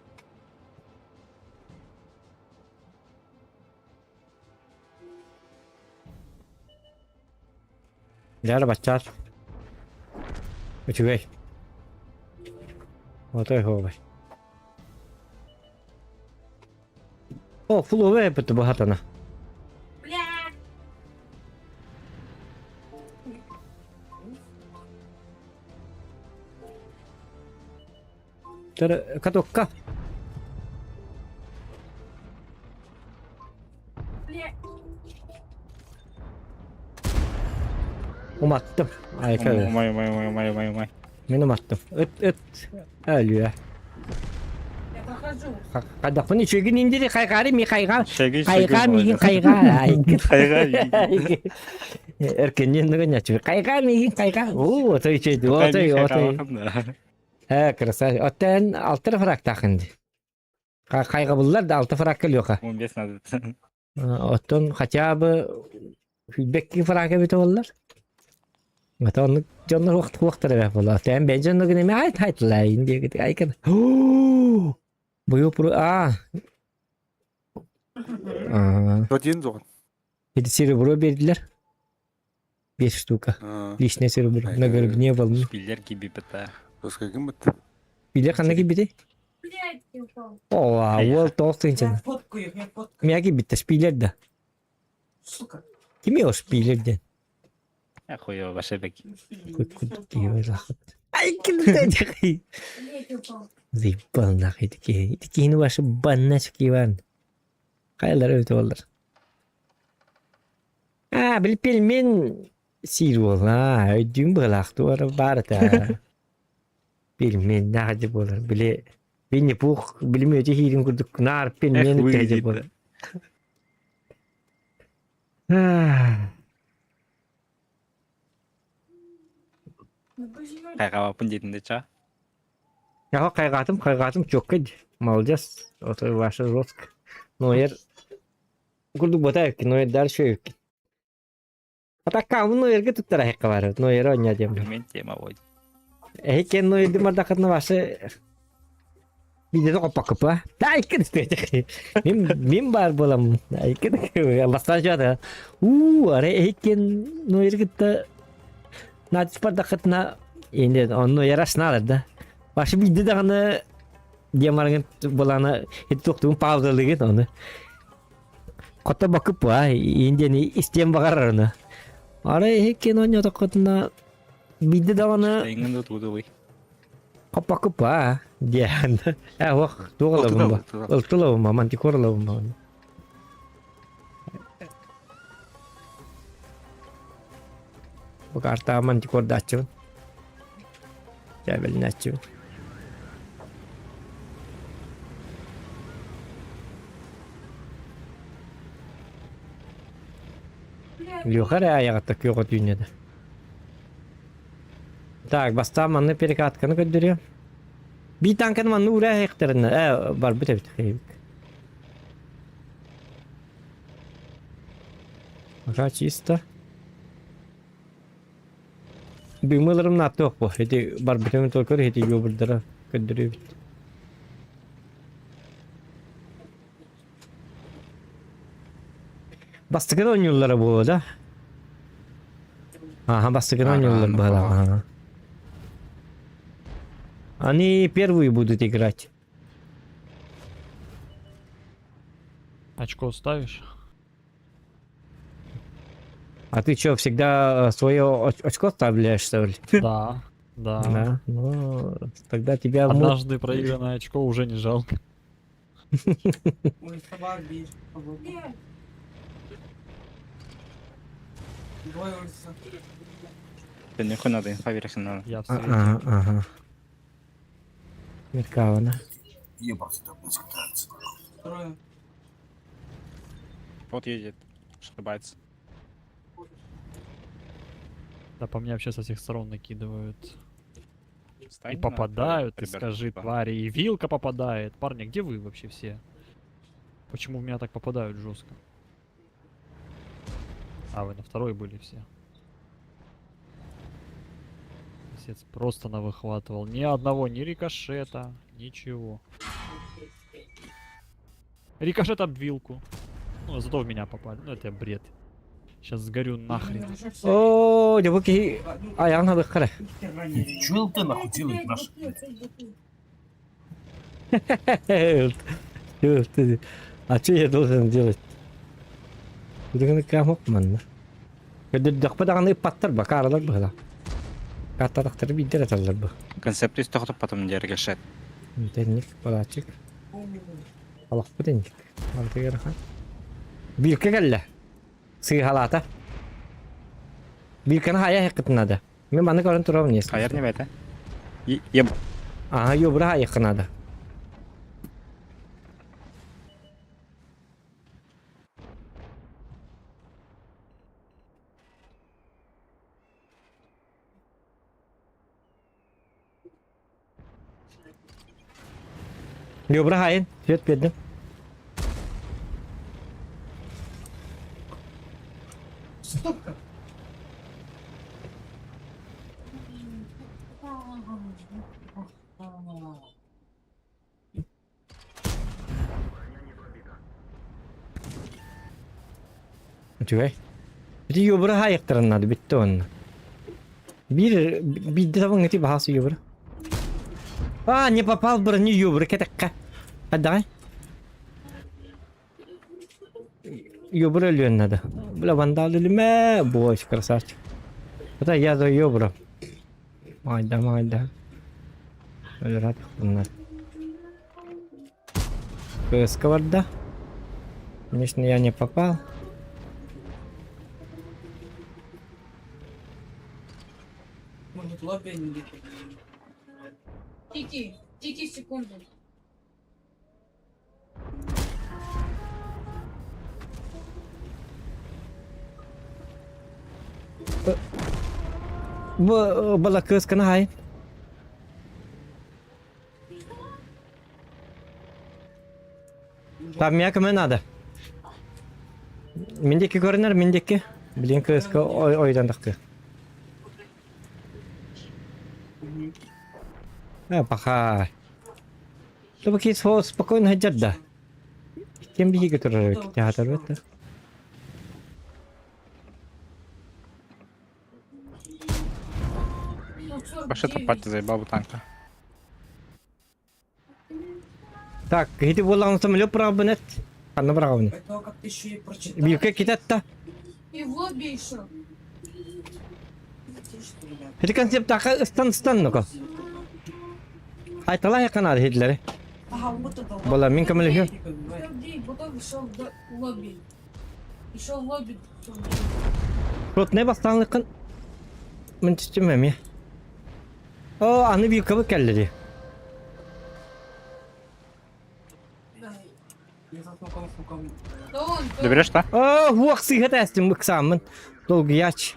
Дьэ баччаат. Үчүгэй. Отой хообай. О, фулове эппит баһатана. Бля! Тэр катокка. Бля! Уматтым. Айка. Умай, умай, умай, умай, умай, умай. Мин уматтым. Ыт, ыт. Өлүө. Я прохожу. Хайдахпын үчүгүн индири хайгари ми хайга. Шеги, Хайга миигин хайга. Хайга миигин. Эркеннен нүгэн Хайга миигин хайга. Уу, отой үчүйдү. Отой, отой. Э, красавчик. Оттен алты фрактахын ди. Хайга буллар да алты фракка лёха. 15 надо. Оттон хотя бы бекки фрака бит оллар. Оттон дьоннор уақыт уақтар эбэ була. Тэн бен дьоннор гынеме айт хайтлай инди айкын. Бу про а. А. Один зон. Эти серебро бердилер. Бес штука. Личное серебро. На гребне волны. Шпиллер кибипета. Пускай ким бит. Биле ханна кибите? Блядь, я упал. О, ол толстый Я фоткаю их, я фоткаю. Мяги битте шпилер да. Сука. Кими ол шпилер ден? Охуево, ваше беки. Ай, килде. Блядь, я упал. Заебал нахуй такие. Такие ну ваши банначки, Иван. Хайлар өтө олар. А, бил пельмен сир бол. А, өйдүүн былақты бар бар та. Пельмен нахады болар. Биле Винни Пух билме өте хирин курдук нар пельмен Эх, өтө выглядит, болар. А, Ну почему? Хайгабапын дейтінде ча. Яха кайгатым, кайгатым чокка. Молодец. Это ваша жестко. Но я курдук батайык, но я дальше өк. А так кам ну эрге туттара хекка бар. Но я роня дем. Пельмен тема ой. Эйкен ну иди мардакытны башы Видео копа копа. Айкын Мин мин бар болам. Айкын бастан жада. У, аре эйкен ну эргитте Надис бардакытна енді онну ярашналар да. Башы билди даганы демаргын буланы токтугун паузалыгын оны. Кота бакып ба, индени истен багарар оны. Аре эйкен оньо токотна билди даганы Тайыңын да тудылый. Копа-копа, диэн. Э, ох, туғалабын ба. Ылтылабын ба, мантикорлабын ба. Бу карта мантикордачыбын. Жабелиначыбын. Люхар аяғатта күйоға түйінеді. Так, бастан манны перекатканы көддірем. Бии танканы манна уурааһыахтарына ээ барбыт эбит хайыбыт. Пока чисто. Быымыларым нааттыах бу. Ити барбытым только ити юбурдара көрдөрүбүт. Бастакы оонньууллара буолуо да? Ага, бастакы оонньууллар быһалаах. Они первые будут играть. Очко ставишь? А ты что, всегда свое очко вставляешь, что ли? Да, да. Да, ну, тогда тебя... Однажды проигранное очко уже не жалко. Ой, собак бей. Двое улица. Да нихуй надо, инфа версия надо. Я в свете. Ага, ага. Меркавана. Трое. Вот едет, ошибается. Да по мне вообще со всех сторон накидывают. Встань И на попадают, ты ребят, скажи, типа. твари. И вилка попадает. Парни, где вы вообще все? Почему в меня так попадают жестко? А, вы на второй были все. Писец просто навыхватывал. Ни одного, ни рикошета, ничего. Рикошет об вилку. Ну, зато в меня попали. Ну, это бред. Сейчас сгорю нахрен. О, дьэ бу киһи айаҕын хабыххара. Чё ты нахуй делает наш? А что я должен делать? Бүгүн кам манна. Көдөрдөхпө даҕаны ыппаттар ба, кааралар быһыла. Кааттатахтары биирдэр аталлар бу. Концепт из того, потом не рикошет. Тенник, балачык. Алахпыт инник. Артыгар хан. Бирке кэллэ. Сыыһалаата. Бирканы хайа хыккытынада. Мен маны көрөн турабын если. Хайар не бэйте. Еб. Ага, ёбра хайыккынада. Ёбра хайын, свет бердим. Стопка. Үчүгэй. Ити ёбра хайыктарын надо бүтті онна. Биир биирдэ табың ити баһаас ёбра. А, не попал броню ёбра кэтэккэ. Давай. Ёбра өлүөн надо. Бля, вандал өлүмэ. Бой, красавчик. Это я за ёбра. Майда, майда. Өлөрат bunlar. Сковорода. Конечно, я не попал. Может, лобби они где-то. Тики, Тики, секунду. Была кыскана хай. Там меня кому надо. Миндеки көрінер, миндеки. Блин, кыска ойдан тақты. Э, паха. Чтобы кейс спокойно хотят, да. Кем биһиги турар театр бетте. Вообще пати заебал бы танка. Так, ити буоллаҕына самолет быраҕабын эт. Ханна быраҕабын? Это как ты еще и прочитал. Билке китетта. И в лобби еще. Ити концептаха ыстан ыстан нука. Айталай яканар хитлери. Ага, вот это Була мин көмөлөһү. Потом еще в лобби. Еще в лобби. Ротнай бастаанлыккын мин түстүм эмиэ. О, аны вилкабы кэллэри. Доберешь, да? О, уох сыыһа тээстим ыксааммын. Долгуйач.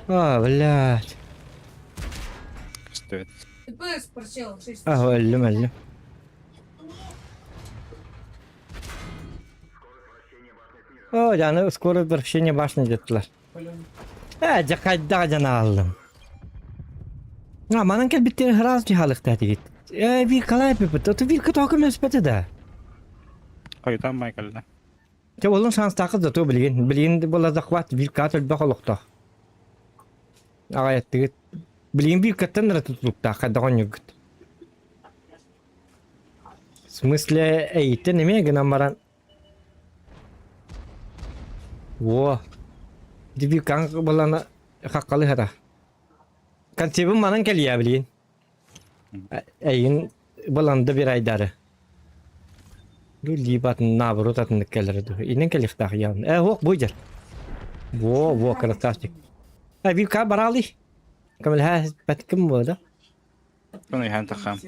А, блядь. Көстүбэт. ТПС просел 6 Ah, өллүм, өллүм. О, дьаны скоро возвращение башни деттилэр. Э, дьэ хайдах дьан ааллым. А, манан кэлбиттэрин сразу дьаһалыктаа тигит. Э, Виркалай эпипит. Ото Вирка тоҕо көмөлөспөтө да. Хойутаан Майкалла. Чэ, боллун шанстаахы зато билигин. Билигин була захват Вирка төлбөх олохтоох. Аҕайаттыгыт. Билигин Виркаттан эрэ тутулуктаах хайдах оонньуургут. В смысле, эйиттэн эмиэ гынан баран Во. Дебюкан балана хаккалы хата. Консервым манан кэлиэ билигин. Эйин баланда бир айдары. Бу либо наоборот атыннык кэлэр ду. Инен кэлихтаах ян. Э, ох, буйдер. Во, во, красавчик. Э, вилка баралы. Камилха бәткім болды. Оны иһэн тахам.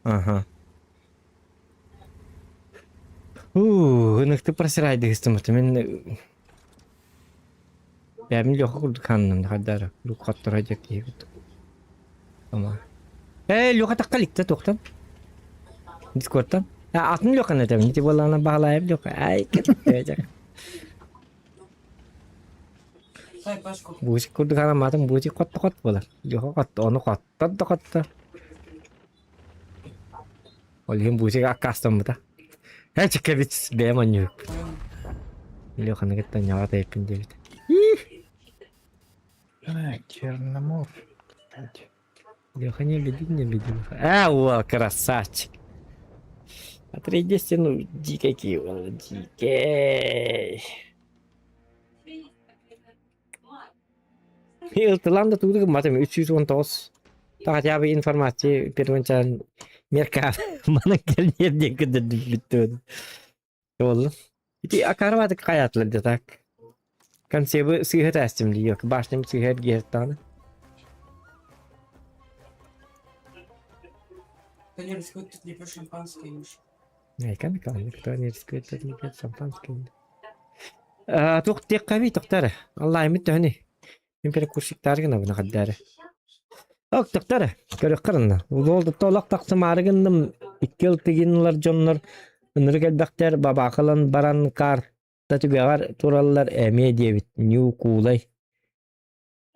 Ага. Уу, ыныкты просирайдыгыстым мен Бэбин Леха курдук ханным хардара хотторо дьэ киһи курдук. Ама. Ээ, Леха такка иликтэ туохтан? Дискордтан. А, атын Леханы этэбин, ити буоллаҕына Баһылаайап Леха. Ай, кэт Буусик курдук арамаатын буусик хотто-хот буолар. Леха хотто, ону хоттор да хоттор. Ол иһин буусик аккаастаммыта. Ээ, чеккэбит бэйэм онньуйукпут. Леханы кытта ньаҕа тэйиппин диэбит. Черномор. Леха не беди, не беди. А, о, красавчик. Отрейди ну, дикий какие он, дикий. Ылтылан да тууду гымматым 319 хотя бы информация первоначально мерка манан кэлниэр диэн көрдөрдүбүт Буолла. Ити акарбатык хайаатылар да так. Консервы сыыһа тээстим дии, башням сыыһа эргиһэртэҕинэ. Кто не рискует, тот не пьет шампанское, Миша. Айкан калан, кто не рискует, тот не пьет шампанское. Туох диэххэ тоқтары. Аллааймыт төһөнүй? Мин перекурщиктары гынабын хаддары. Ок, тоқтары. Көрөххөрүнна. Улуол толох тахсымаары гынным. Икки ылтыгиннылар дьоннор ынырык элбэхтэр бабаахылан баран карта түгэҕэр тураллар эмиэ диэбит. Ньукулай.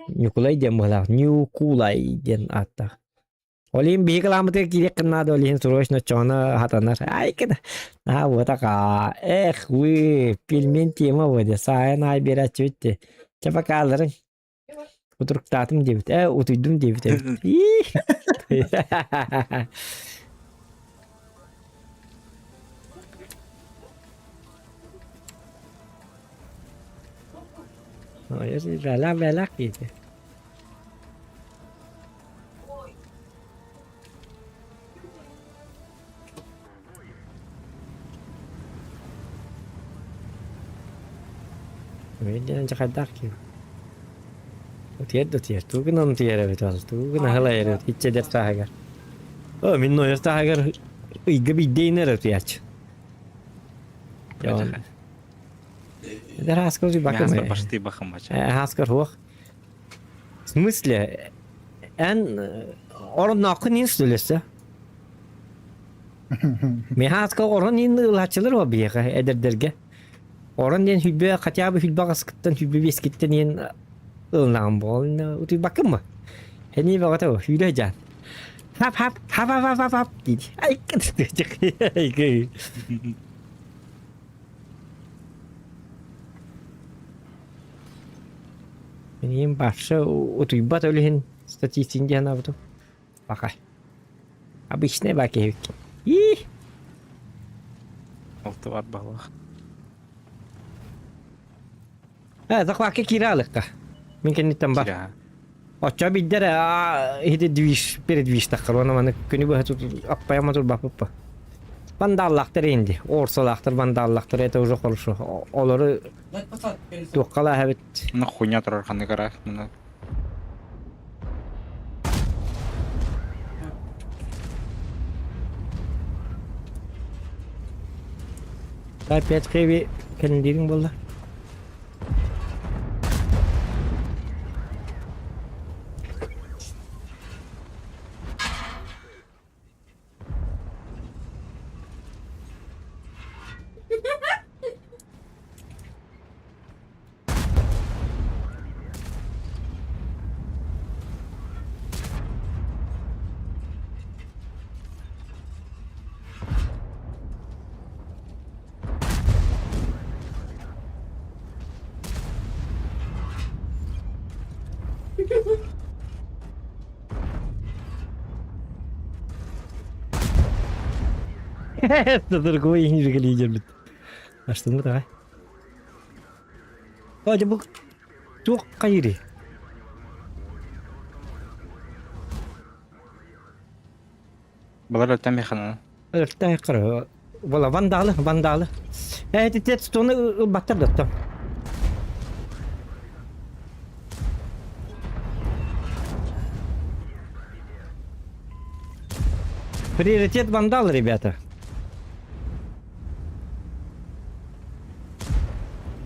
Ньукулай диэн быһалаах. Ньукулай диэн ааттаах. Ол иһин биһиги кылааммытыгар киириэххин наада, ол иһин срочно оччоҕуна хатанар. Ай, кына. Аа, вот ака. Эх, вы, пельмень тема вроде. Саайан аай биэрээччибит дии. Чэ, бакааларыҥ. Утуруктаатым диэбит. Ээ, утуйдум диэбит эбит. Иих. Ой, бэлэх-бэлэх диэтэ. Видно, хайдах киһи. Утуйар да утуйар. Тугу гынан утуйар эбит ол? Тугу гынан аһылайар эбит? Иччэдэр сааһыгар. О, мин нойор сааһыгар ыйга биирдэ инэр утуйааччы. Эдэр ааскар утуйбаккын. Башты бахым бача. Ааскар хуох. В смысле? Эн оруннааххын иин сүлэсэ. Михаска орон иин ылааччылар о биһиэхэ эдэрдэргэ. Орон диэн хүлбэ хотя бы хүлбэ аҕыскыттан хүлбэ биэскиттэн иин ылынаҕын буолна утуйбаккын ма? Эни бөҕөтө сүүрэ дьаан. Хап хап хап хап хап хап диир. Ай кытты Мин башы утуйбат ол иһин статистин диэн абытым. Бака. Обычный баки эбит. Ии! Алты бар балах. Э, захватка киирэ алыкка. Мин кэнниттэн бар. Оччо биддер иһити движ передвиж таххар уонна маны күнү быһа аппайама турбаппыппа. Вандаллахтар инди. Орсалаахтар вандаллахтар это уже хорошо. Олору туоххалаах эбит. Ну хуйня турар ханнык араах мына. Опять хэви кэлин буолла. Это другой лидер бит. А что мы давай? О, бу туох хайыри? Балар өлтөн механаны. Өлтөн кыры. Була вандалы, вандалы. Э, тет стоны ылбаттар доттом. Приоритет вандал, ребята.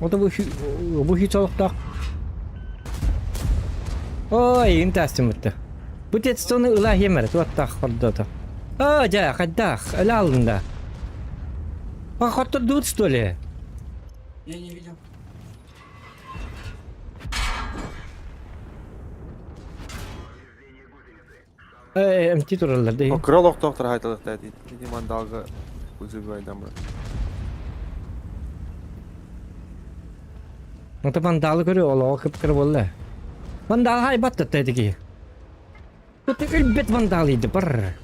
Вот бу бу хичолохтоох. Ой, интастымытты. Бу тетстоны ыла хемер, туаттах хордото. О, дьэ, хайдах, ыла алында. А хоттордуут, что ли? Я не видел. Э, МТ тураллар да. Кыра олохтоохтор хайталыктаа дии. Ити мандалга кузубайдан бар. Онто вандалы көрү олоҕо кып-кыра буолла. Вандал хайбат да тиги. Тут өлбөт вандал иди бар.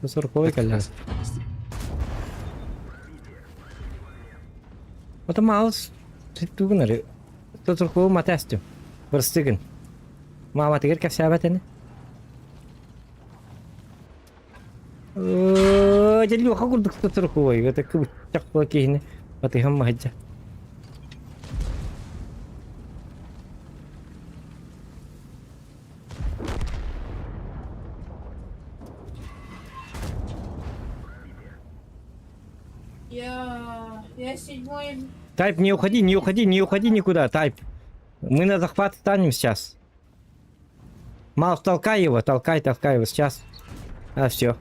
Сорковой кэллэ. Ото маус тугунары. Сорковой матастым. Бырстыгын. Мааматыгар кэпсээбэт ини. Дьэ Леха курдук сорковой. Это кыбыччах киһини батыһан маһыдьа. Я... Я седьмой... Тайп, не уходи, не уходи, не уходи никуда, Тайп. Мы на захват станем сейчас. Маус, толкай его, толкай, толкай его сейчас. А, все.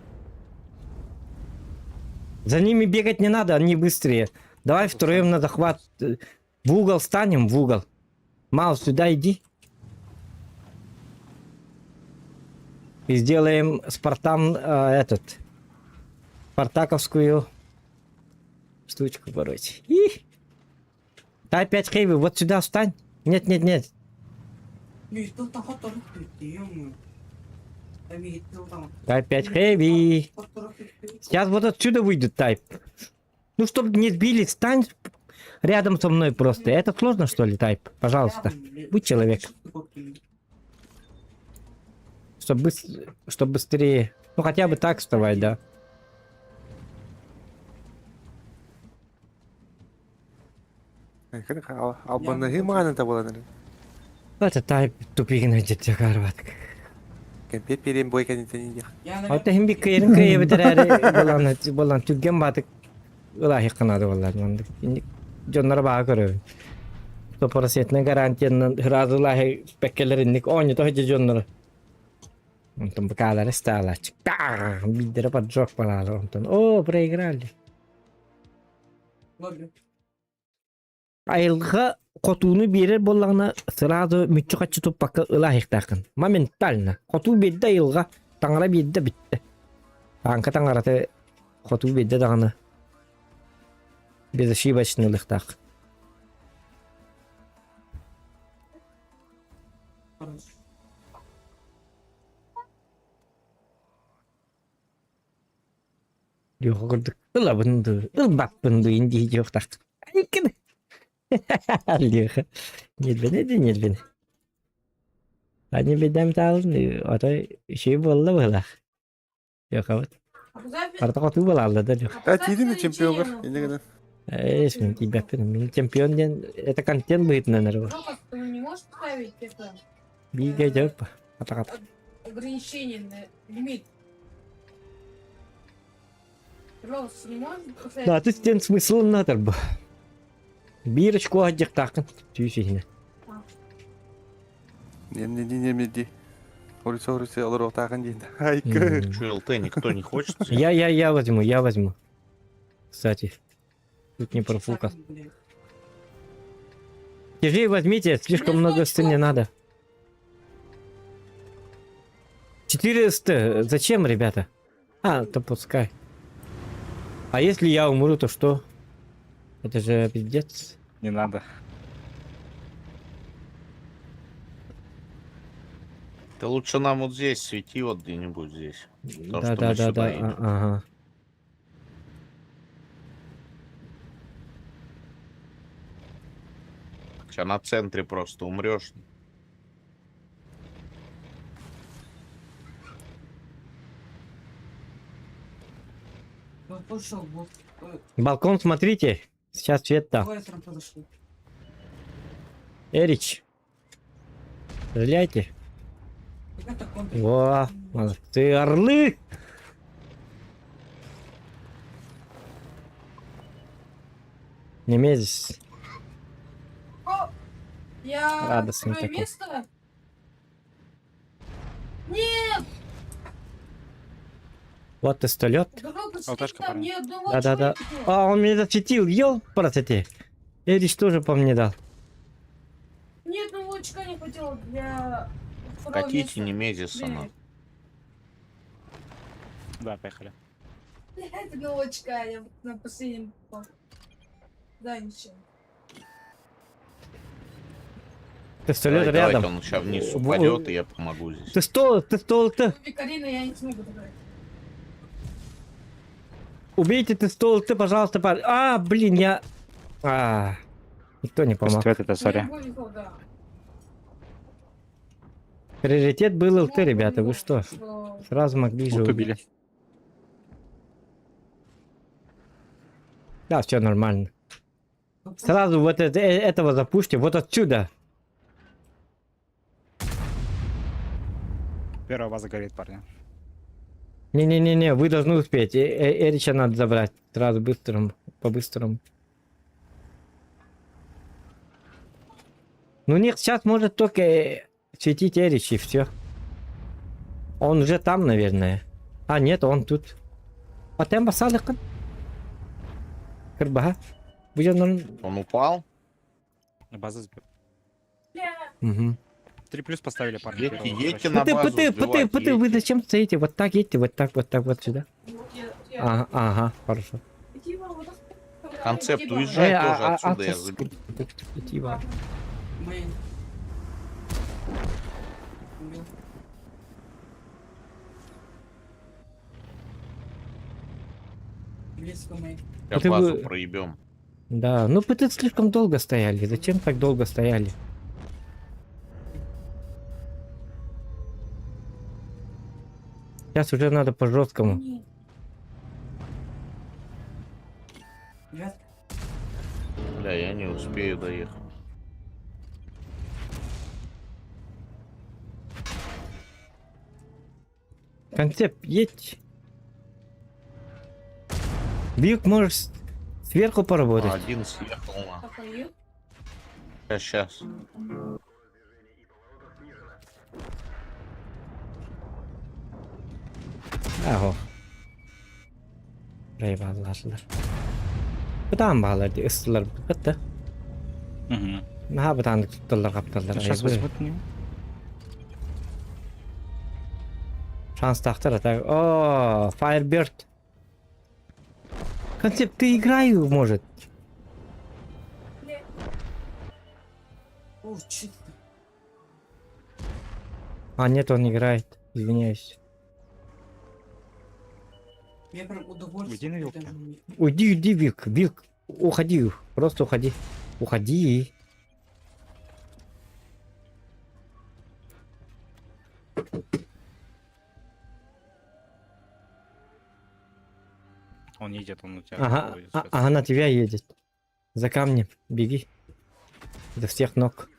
За ними бегать не надо, они быстрее. Давай втроем на захват. В угол станем, в угол. Маус, сюда иди. И сделаем Спартан э, этот. Спартаковскую штучку, короче. И. Дай 5 хейви, вот сюда встань. Нет, нет, нет. Дай 5 хэви. Сейчас вот отсюда выйдет тайп. Ну, чтобы не сбили, стань рядом со мной просто. Это сложно, что ли, тайп? Пожалуйста. Будь человек. Чтобы, чтоб быстрее. Ну, хотя бы так вставай, да. Албаннаһыы маҕаныта буолан Это тайп тупигин дьэ карват. Кэмпиэт биэриэн бой кэнниттэн иһиэх. Ата хим би кыйырын кыйы битэрээри болан болан түргэн баатык ылааһык канады боллар мандык. Дьоннор баа көрөбүн. Стопроцентный гарантиянан сразу ылааһы пеккелеринник оонньото сылдьар дьоннору. Онтон быкаалары стаалааччы. Биирдэрэ поджог балаалар онтон о проиграли. Айылҕа хотууну биэрэр буоллаҕына сразу мүччү-хаччы туппакка ылааһыктааххын. Моментально. Хотуу биэрдэ айылҕа, таҥара биэрдэ бүттэ. Тааҥка таҥарата хотуу биэрдэ даҕаны безошибочно ылыахтаах. Леха курдук ылабын дуу, ылбаппын дуу индии диэхтаах. Леха, ньирбэнэ да ньирбэнэ. Ани бэдэм таалын отой үчүгэй буолла быһыылаах. Лехабыт. Арта хотуу буолаалла да Леха. Э, тиийдин чемпионгар инньэ гынан. Ээ, мин тиийбэппин. Мин чемпион диэн это контент быһыытынан эрэ Жопа, ты не можешь поставить это Бииргэ дьэ атаҕата. ограничение на лимит? Пожалуйста, не можешь поставить? Да, ты диэн смыслын бу. Биир очко аһдьыктааххын сүүс иһинэ. Не не не не не Оруса оруса олоруохтаахын диэн. Айкы. Че, ЛТ никто не хочет? Я, я, я возьму, я возьму. Кстати, тут не профукал. Тяжей возьмите, слишком много ст не надо. 400. Зачем, ребята? А, то пускай. А если я умру, то что? Это же пиздец. Не надо. Ты лучше нам вот здесь свети, вот где-нибудь здесь. Потому Да, что да, мы да, сюда да, едем. ага. Сейчас на центре просто умрешь. Вот пошел, вот. Балкон смотрите. Сейчас свет там. Двое там подошли. Эрич. Стреляйте. Ребята, контр. Во, молодцы, орлы! Немезис. О, я Радостный второе такой. место. Нет, Вот пистолет. Алташка, там ни одного Да-да-да. человека. А, он меня засветил, ёлпарасоте. Эрич тоже по мне дал. Ни одного очка не хватило для второго Катите места. Немезиса Блин. на. Да, поехали. Блядь, одного очка я на последнем попал. Да, ничего. Пистолет Давай, давайте, рядом. он сейчас вниз упадет, и я помогу здесь. Ты что, ты стол, ты. Викарина я не смогу добрать. Убейте ты стол, ты, пожалуйста, пар... А, блин, я... А, никто не помог. Пистолет это, сори. Мне повезло, да. Приоритет был ЛТ, ребята, вы что? Сразу могли же Вот убить. убили. Да, все нормально. Сразу вот это, этого запушьте, вот отсюда. Первая база горит, парни. Не-не-не-не, вы должны успеть. Эрича надо забрать. Сразу быстрым, по-быстрому. Ну, у них сейчас может только светить Эрич и все. Он уже там, наверное. А, нет, он тут. А там басалыкын. Кырбаха. Будет он... Он упал? База сбил. Угу. 3 плюс поставили, парни. Едьте, первого, едьте короче. на Пты, базу пты, пты, сбивать, пты, вы едьте. зачем стоите? Вот так едьте, вот так, вот так, вот сюда. Ага, ага, хорошо. Концепт, уезжай Э, тоже отсюда, я а, заберу. Типа. Мейн. Убил. Близко мейн. Сейчас Ты базу бы- проебем. Да, ну ПТ слишком долго стояли. Зачем так долго стояли? Сейчас уже надо по жесткому. Девятка. Бля, я не успею доехать. Концепт, едь. Вилк можешь сверху поработать. Один съехал на. Сейчас, сейчас. Ага. Eyvallah. Бытаан баалар ди ыстылар бытты. Угу. Наха бытаанды тутталар капталар. Сейчас возьмут не. Шанс тахтар так. О, Firebird. Концепт, ты играю, может. О, чит. А, нет, он играет. Извиняюсь. Я прям удовольствие. Уйди на вилке. прям. Уйди, уйди, Вилк. Вилк, уходи. Просто уходи. Уходи. Он едет, он у тебя. Ага, будет а, сейчас. ага, на тебя едет. За камнем. Беги. До всех ног.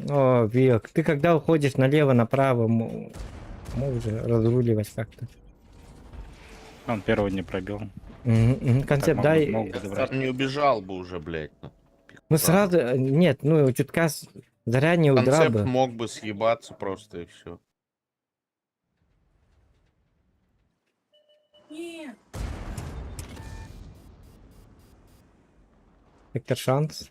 О, Вилк, ты когда уходишь налево, направо, можешь разруливать как-то. Он первого не пробил. Мгм, мгм. Концепт мог бы- дай. мог бы забрать. Не убежал бы уже, блядь. ну. Ну сразу, нет, ну чутка заранее удрал Концепт бы. мог бы съебаться просто и все. Нет. Вектор шанс.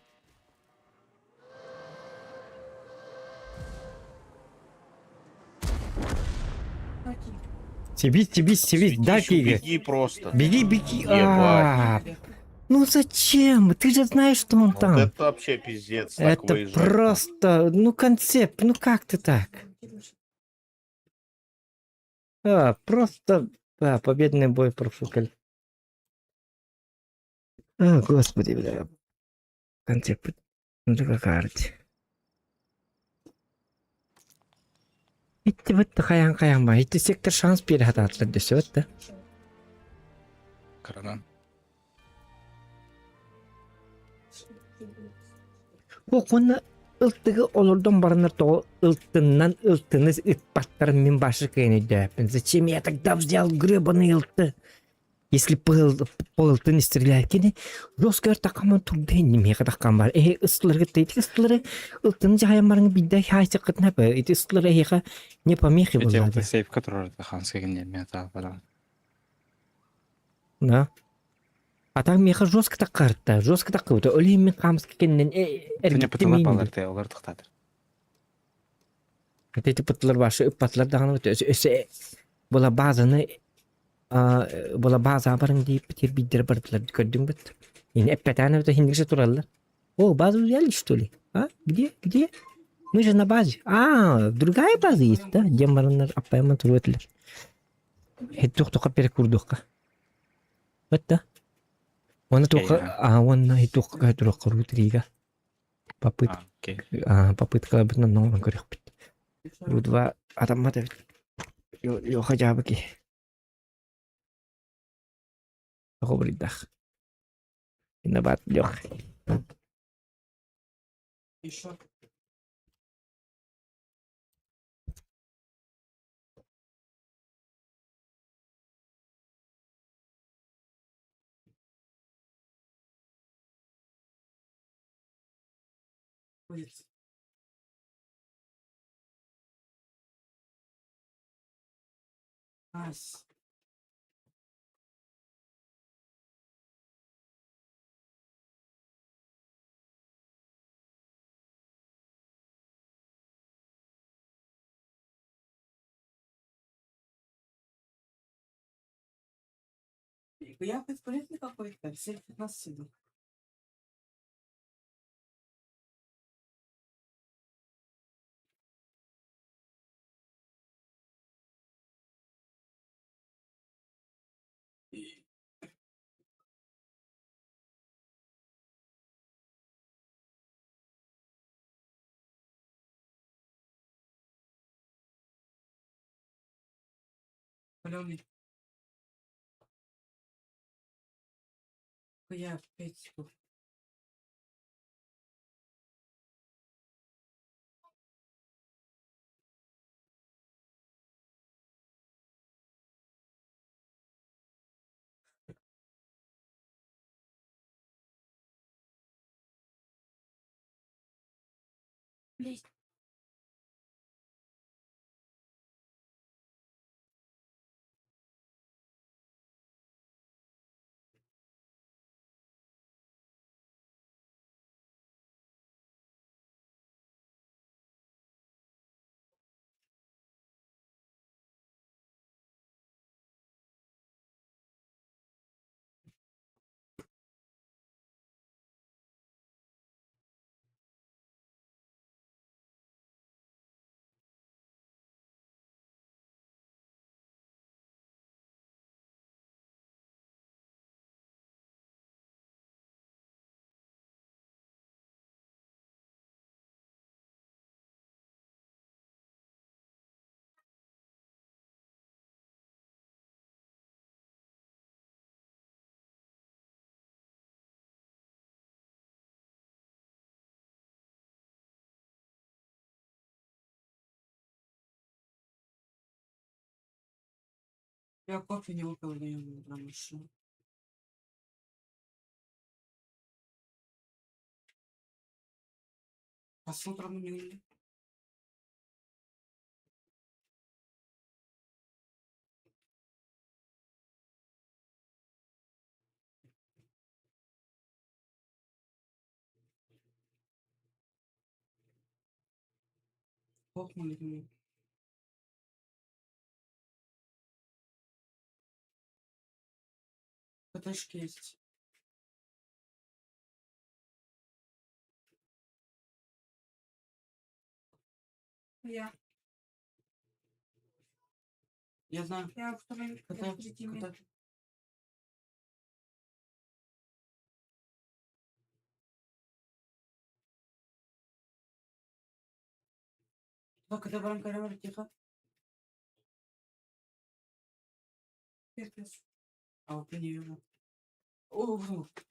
Себись, себись, себись, да, Светись, Кига. убеги просто. Беги, беги. Ебать. А, Ну зачем? Ты же знаешь, что он Вот там. это вообще пиздец, так Это выезжать. просто, ну концепт, ну как ты так? А, просто, да, победный бой профукали. А, господи, бля. Концепт. Ну ты какая Итти бытты хайан хайан ба. Итти сектор шанс бере хататлар десе бытты. Каранан. Бу ылтыгы олордон баранар тоҕо ылтыннан ылтыны ыппаттарын мин башы кыайан өйдөөппүн. Зачем я тогда взял гребаный ылты? Если пыл ылтын не стреляет, кини жестко тақаман турда немеге таққан бар. Э ыстыларга тейт ыстылары ылтын жайан барың бидде хайсы кытна ба. Эти ыстылары эхе не помехи Эти булады. вот сейф, который ханский не мета, да. Да. А так меха жестко таккарта, жестко таккыбыта. Өлейм мен камыс кеннен Не пыталар балар те, олар тықтатыр. Эти пытлар башы ыппатлар даганы өсө була базаны була база барың дейip битер биддер бардылар көрдүң бит. Ини эппетаны бит хиндиксе тураллар. О, базу взяли что ли? А? Где? Где? Мы же на базе. А, другая база есть, да? Дем бараннар аппайман туруэтилер. Хеттук тока перекурдукка. Вот да. Оны тока, а, он хеттук турук рутрига. Попытка, а, попытка бит на көрөк бит. Рудва адаммат бит. Йо хотя бы ки. Тоҕо Инабат лех. Еще. Будет. Ас. Я бесполезный какой-то, 7-15 сиду. Паленый. Я опять тут. Блять. Я кофе не выпил, я на машину. А с утром не Бог молит. ПТшки есть. Я. Я знаю. Я второй, я КТ, в третьем. КТ. Два КТ баран көрө тихо. Пипец. А вот я не вижу. О, вот.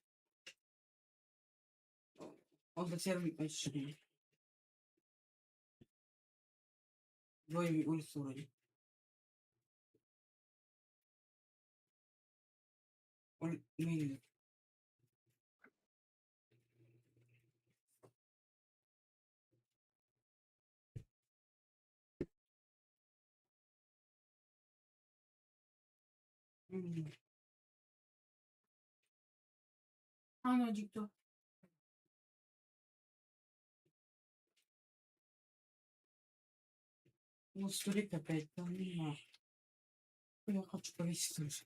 Он за серым почти. Двое улицу вроде. Он мини. М. А, ну, диктор. Ну, смотри, опять. Да, ну, нахуй. Я хочу повеситься уже.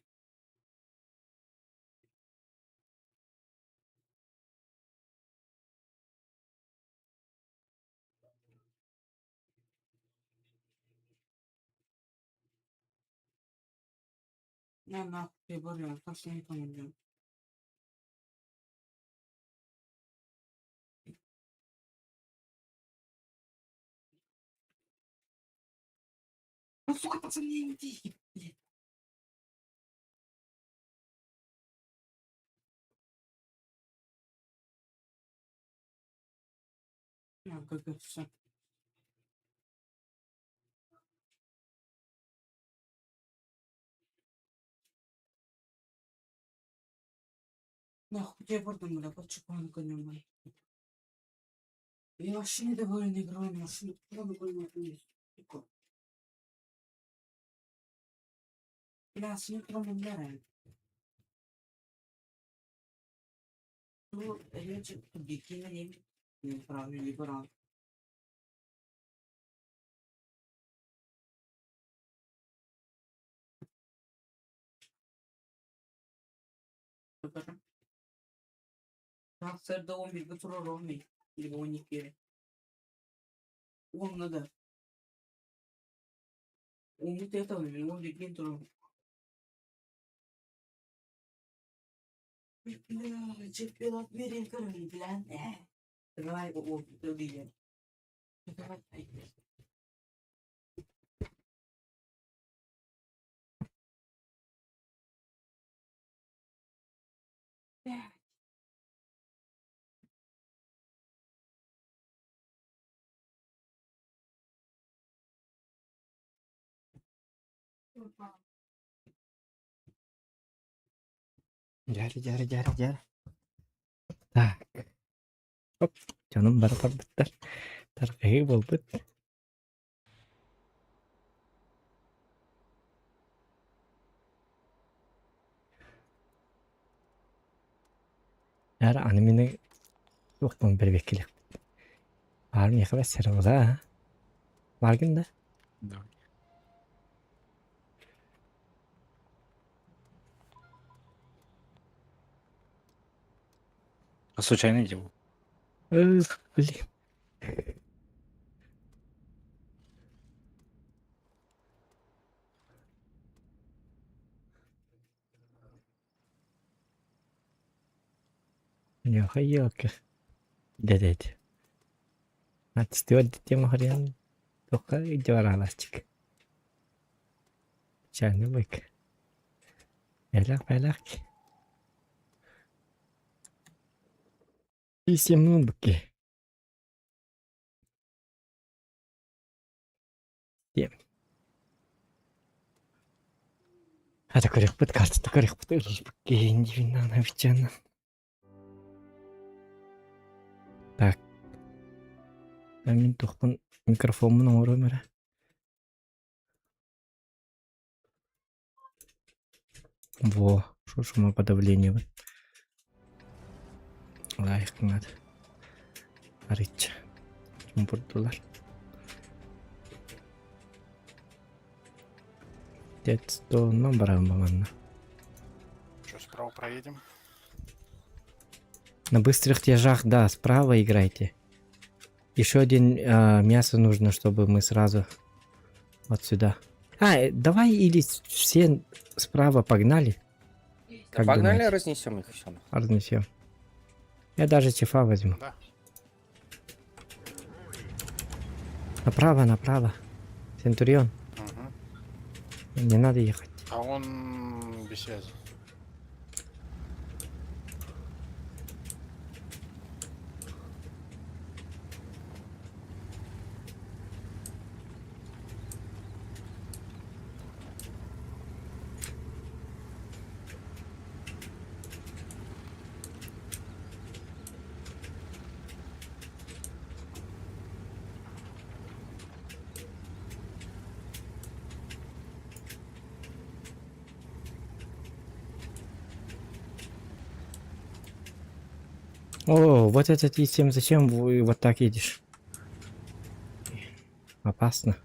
На нахуй, я борю, так что не помню. Ну, сука, пацаны, не иди, блядь. На, как это всё. Нахуй, я бардым, бля, подчекан конем, Я вообще недоволен игрой, на машину, куда бы Сука. Бля, с ним бля. Ну, речь объективно не правильно либерал. Трансферда 11 турар olmuyor. Gibi 12. Onunla da. Onu da yatamıyorum. 11 tur. Бля, чемпионат мира бля. Давай, о, о, Давай, Бля. Опа. Дьэ, дьэ, дьэ, дьэ. Так. Оп, дьонум бары барбыттар. Тарҕаһыы буолбут. Эр аны мини туохпун бэрбиэккилиэхпит. Баар миэхэ бэссэрэ буолаа. Бааргын да? Да. А случайно делал? Эх, блин. Леха елка. Дядять. Отстёт тему хрен. Только идёралачик. Чайный бык. Бэлэх бэлэх. И быки. Тем. Это көрөхпүт картата көрөхпүт ылбык индивинана Так. Мин тухпун микрофоммун оҥоруом эрэ. Во, шо шумоподавление. Лайк надо. Арычча. Чумпурдулар. Тетстоннан барабын манна. Что, справа проедем? На быстрых тяжах, да, справа играйте. Еще один мясо нужно, чтобы мы сразу вот сюда. А, давай или все справа погнали. Как Погнали, думаете? разнесем их все. Разнесем. Я даже чифа возьму. Да. Направо, направо. Центурион. Мгм. Не надо ехать. А он без связи. О, вот этот И7, зачем вы вот так едешь? Опасно.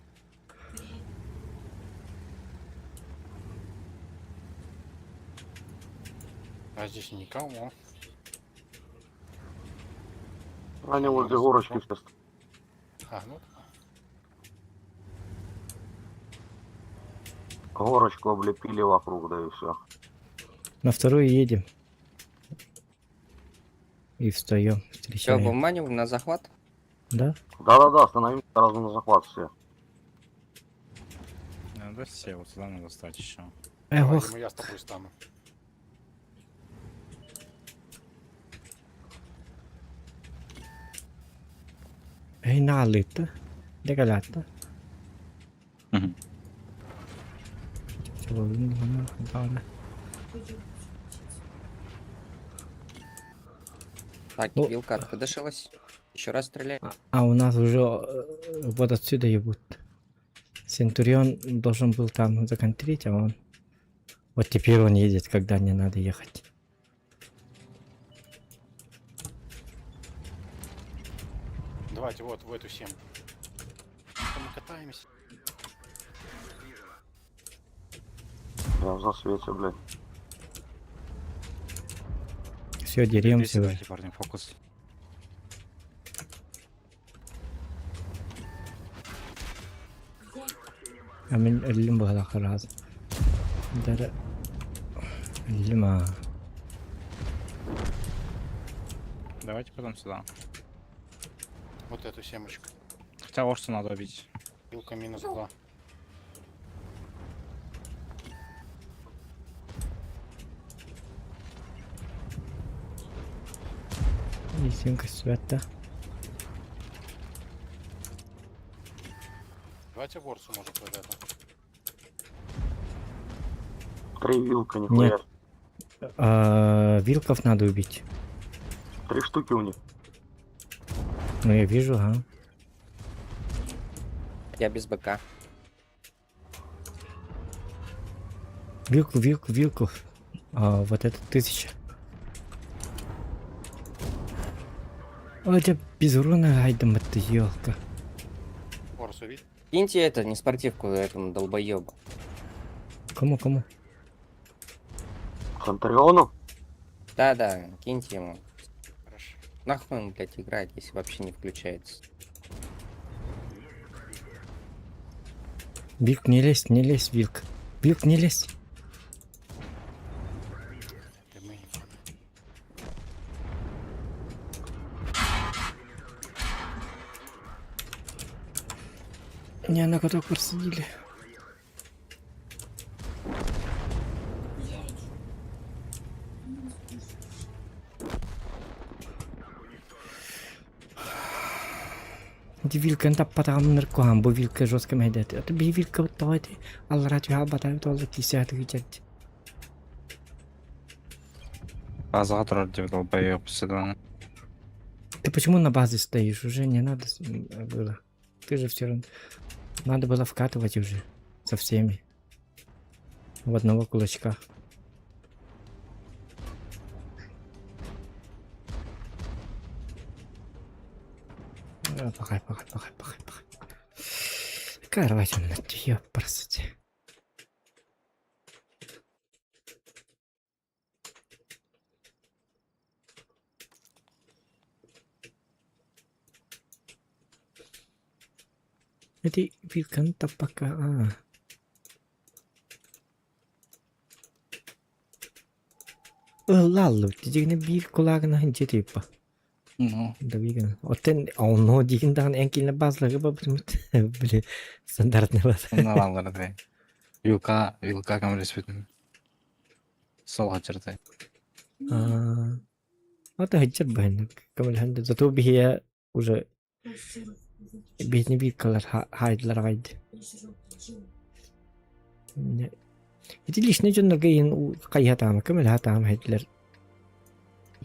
А здесь никого. Они возле горочки сейчас. А, ну Горочку облепили вокруг, да и все. На вторую едем. И встаем, Все, встречаем. выманиваем на захват. Да? Да-да-да, становимся сразу на захват все. Надо все, вот сюда надо стать еще. давай, Эх, Дима, я с тобой стану. Эй, налыта. Дегалята. Мгм. Так, Ну. вилка откадышилась. Еще раз стреляй. А у нас уже вот отсюда ебут. Центурион должен был там законтрить, а он... Вот теперь он едет, когда не надо ехать. Давайте вот в эту семь. Что мы катаемся? Я в засвете, блядь. Все, деремся уже. Давайте, парни, фокус. Мин өллүм быһалаах раз. Дара өллүм аа. Давайте потом сюда. Вот эту семечку. Хотя Орсу надо убить. Вилка минус 2. Исин көстүбэт Давайте ворсу, может, вот эту. Три вилка, нихуя. Нет. А, Вилков надо убить. Три штуки у них. Ну я вижу, ага. Я без БК. Вилку, вилку, вилку. А, вот это 1000. Ой, это без урона айдам, это елка. Ворсу видишь? Киньте это, не спортивку этому долбоебу. Кому, кому? Центуриону? Да-да, киньте ему. Хорошо. Нахуй он, блядь, играет, если вообще не включается. Вилк, не лезь, не лезь, Вилк. Вилк, не лезь. Дымы не Не, на каток просадили. Ди вилка таппатаҕым ныркуһан бу вилка жестко мэйдэт. Это би вилка тоҕойти аллара түһэ батайым туолла кисээтэ кичэрди. Базаға тұрар деп долбоеб сюда. Ты почему на базе стоишь? Уже не надо было. Ты же все равно... Надо было вкатывать уже со всеми. В одного кулачка. А, Пахай, пахай, пахай, пахай, пахай. Какая рвать он на ёпрсоте. Ити вилканы таппакка аа. Ыллааллыбыт дьигинэ биир кулаагына дьиэ тыйыппа. Ну. Давиган. Оттон онно дигин даҕаны эн кинилэр базаларга барбытыммыт. Били стандартный база. Онно да. Вилка, вилка көмөлөспүтүм. Сол хачыртай. Аа. Ата хачыр баһын көмөлөһөн да зато биһиэ уже биһини вилкалар хаайдылар аҕайды. Ити личный дьоннорго иһин хайыһа көмөлөһө таам хайтилер.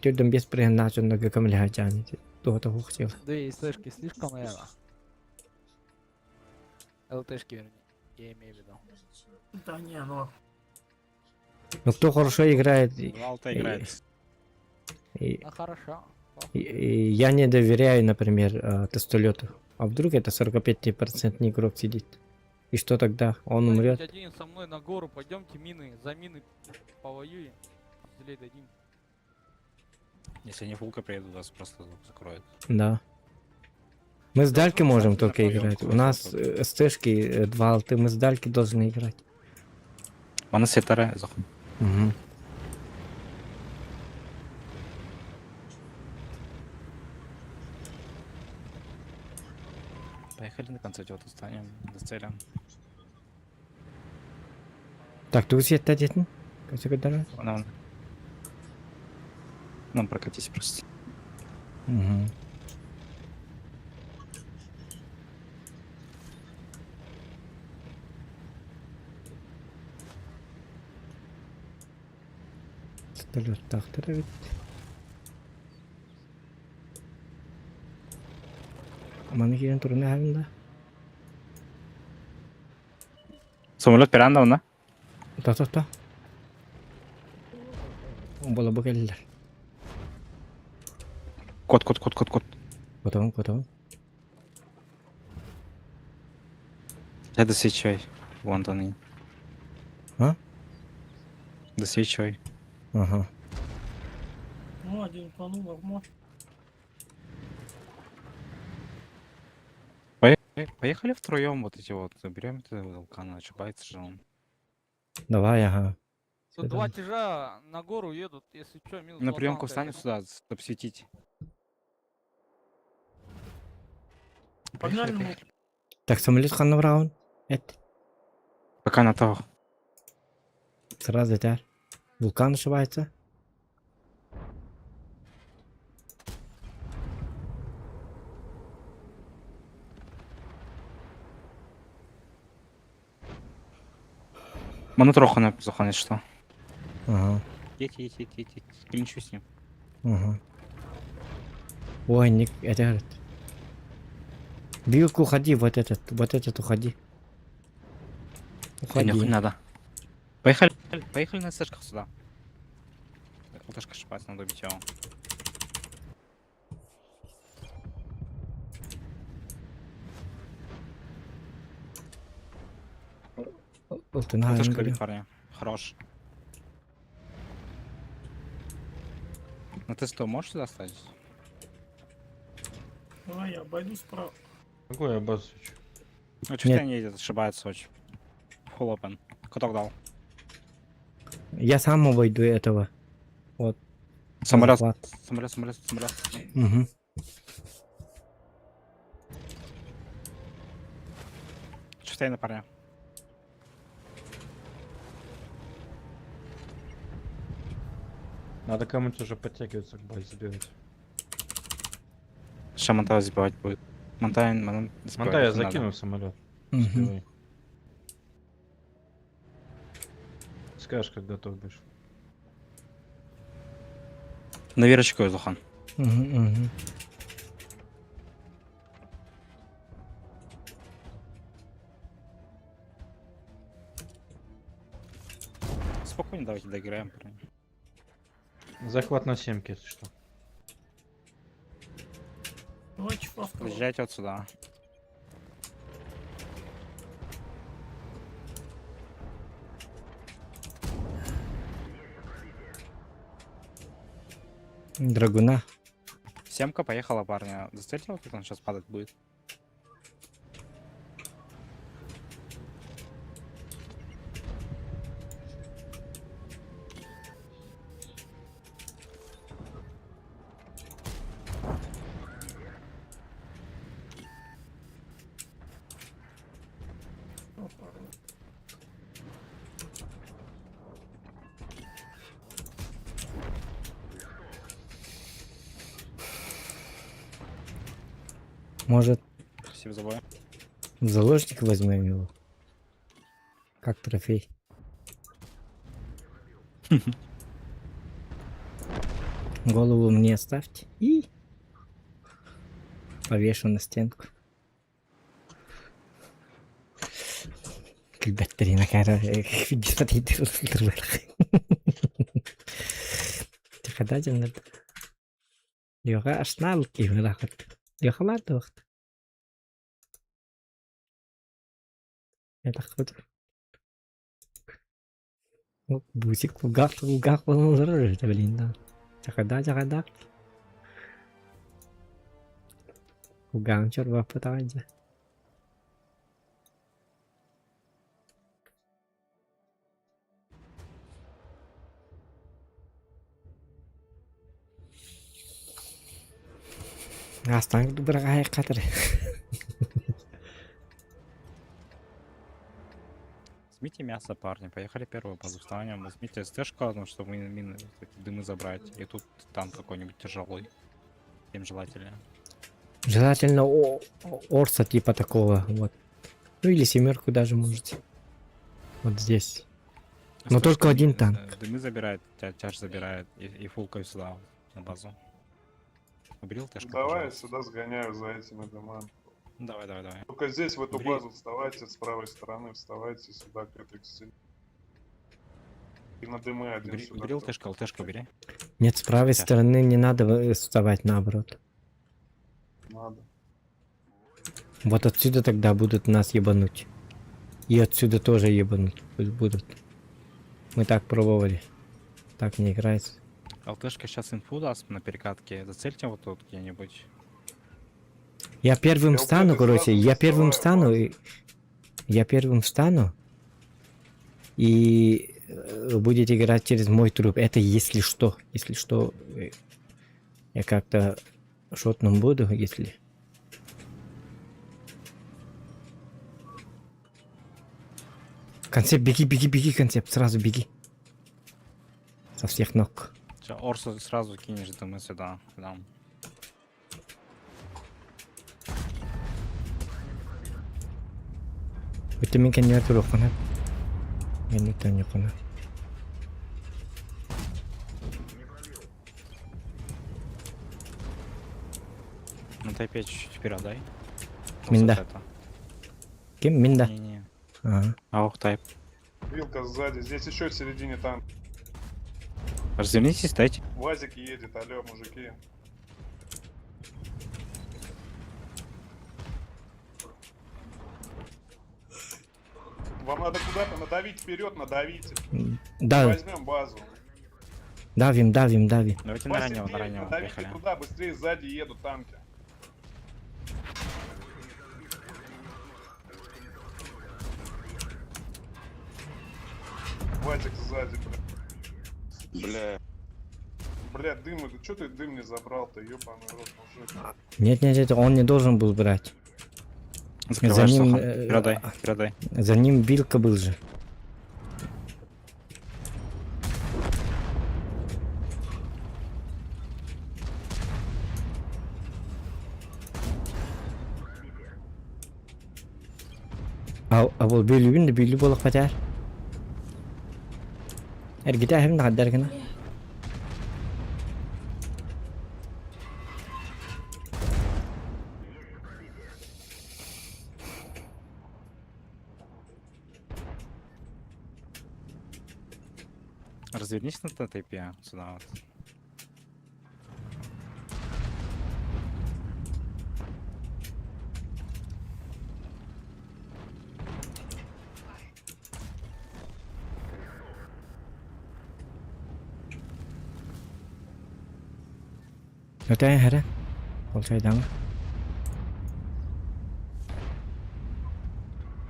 Төрдөн бес бырыһаннаах дьоннорго көмөлөһө дьаан туһата хух дьыала. Да и слышки слишком, наверное. ЛТшки, вернее, я имею в виду. Да не, ну... Ну кто хорошо играет... Алта играет. И, А хорошо. и я не доверяю, например, тестолету. А вдруг это 45% игрок сидит? И что тогда? Он умрет? Один со мной на гору, пойдемте мины, за мины повоюем. Зелей дадим. Если они фулка приедут, вас просто закроют. Да. Мы с дальки можем только играть. У нас СТшки, два алты, мы с дальки должны играть. Мана сетара заход. Угу. Поехали на концерте, вот устанем, до цели. Так, ты усетта дедin? Көтө Нам, нам прокатись просто. Угу. Столеттахтар эбит. Маны киирэн туран аһарын да. Самолет пиранда, да? Та та та. Бола бу кэллилэр. Кот, кот, кот, кот, кот. Котоҕун, котоҕун. Я досвечивай. Вон он. А? Досвечивай. Ага. Ну, один утонул, нормально. Поехали втроем вот эти вот. Заберем этого вулкана, ошибается же он. Давай, ага. Тут два тяжа на гору едут, если что, минус На два приемку танка, встанем я сюда, чтобы светить. Погнали, Поехали, ну. поехали. Так, самолет ханна браун. Эт. Пока на того. Сразу этэр. Вулкан ошибается. Мана трохана заходит, что? Ага. Едь, едь, едь, едь, едь. Клинчу с ним. Ага. Ой, не, это говорит. Вилку уходи, вот этот уходи. Уходи. Не, надо. Поехали, поехали на сэшках сюда. Алташка ошибается, надо убить его. Алтын Алташка говорю. убить парня. Хорош. Ну ты что, можешь сюда стать? Давай я обойду справа. Какой я базу Ну, что они едет, ошибаются очень. Full open. Каток дал. Я сам обойду этого. Вот. Самолет, Захват. самолет, самолет, самолет. Угу. Читай на парня. Надо кому-нибудь уже подтягиваться к базе бегать. Сейчас Монтая забивать будет. Монтая, Монтая, Монтай, я закину в самолет. Мгм. Сбивай. Скажешь, как готов будешь. На верочку, Зухан. Угу, угу. Спокойно давайте доиграем, парни. Захват на семке, если что. Давай чипа второго. Уезжайте отсюда. Драгуна. Семка поехала, парня. Зацельте, вот тут он сейчас падать будет. Может, Спасибо за бой. в заложник возьмем его? Как трофей. Голову мне оставьте и повешу на стенку. Кэлбэттерина кара Тихададин Йоға ашнал киһилахат. Йохалар да вақт. Это Бусик кулгах кулгах болон блин да. Чахада чахада. Кулган чорба пытаанжа. Астан бырға катыр. Возьмите мясо, парни, поехали первую базу встанем. Возьмите СТшку одну, чтобы мины, эти дымы забрать. И тут танк какой-нибудь тяжелый. Тем желательно. Желательно Орса типа такого, вот. Ну или семерку даже можете. Вот здесь. Но только один танк. Дымы забирает, тяж забирает и фулкой сюда, на базу. Убери ЛТшку, Давай я пожалуйста. сюда сгоняю за этими дымами. Давай, давай, давай. Только здесь, в эту Убери. базу вставайте, с правой стороны вставайте сюда, к этой стене. И на дымы один Убери, сюда. убери ЛТшку, ЛТшку убери. Нет, с правой Тяж. стороны не надо вставать наоборот. Надо. Вот отсюда тогда будут нас ебануть. И отсюда тоже ебануть будут. Мы так пробовали. Так не играется. ЛТшка сейчас инфу даст на перекатке. Зацельте вот тут где-нибудь. Я первым Я встану, вот короче, сразу я первым вставаю, встану, и... Я первым встану и будете играть через мой труп. Это если что. Если что, я как-то шотным буду, если... Концепт, беги, беги, беги, концепт, сразу беги. Со всех ног. Всё, Орсу сразу кинешь дымы сюда, к нам. Это меня не турухана. Я не то не кона. На тайпе чуть-чуть вперед дай. Минда. Кем Минда? Не-не. Ага. Аух тайп. Вилка сзади. Здесь еще в середине танк. Развернитесь, дайте. Вазик едет, алло, мужики. Вам надо куда-то надавить вперед, надавите. Да. Возьмем базу. Давим, давим, давим. Давайте на раннего, на 29, раннего, надавите поехали. туда, быстрее сзади едут танки. Вазик сзади, бля. Бля. Бля, дым, это чё ты дым не забрал-то, ёбаный рот, мужик. Нет, нет, нет, он не должен был брать. За Закрываешь, ним, Сухан. Передай, передай. за ним Вилка был же. А вот били били болох патар. Эргите хем нагдар гына. Развернись на тайпе сюда вот. Өтәйін хәрі. Ол чайдан.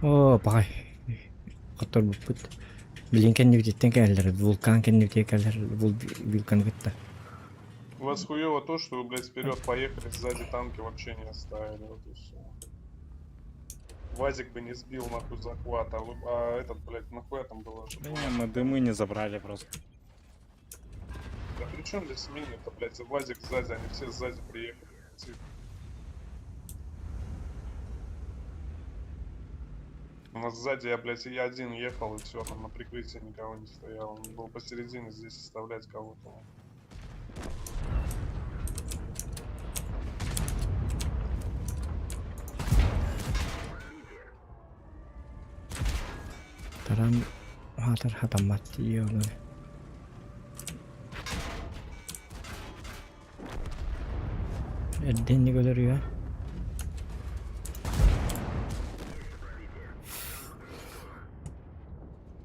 О, бай. Котор буппут. Билин кеннибититтен кэллер, вулкан кеннибитие кэллер, бул вулкан гытта. У вас хуёво то, что вы, блядь, вперед поехали, сзади танки вообще не оставили, вот и все. Вазик бы не сбил нахуй захват, а этот, блядь, нахуя там было? Да не, мы дымы не забрали просто. Да при чем здесь мины-то, блядь, за Вазик сзади, они все сзади приехали. У нас сзади я, блядь, я один ехал, и все, там на прикрытии никого не стояло. Он был посередине здесь оставлять кого-то. Таран аатар хатаммат диэн. Эрдэнник өлөрүө.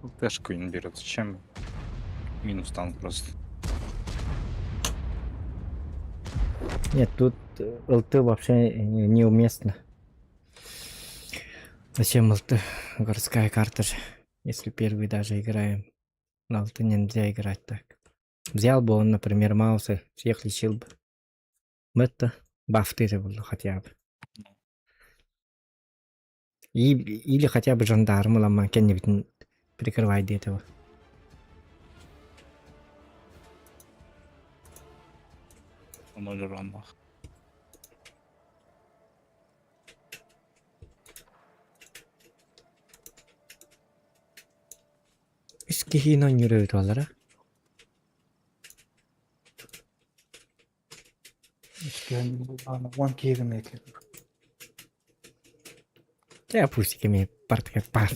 ЛТшку не берет. Зачем? Минус танк просто. Нет, тут ЛТ вообще неуместно. Зачем ЛТ? Городская карта же. Если первый даже играем. На ЛТ нельзя играть так. Взял бы он, например, Мауса, всех лечил бы. Это бафты было хотя бы. Или хотя бы жандармы ломан кем-нибудь прикрывай до этого. Ноль урон нах. Үс киһини оонньуур эбит буоллара. Уон киһи гына этилэр. Чэ, пусть эмиэ бартыгар баар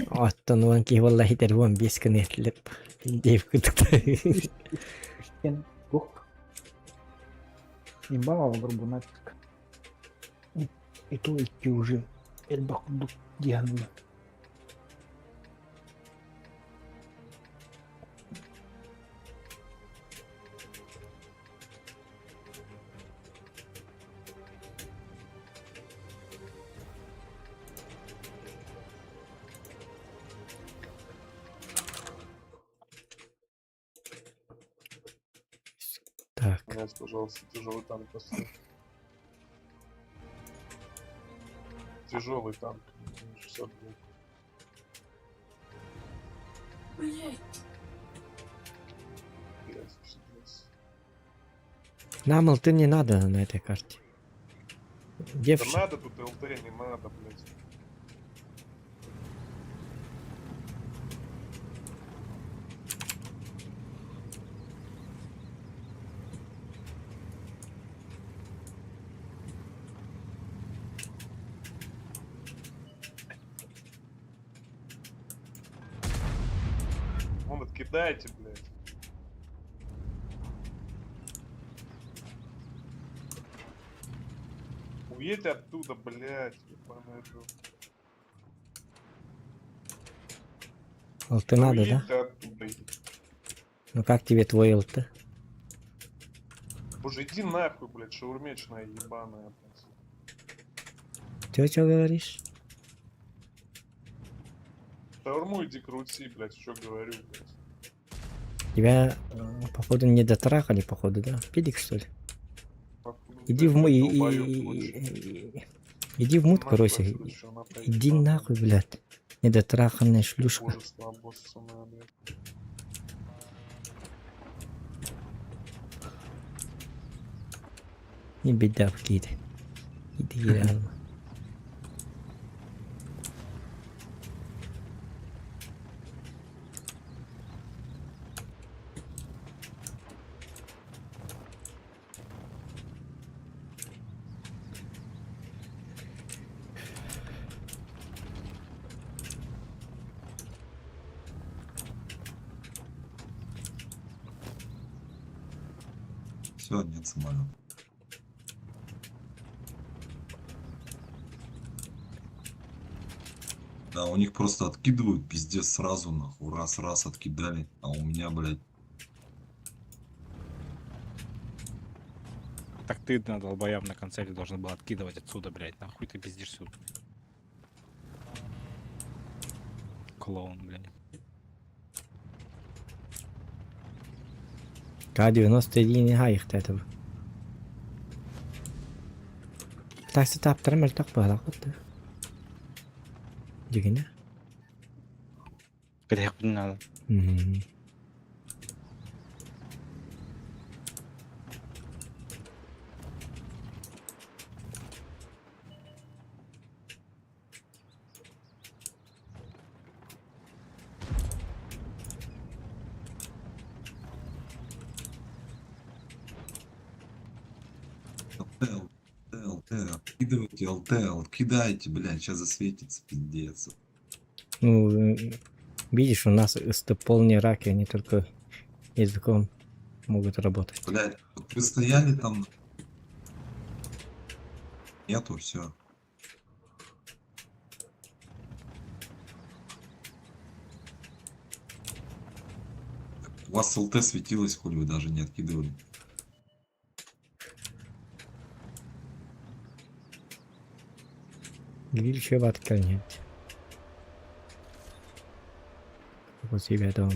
Оттон уон киһи буолла иһитэр 15 гына этилэр диэбит курдук. Үстэн туох имба оҕолор бунатик и то икки уже элбэх курдук диэханна. Так. Блядь, пожалуйста, тяжелый танк поставь. Тяжелый танк. 62. Блять. Блядь, пиздец. Нам ЛТ не надо на этой карте. Да Девш, надо тут ЛТ, не надо, блядь. Вон откидайте, блядь. Уедь оттуда, блядь, ебаный рот. ЛТ надо, да? Уедь ты оттуда. Ну как тебе твой ЛТ? Боже, иди нахуй, блядь, шаурмечная ебаная, блядь. Ты что говоришь? Шаурму иди крути, блядь, что говорю, блядь. Тебя, походу, не дотрахали, походу, да? Педик, что ли? Иди в мой... Иди в мут, короче. Иди нахуй, блядь. Недотраханная шлюшка. Божество обоссанное, блядь. Не беда в кире. Иди, реально. Все, нет самолета. Да, у них просто откидывают, пиздец, сразу, нахуй. Раз-раз откидали, а у меня, блядь, Так ты на долбоеб на концерте должен был откидывать отсюда, блядь. Нахуй ты пиздишь сюда. Клоун, блядь. К-91 хаихта этого. Такси таптырым өлтөх буолаҕыт. Дьигинэ. Где не надо. Мгм. ЛТ, откидывайте ЛТ, откидайте, блядь, сейчас засветится, пиздец. Ну, видишь, у нас СТ полные раки, они только языком могут работать. Блядь, вот вы стояли там. Нету, все. У вас ЛТ светилось, хули вы даже не откидывали. Гриль еще нет. Как у тебя там.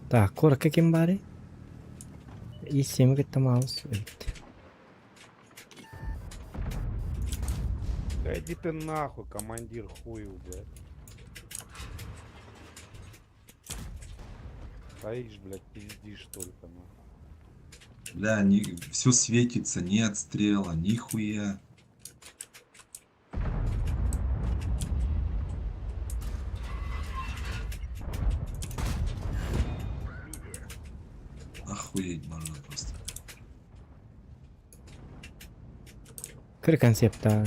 Так, корка ким бары? И 7 гытта маус. Да иди ты нахуй, командир хую, блядь. Стоишь, блядь, пиздишь только, ну. Бля, не, все светится, ни отстрела, ни хуя. Охуеть можно просто. Кыр концепта.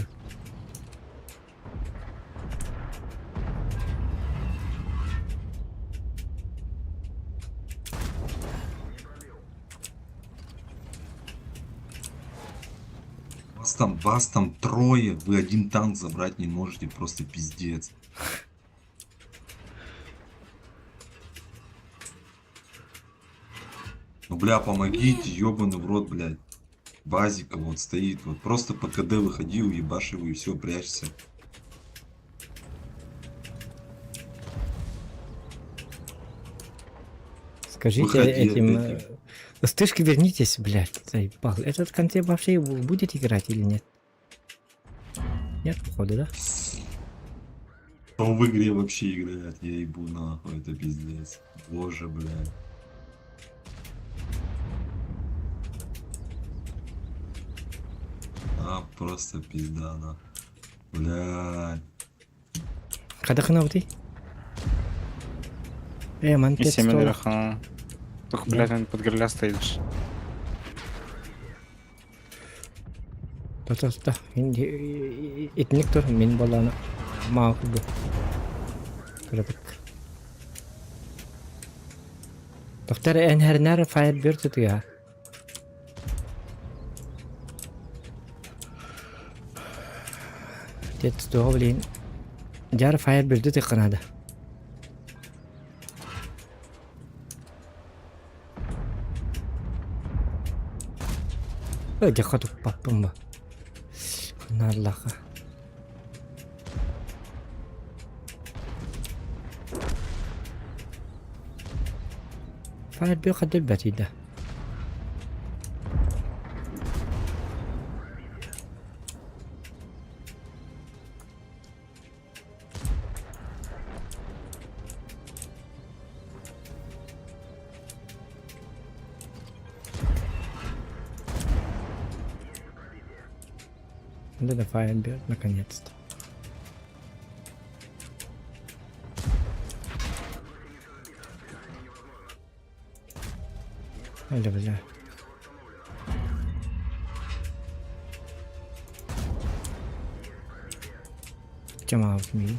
Вас там трое, вы один танк забрать не можете, просто пиздец. Ну, бля, помогите, ёбаный в рот, блядь. Базика вот стоит, вот просто по КД выходи, уебашь его и все, прячься. Скажите Выходи этим... опять. Стышки вернитесь, блядь, заебал. Этот концепт вообще будет играть или нет? Нет, походу, да? Кто в игре вообще играет? Я ебу нахуй, это пиздец. Боже, блядь. А, просто пизда, на. Блядь. Кадахна ты? Ман И 7 Ильяха. Только, блядь, он под гриля стоит. Та-та-та. Итник тур мин баланы маа курду. Кыратык. Доктор энхернер Firebird тутуя. Дед туға блин. Жар Firebird тыкканады. Э, жакка туппаппын ба. Нарлаха. Firebird қадыр бәтиді. Вот это Firebird, наконец-то. Или бля. Тема ми.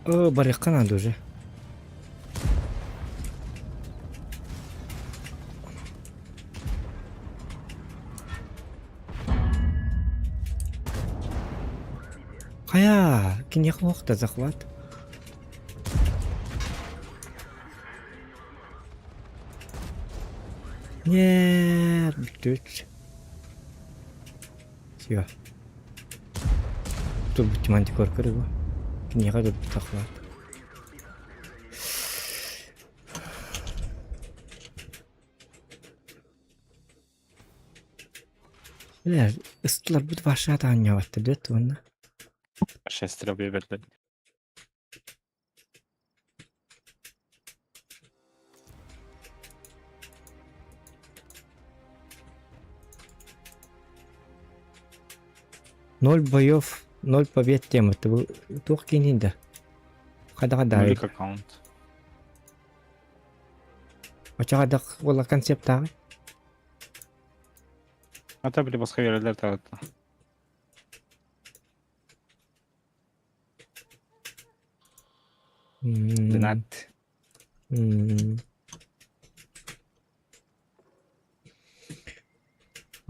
О, барыхка надо уже. Кая, кинех да захват. Нет, бүтүч. Все. Тут быть мантикор көрүгү. Кинеха тут захват. Бля, ыстылар бут ваша таанньабатты дөт уонна. Шесть стрел бебет, блядь. Ноль боев, ноль побед тема. Ты был тух кинин да. Хада хада. Нулик аккаунт. Оччоҕо дах буола концептааҕый? Ата били босхо биэрэллэр таҕытта. Донат.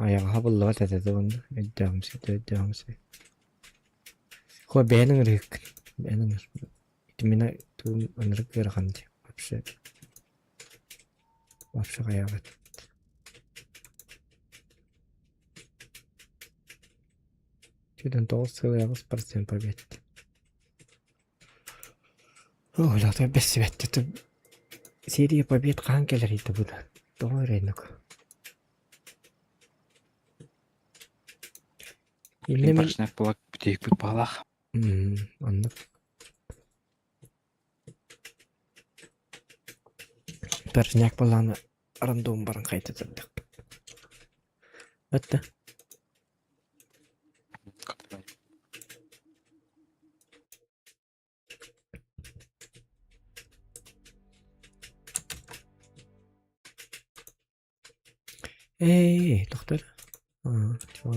Айаҕаһа буллубат этэ да уонна өйдөөҕүмсүйдэ өйдөөҕүмсүй. Хуо бэйэн ыҥырыһыккын бэйэн ыҥыр. Итиминэ тугум ынырык ыарахан дии вообще вообще хайаабат. Сүүрэн 9,8% побед. Оҕолото бэссибэттэ серия побед хаһан кэлэрий да бу да тоҕо эрэ Иннэ мин Поршнев была бүтейікпіт балах. Оннук. Поршняк балааны рандом баран хайта турдахпыт. Атта. Эй, доктор. А, чего?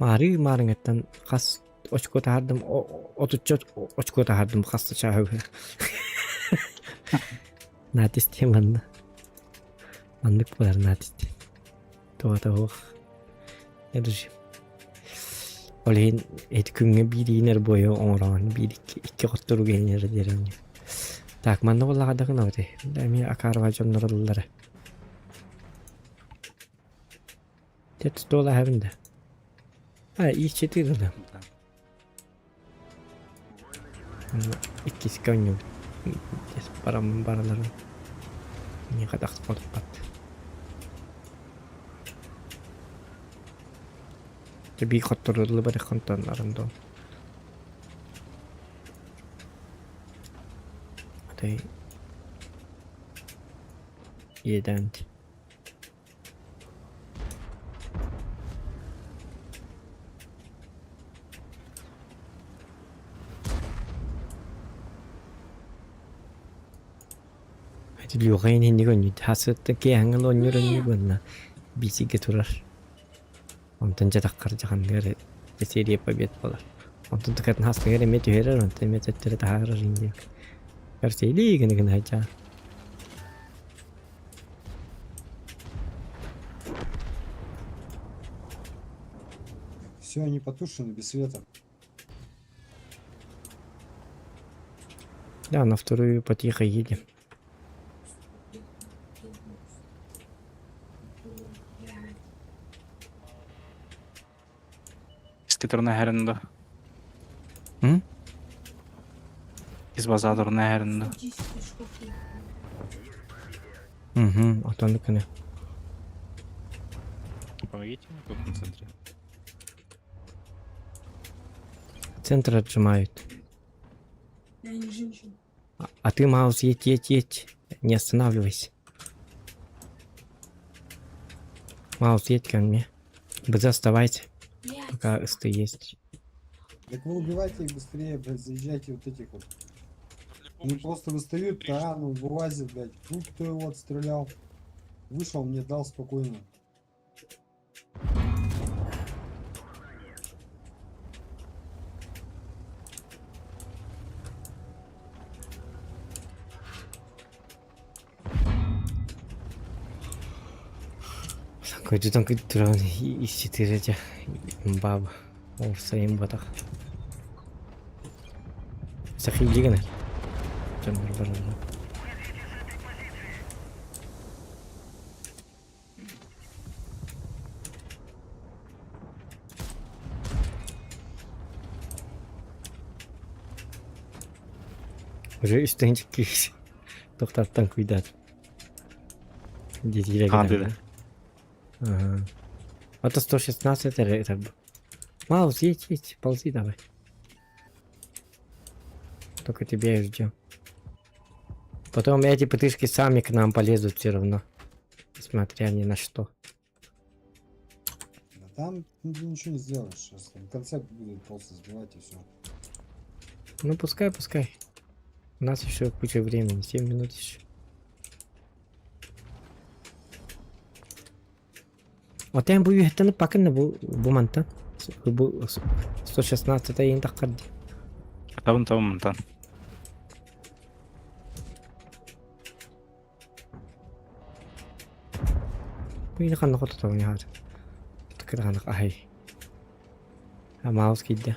Маарыы маарыҥыттан хас очко таһардым, отучча очко таһардым хас да чааһы. Наатис диэн манна. Маннык буолар наатис диэн. Туота суох. Держи. Ол иһин ити күҥҥэ биир иинэр буойу оҥороон биир икки, икки хотторуга иинэр диэрэн. Так, манна буоллаҕа да гынабыт эмиэ Акарова дьонноро ыллара. Тет стол аһабын да. А, И4 да. Иккискэ оонньуубут. Бараммын бараларын. Миэхэ тахсыбат. Биир хотторуллубат хонтоннорун дуу. Атай иэдээн Леха иннигэр оонньуур Хасыттан киэһэҥҥэ оонньуур оонньуур уонна биисигэ турар. Онтон дьэ таххар дьэ серия побед буолар. Онтон тыкатын хастыгар эмиэ түһэрэр, онтон эмиэ төттөрү таһаарар индиэк. Көрсөйлүү гына гына сылдьаар. Все, они потушены, без света. Да, на вторую потихо едем. Скитерна херенда. М? Из базадорна херенда. Угу, а то ну Помогите мне тут на центре. Центр отжимают. Я не женщина. А ты, Маус, едь, едь, едь. Не останавливайся. Маус, едь ко мне. БЗ оставайся. Пока СТ есть. Так вы убивайте их быстрее, блядь, заезжайте вот этих вот. Они просто выстают, тарану, вылазит, блядь. Хуй кто его отстрелял. Вышел, мне дал спокойно. Көтүтэн туран исчитирэ баба орсайын батах. Сахилигана. Дьоннор бараллар. Уже үстэн киһи тохтаттан куйдаат. А, да. Ага. А то 116 это, это... Маус, едь, едь, ползи давай. Только тебя и ждем. Потом эти пытышки сами к нам полезут все равно. Несмотря ни на что. Да там ты ничего не сделаешь. Сейчас там концепт будет просто сбивать и все. Ну пускай, пускай. У нас еще куча времени, 7 минут еще. Отен бу үһэттэн пакын бу бу мантан бу 116 ыйын таххар ди. Табын табын мантан. Бу ини ханна хототоҕун яхаар. Кыраханах аһай. Маус киирдэ.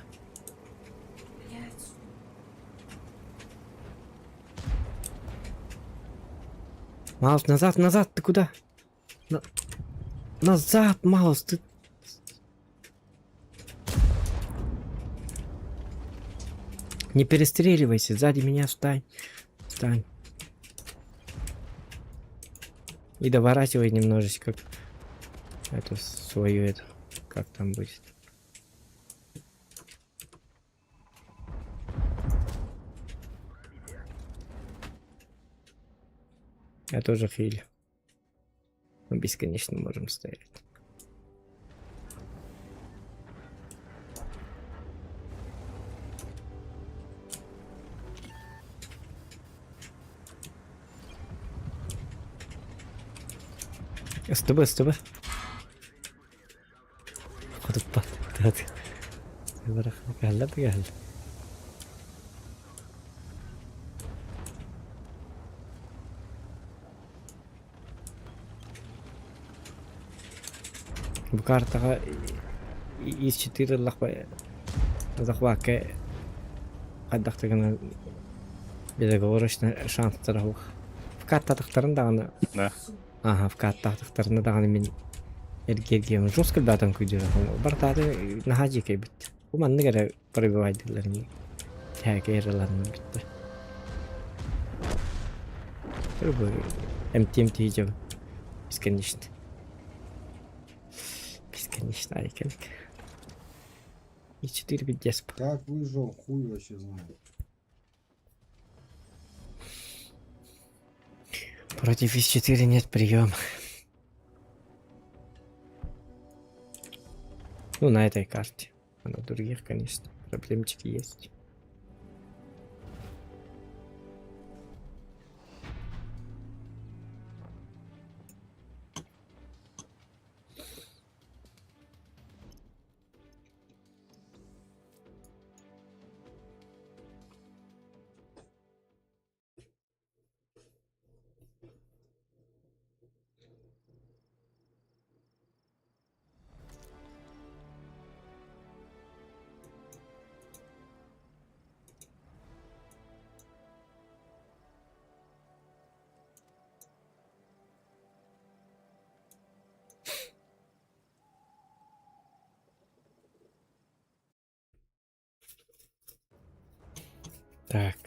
Маус, назад, назад, ты куда? На... Назад, Маус, ты... Не перестреливайся, сзади меня встань. Встань. И доворачивай немножечко эту свою эту. Как там будет? Я тоже хилю. Мы бесконечно можем стоять. СТБ, СТБ. Хотуппат. Кэһэллэ. Бу картаҕа ис четыре захвакка хайдах да гынан безоговорочно шанстара суох. В картатахтарын даҕаны Да. Ага, в картатахтарына даҕаны мин эргиэргиэм жестко даатан күйдүрэ бартааты наһаа дьиикэйбит. Бу маннык эрэ пробивайдылар Тээкэ эрэлэрин бүттэ. МТМ дьон. Бесконечно. Бесконечно айкелик. И 4 пиздец. Как выжил, хуй вообще знает. Против ИС-4 нет приема. Ну, на этой карте. А на других, конечно, проблемчики есть. Так.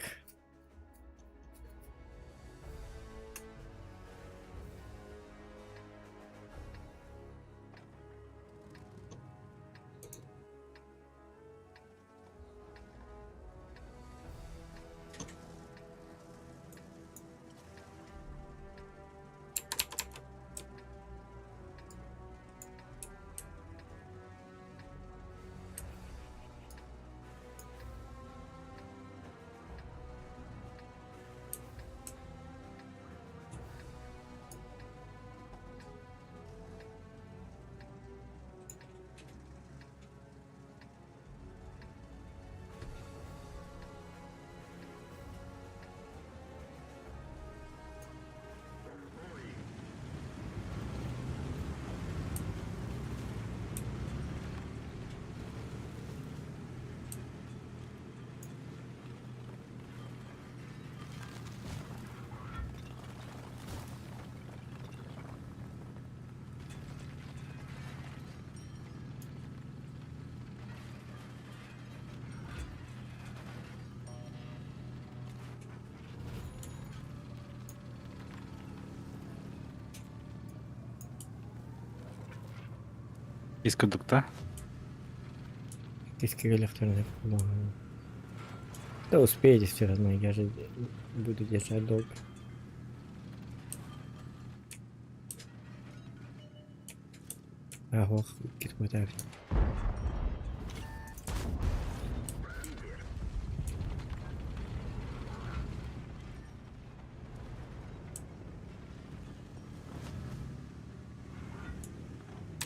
Из кондукта. Кискелехтерне Да успеете все равно, я же буду держать долго. Ах, ох, кирпитавит.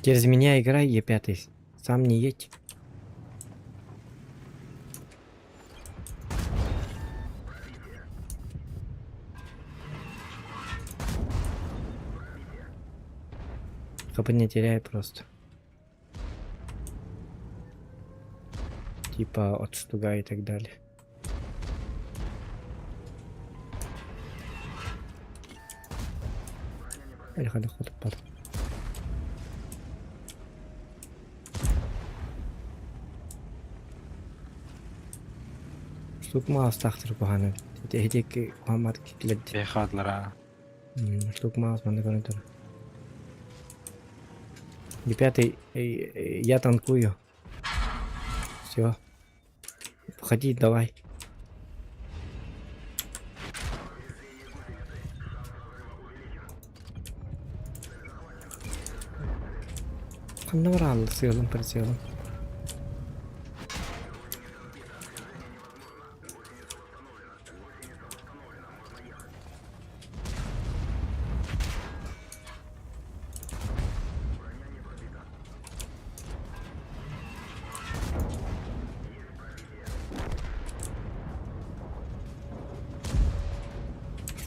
Через меня играй, Е5. Сам не едь. ХП не теряй просто. Типа от штуга и так далее. Эльхада хотуппат. Штук маастаахтар куһаана. Эһитик куһаммат китлэд. Бехадлара. Штук маас манна көрөн турар. Ребята, я танкую. Все. Входи, давай. Ханна бараалла сыалым прицелым.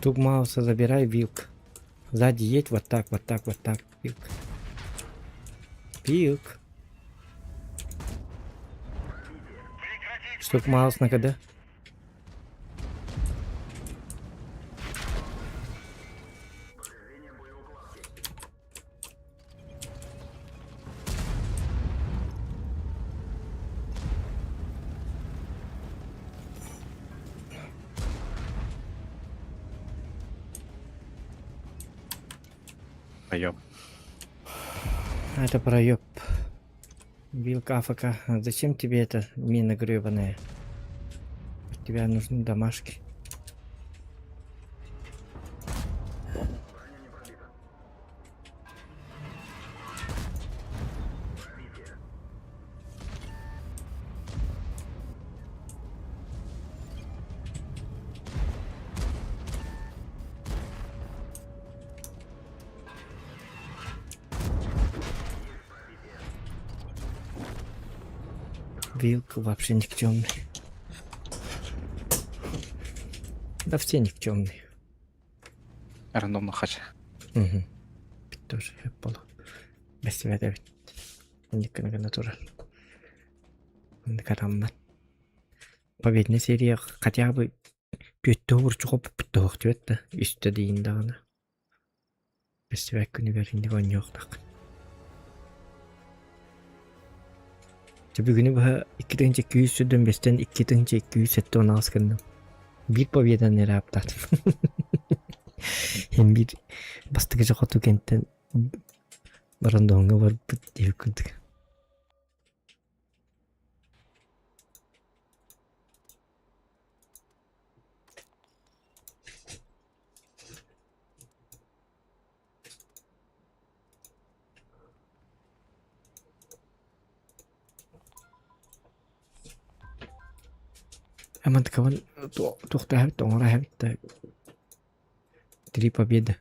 Штук Мауса забирай, Вилк. Сзади едь вот так, вот так, вот так, Вилк. Вилк. Штук Маус на КД. Проеб. Это проеб. Вилка АФК. Зачем тебе это мина гребаная? От тебя нужны домашки. Вилка вообще никчемный. Да все никчемные. Рандомно хач. Угу. Тоже было. Без тебя Давид. Никогда тоже. Караммат. Победная серия хотя бы түөттэ урчуга бүттөөх түөт да үстэ диин даҕаны. Бэстибэк күнүгэр инник оонньуохтаах. Дьэ бүгүнү быһа 2225-тэн 2278 гынным. Биир победаны эрэ аптаатым. Һин биир бастакы хоту кэнтэн барандоҥҥа барбыт диэбит курдук. Амантыкабын туохтааһыбыт оҥоро да три победы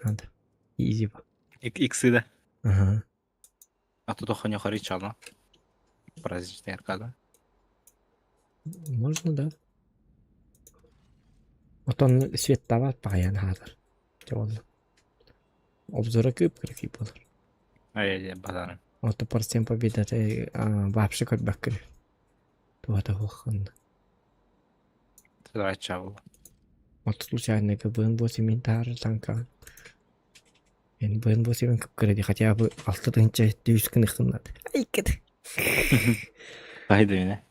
надо изи Иксы да. Ага. А тут охоня хоричала. Праздничная аркада. Можно, да. Отон свет тават паян хаалар. Дьэ Обзора кып-кыракый буолар. Ай, базары. Ото процент победа вообще көрбөккүн. Туата хуохханна. Давай чавыл. Вот случайно КБН-8 мин таары танка. Мен БН-8 кып-кыра хотя бы алты тыһынча 100 гыныхтыннар. Ай кет. Хайда мине.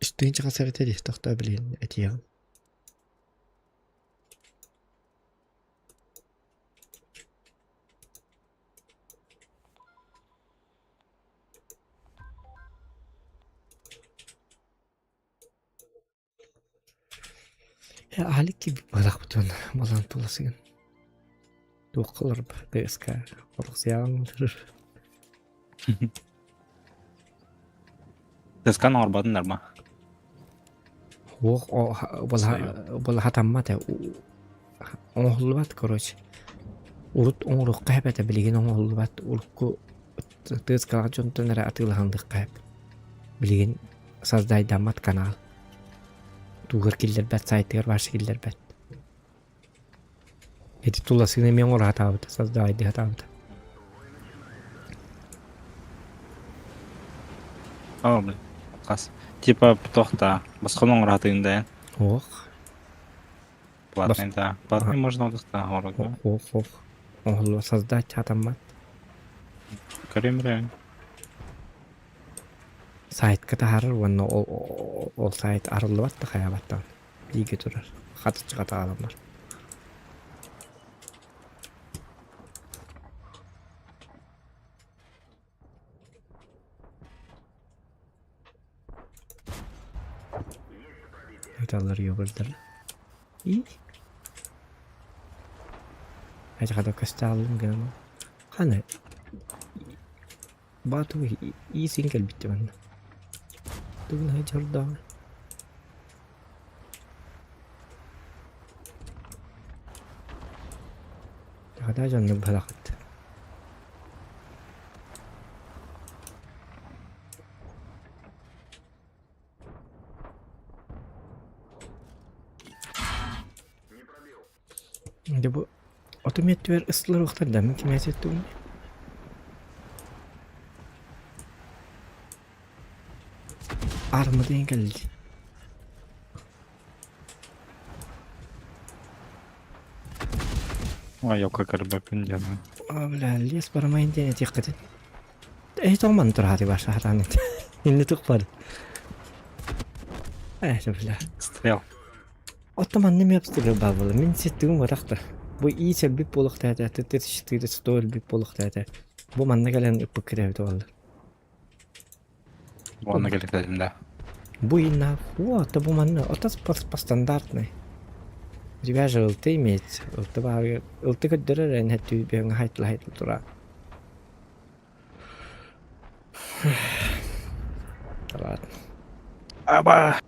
Үс тыһынча хасар этэ тохтоо билин этиэҕим. Аалик балахпытын балан туласыгын. Туох кылар ДСК орохсуйаҕын ДСК оҥорботун норма. Уох балахатаммат оҥоһуллубат короче. Урут оҥоруохха сөп этэ, билигин оҥоһуллубат. Урукку тыаскалаах дьонтон эрэ атыылаһыллыахха сөп. Билигин создайдаммат канал. Тугар киллэрбэт, сайтыгар вообще киллэрбэт. Ити туласыын эмиэ оҥоро сатаабыта, создавайдыы сатаабыта. О, блин, отказ. Типа тохта, босхону оҥоро сатыын да Ох. Платный, да. Платный можно отдыхта оҥорорго. Ох, ох, ох. Оһолло создать сатаммат. Көрүм Сайтка таһаарар уонна ол, ол сайт арыллыбат да хайаабат даҕаны. Бииргэ турар. Хатыччы хатаҕаламмар. Ыыталлар йогурдары. И? Хайдах көстө гынан. Ханы Баату иисин кэлбиттэ манна. Тугун хайдьордооҕу. Хата дьоннук быһалахыт. Дьэ бу оту миэттибэр ыстылар да мин кимээсэ өттүгүн Арма диэн кэллэ. Ой, ёка көрбөппүн диэн. А, бля, лес барамайын диэн этиэххитин. Эһи тоҥман турааты баша хатаан Инни тук бар. Э, бля. Стрел. Оттон манна эмиэ обстрел баар буолла. Мин ситтигим буотах да. Бу иис өлбүт буолуохтаах этэ, 3400 өлбүт буолуохтаах этэ. Бу манна кэлэн ыппыт кирэбит буолла. Уонна кэлитэтим да. Бу инна, о, то бу манна, ото по, по стандартной. У тебя же ЛТ имеется. ЛТ баар, ЛТ көрдөрөр эн хэттүү бэҥ хайтла хайтла тура. Ладно. Аба!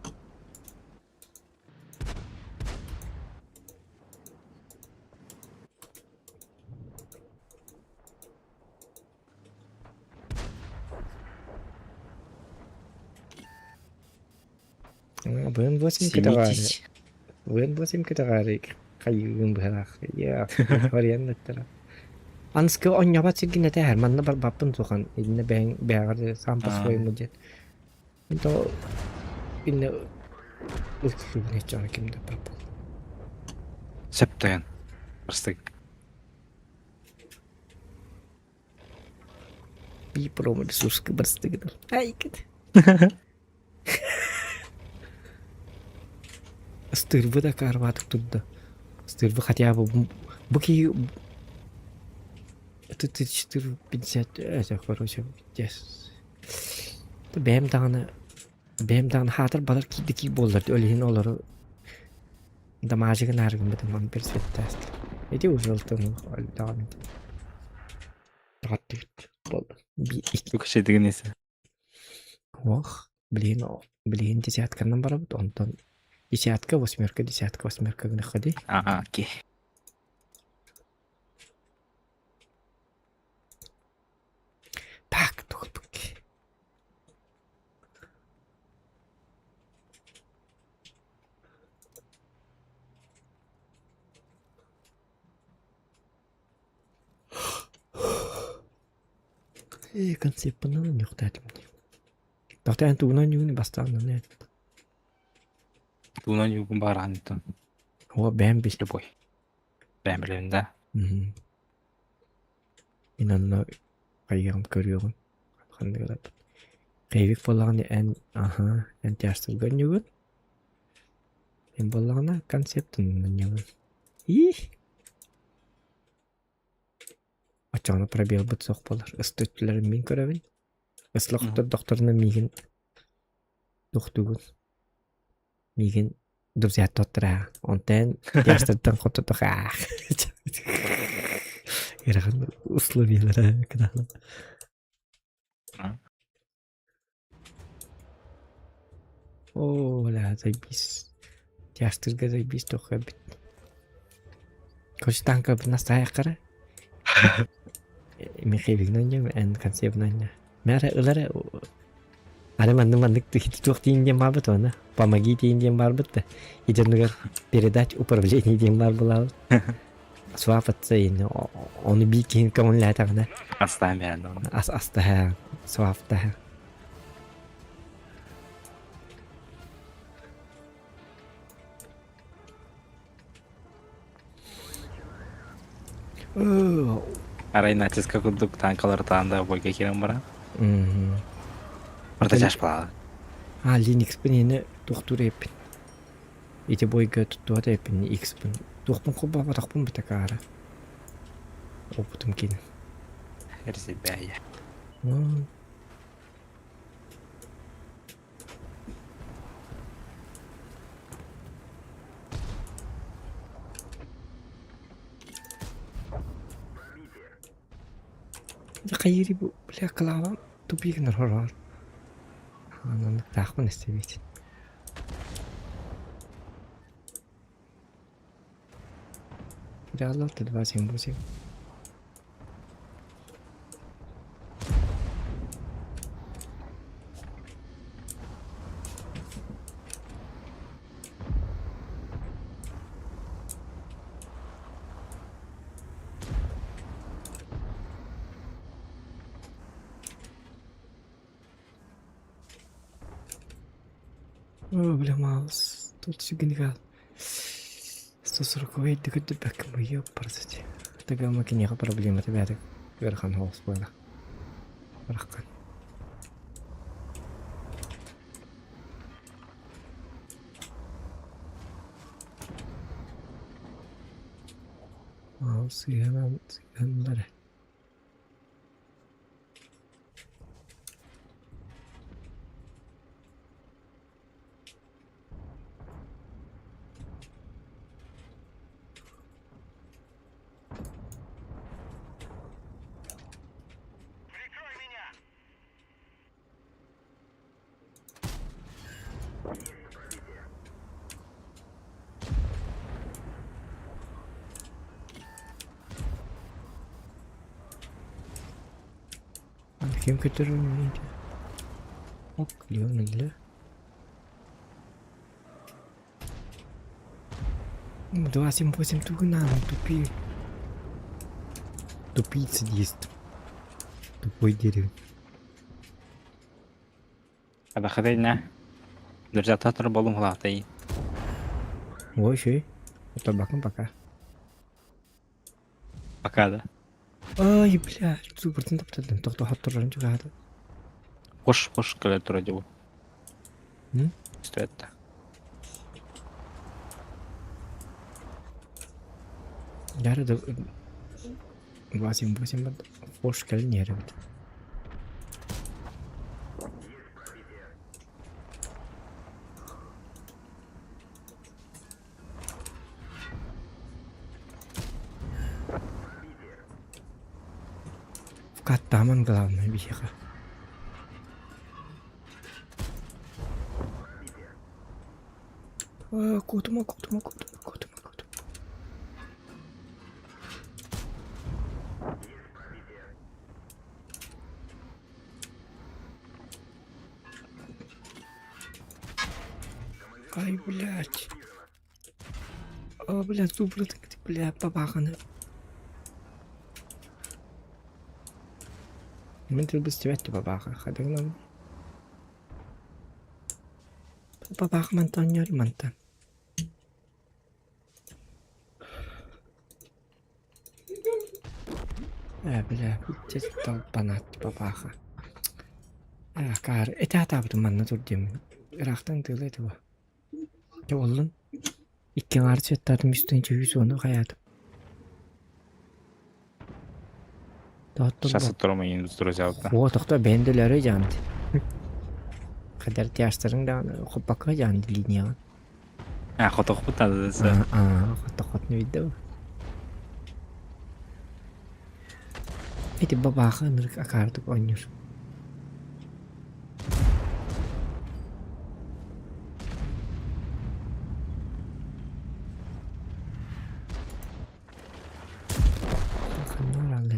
ВН8 кэтэҕээри Семитесь. ВН8 кэтэҕээри хайыыгын быһалаах я варианттара Анскы онньобот сиргин этээһэр манна барбаппын сухан иннэ бэйэҥ бэйэҕэр сам по-своему диэн То инне ылсыбын иччэҕэ ким да пропал. Сөптөөн. Просты. Би промо ресурска барстыгыдыр. Ай кыт. Ыстырбы да карватык турда. Ыстырбы хотя бы бу киһи это 450 это короче пиздец. Бэйэм даҕаны бэйэм даҕаны хаатар балар киирдэ киир буоллар ол иһин олору дамажыгын аарыгыммытым он персветтааста. Ити уже ылтан даҕаны таҕаттыбыт буолла. Үксэтигин есе. Ох, билигин билигин десятканан барабыт онтон десятка восьмерка десятка восьмерка гыныхха дии. Ага, окей. Так, тук-тук. Ээ, концеппынан ньухтаатым дии. Тохтоон тугунан ньууни бастаан Тугунан ньуугун баарааныттан. О, бэйэм бис. Любой. Бэйэм билэбин да. Мин онно хайыаҕым көрүөҕүм ханнык ыларбын. Хейвик буоллаҕына эн аһа эн тяжтарга оонньуугун. Эн буоллаҕына концептынан оонньуубун. Иих Оччоҕуна пробелбыт суох буолар. Ыстыттыларын мин көрөбүн. Ысла хоттордохторуна миигин тохтугун. Миигин друзья тоттара. Онтон тяжтартан хототох аах. Ыарахан условиялара кыдаһына. Оо, бля, заебись. Тяжтырга заебись туох эбит. Короче, танка настаайаххара. Михаиловна диэн эн концепнанна. Мээрэ ылара Аны маннык маннык туох диин диэн баарбыт уонна помоги диин диэн баарбыт да иденугар передать управление диэн баар булаабыт. Свапаться ини ону биир киһин көҥүллээтэҕинэ Астаан бэйэн оны. ас астаһа сваптаһа. Арай натиска курдук танкалар таанда бойга киирэн баран. Орто чаш балаҕа. А, Linux-пын ини туохтуур эппин. Ити бойга туттубат эппин X-пын. Туохпун холбообатахпын бытакаара. Опытым кини. Эрсибэйэ. Дьэ хайыырый бу бля кылаабам тупик норор. Оннуктаахпын истибит. Реаллар 278. О, бля, Маус. Тут сүгүнүгал. 140 дыгыдырбакка ёпарсать. Тагама киниэхэ проблемата бээтэ ыарахан соҕус буолла. Бараххан. Маус сыһыанан сыһыаннара. Ким көтөрүн Ок, Леон өллө. 278 тугунаан тупи. Тупица есть. Тупой дерево. Абахадайна. Друзья, татар болум глатай. Ой, шей. Табаком пока. Пока да. Ай, бля, супертын таптадым. Тохто хаттырын чугады. Қош, қош кэлэ турар дии. Стоят. Яра да 278 бат. Қош кэлин ярыбыт. Вкаттаман главное биһиэхэ. Куотума, куотума, куотума, куотума, куотума. Ай, блядь. О, блядь, зубры, бля, бабаханы. Мен тылбыс тибэт бабаха хадыгынан. Бабах мантан яр мантан. Э, бля, толпанат бабаха. Э, каар, эти атаабытым манна тур диэмин. Ыраахтан тыыла этэ бу. Дьэ буоллун. Икки аҥаар цветтаатым үс тыһыынча үс уону хайаатым. Сейчас второму друзья. О, тохто бэйэн да өлөөрү дьаант. Хадар тяжтарың даҕаны хоппакка дьаант линияҕын. А, хотохпут надо да. А, хотохотну видел. Эти бабаха ынырык акаардык оонньуур. Ханна бараллар?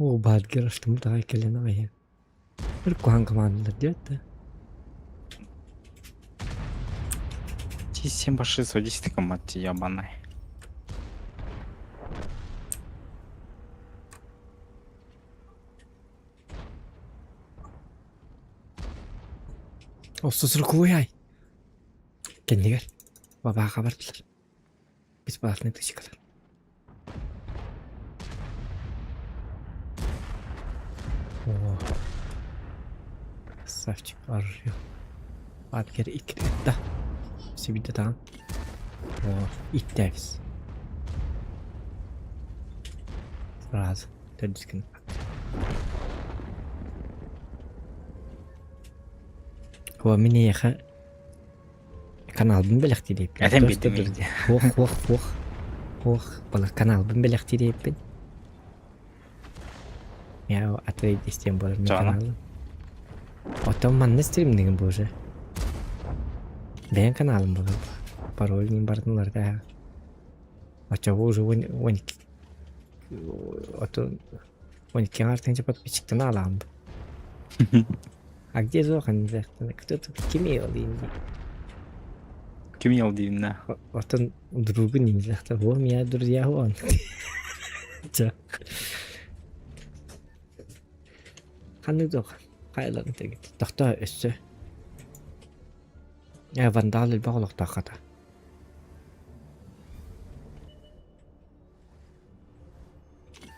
Оо, баатгер аштыммыт аҕай кэлэн аҕай. Бір куһаҕан командалар диэт да. Ти 7 баши, садись ты, мать ебаная. Осусуркуяй. Кэннигэр бабааха бардылар. Бесплатный тысячкалар. О, красавчик, орел. Аткер иккитта. Сибидде таан. О, иттээбис. Сразу төрдүскүн. О, мин эйиэхэ каналбын бэлэхтиириэппин. Этэн биэрдим мин. Ох, ох, ох. Ох, бала каналбын бэлэхтиириэппин. Я ответь истиэн буолар мин Чаана. каналым. Оттон манна стримнигин бу уже. Бэйэҥ каналым буолар. Пароль мин барытын уларыта. Оччоҕо уже он он отон он икки аҥаартыҥча подписчиктан аалаҕын А где Зохан? Кто тут? Ким ел дейм Ким ел дейм, да. Оттон другу нельзя. Во, меня друзья вон. Ча. Ханнык Зохан? Хайлан тегит. Тохто өссө. Э, вандал элбэх олохтоох хата.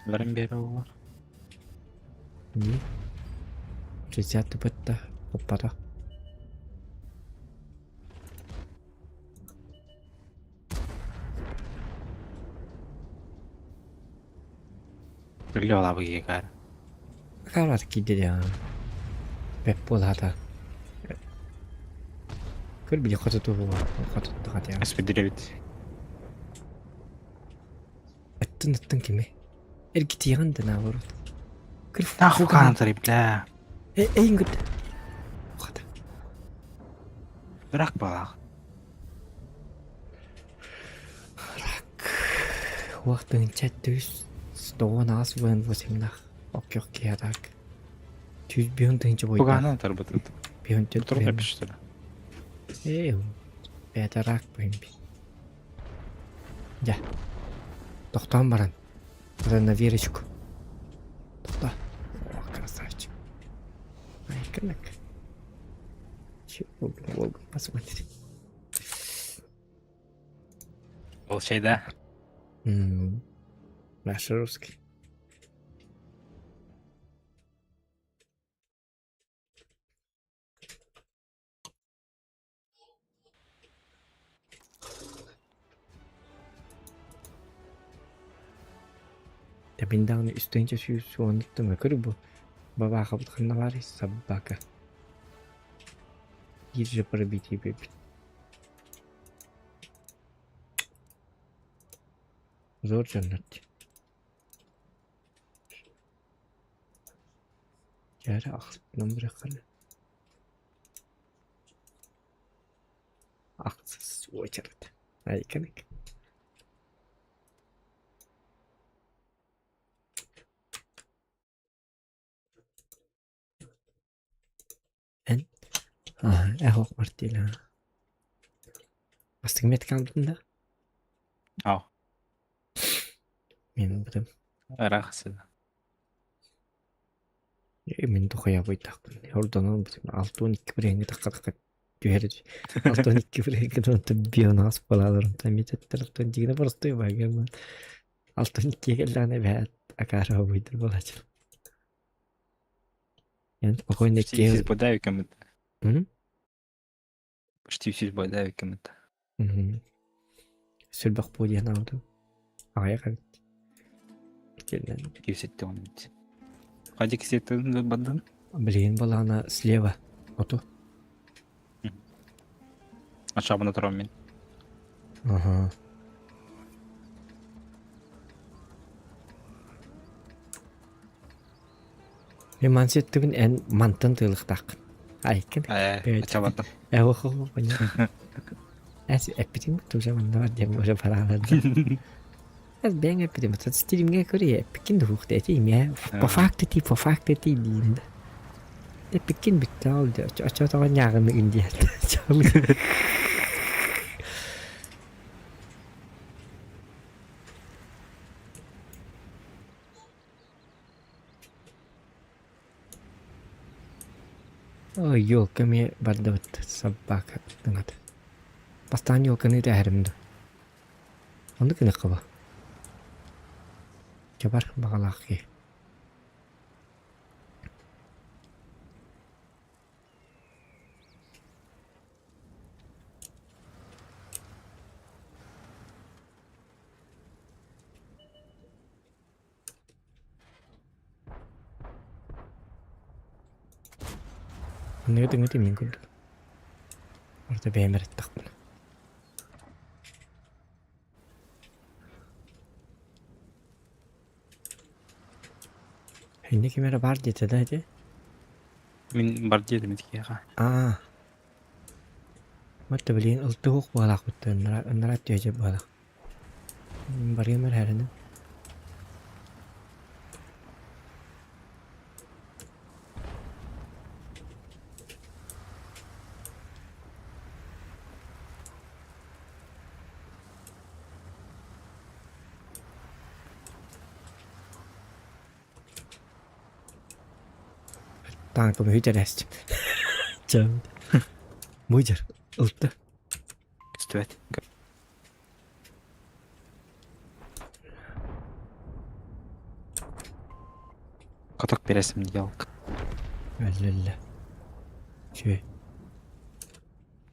Баран биэрэ буолар. 60 тупатта оппата. Били олабы киһи Карат киирдэ диэн. Бэп буолаата. Көр били хоту хоту тиһэн. Эспедиребит. Аттын аттын кими? Эргитиэҕин да наоборот. Көр Нахуй каантары, бля. Э, эйин көрдө. Хата. Рак балах. Рак. Уақтың чәттүүс тоҕуон аас буон восемнах оккөх киһи рак. Түүс биһун тыһынча бойдаах. Бугаана тарбытыт. Биһун төрт Турда пиштер. Ээ, бэйэтэ рак буһун би. Дьэ. Тохтоон баран. На Верочку. Тохто. О, красавчик. Ай, кынак. Чего, посмотри. Ол чай да? М, Наш русский. Мин даҕаны үстэнчэ сүүс уонуттан өкөр бу бабаахабыт ханна баарый собака Биир же пробитие биэрбит Зор дьоннор дии Дьэ ахсыппынан быраххана Ахсыс уочарат Айканык Эн Аа, эһох Мартина. Астыгмет калбытын да? Ау. Мен бутым. Ыраах сыда. Мин тухуйабыйтахпын. Ордонон бутым 6-12 биреңги такка түһэр 6-12 биреңги онтон бионаас балаларымтан мететтер дигine простой багаман. 6-12 келлааны бэт акара буйдыр болачы. Ян спокойно Почти все с бодавиком это. М? Почти все с бодавиком это. Сүлбэх буолуон аудum. Аҕыйах эбит. Кэлэн. Кисетте он ведь. Хади кисетте баддан? Билигин балаана слева. Оту. Ашабына турам мин. Ага. Мен мансеттибин эн мантан тыылыктааххын. Айкын. Э, ачабаттым. Э, ох, ох, понятно. Эс эппитин туже манна бар диэн уже параалар. Бэйэҥ эппитим, стримҥэ көрүө, эппиккин да уһуохта этиим ээ. По факту ти, по факту ти диин да. Эппиккин бүттэ ол оччотоҕо ньааҕыныгын диэн. Ой, елка эмиэ бардыбыт собака тыҥата. Бастаан елканы үтэһэрим дуу. Оннук гыныахха бо. Чабар баҕалаах киһи. Аныгы тыҥа мин курдук. Орто бэйэм эрэттэхпинэ. Инде ким эрэ баар диэтэ да ити? Мин бар диэтим итикиэхэ. Аа. Мат да билигин ылтыһуох буолаахпыт ыннара түһэ буолаах. Барыам эрээринэ. Таанкам үһү Чэ. Мыдьар ылта. Көстүбэт. Каток бересим ялк. Өллөллө. Үчүгэй.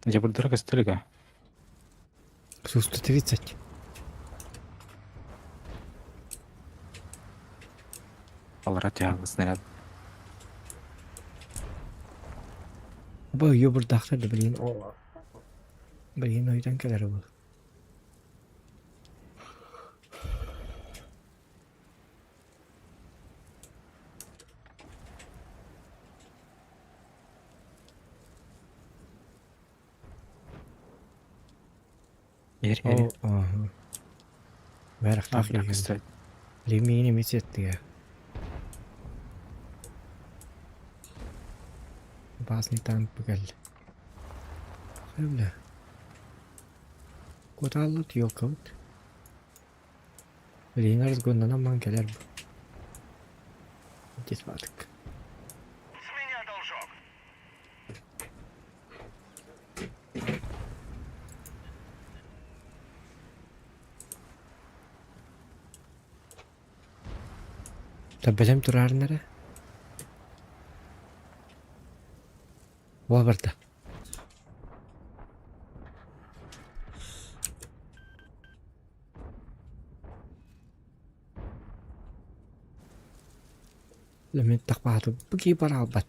Дьэ бурдара көстөлүгэ. Су 130. Алара тяга снаряд. Бу үйө бурдаахтар да билигин билигин ойутан кэлэр бу. Эр эр. Оо, Бэрахтаах көстөр. Лимиин эмиэ сиэттигэ. Опасный танк кэллэ. Бля. Кутааллыт елкабыт. Билигин разгоннанан ман кэлэр бу. Дисбатык. Бэлэм турарын эрэ. Уол барда. Мин тахпаатым бу киһи бараалбат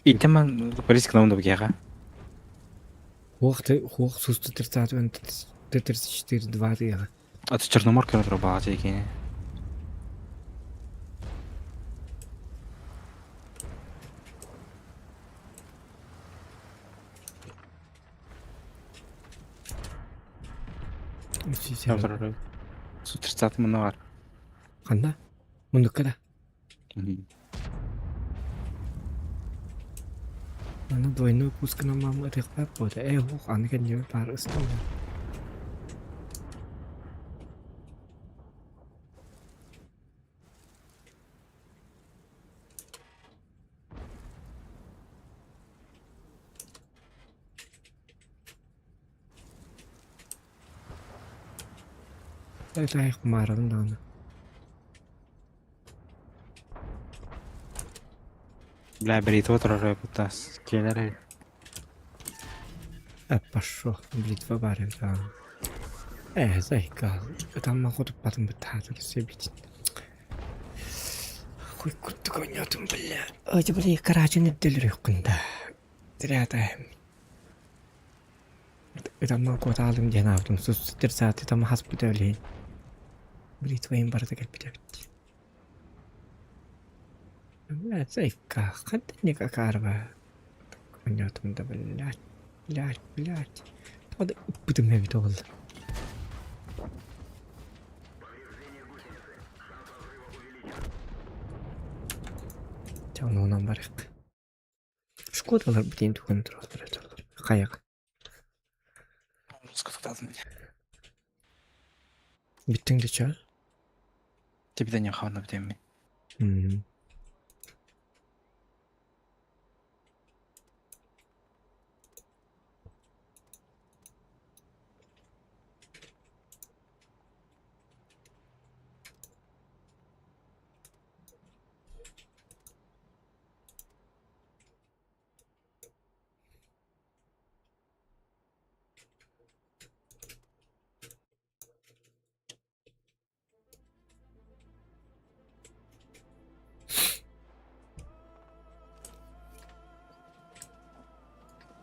Итеман полиция к нам добгега. Хуох ты хуох сусту 30 Т-34 2 тыаҕа. А ты Черноморка отрубал текини. Су 30 мунугар. Ханна? Мундукка да? Аны двойной пускынан мам ытыахпат буолта. Ээ уох аны кэннибэр баар ыстал. Таайх маарабын даҕаны. Бля, бритва турар бутас. Келер. Э, пошел. Бритва баар эбит аа. Э, зайка. Ытамман хотуппатым бытаатыр себитин. Хуй курдук ойнотум, бля. Ой, бля, карачын ирдэлэр да. Тирээтэһим. Ытамман куотаалым диэн аабытым. Сус терсааты там хаспыта билин. Бритвайын барыта кэлбит эбит. Бля, зайка, хантан никакарва. Ойнотум да, блядь, блядь, блядь. Тоҕо да ыппытым эбит ол. Чэ онуунан барыах. Шкодалар бүтүн тугун тураллар хайаҕа. Бүттүҥ да чөл? Тебе не хавна бдемми. Мм.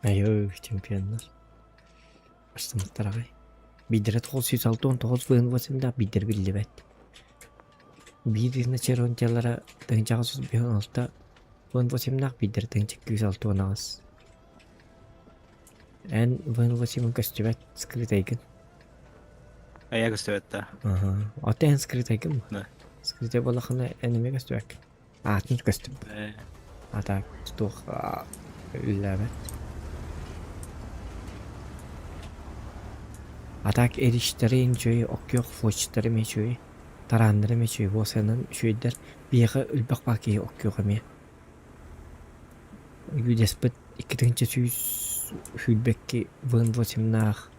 Айыы, чемпионнар. Астыммыттар аҕай. Биирдэрэ 969 ВН8-даах, биирдэрэ биллибэт. Биир начеронтиялара 1856 ВН8-наах, биирдэрэ 1268. Эн ВН8 көстүбэт, скрытайгын. А я көстүбэт да. Аха. Ото эн скрытайгын Да. Скрытай буоллаххына эн эмиэ көстүбэккин. Аатын көстүм. Э, А так туох үллээбэт. А так эриштери үчүгэй, оккуох фочтары эмиэ үчүгэй, тарааннары эмиэ үчүгэй, буосанан үчүгэйдэр. Биһиэхэ өлбөх баа киһи оккуох эмиэ. Үгэспит 2120 ВН8-наах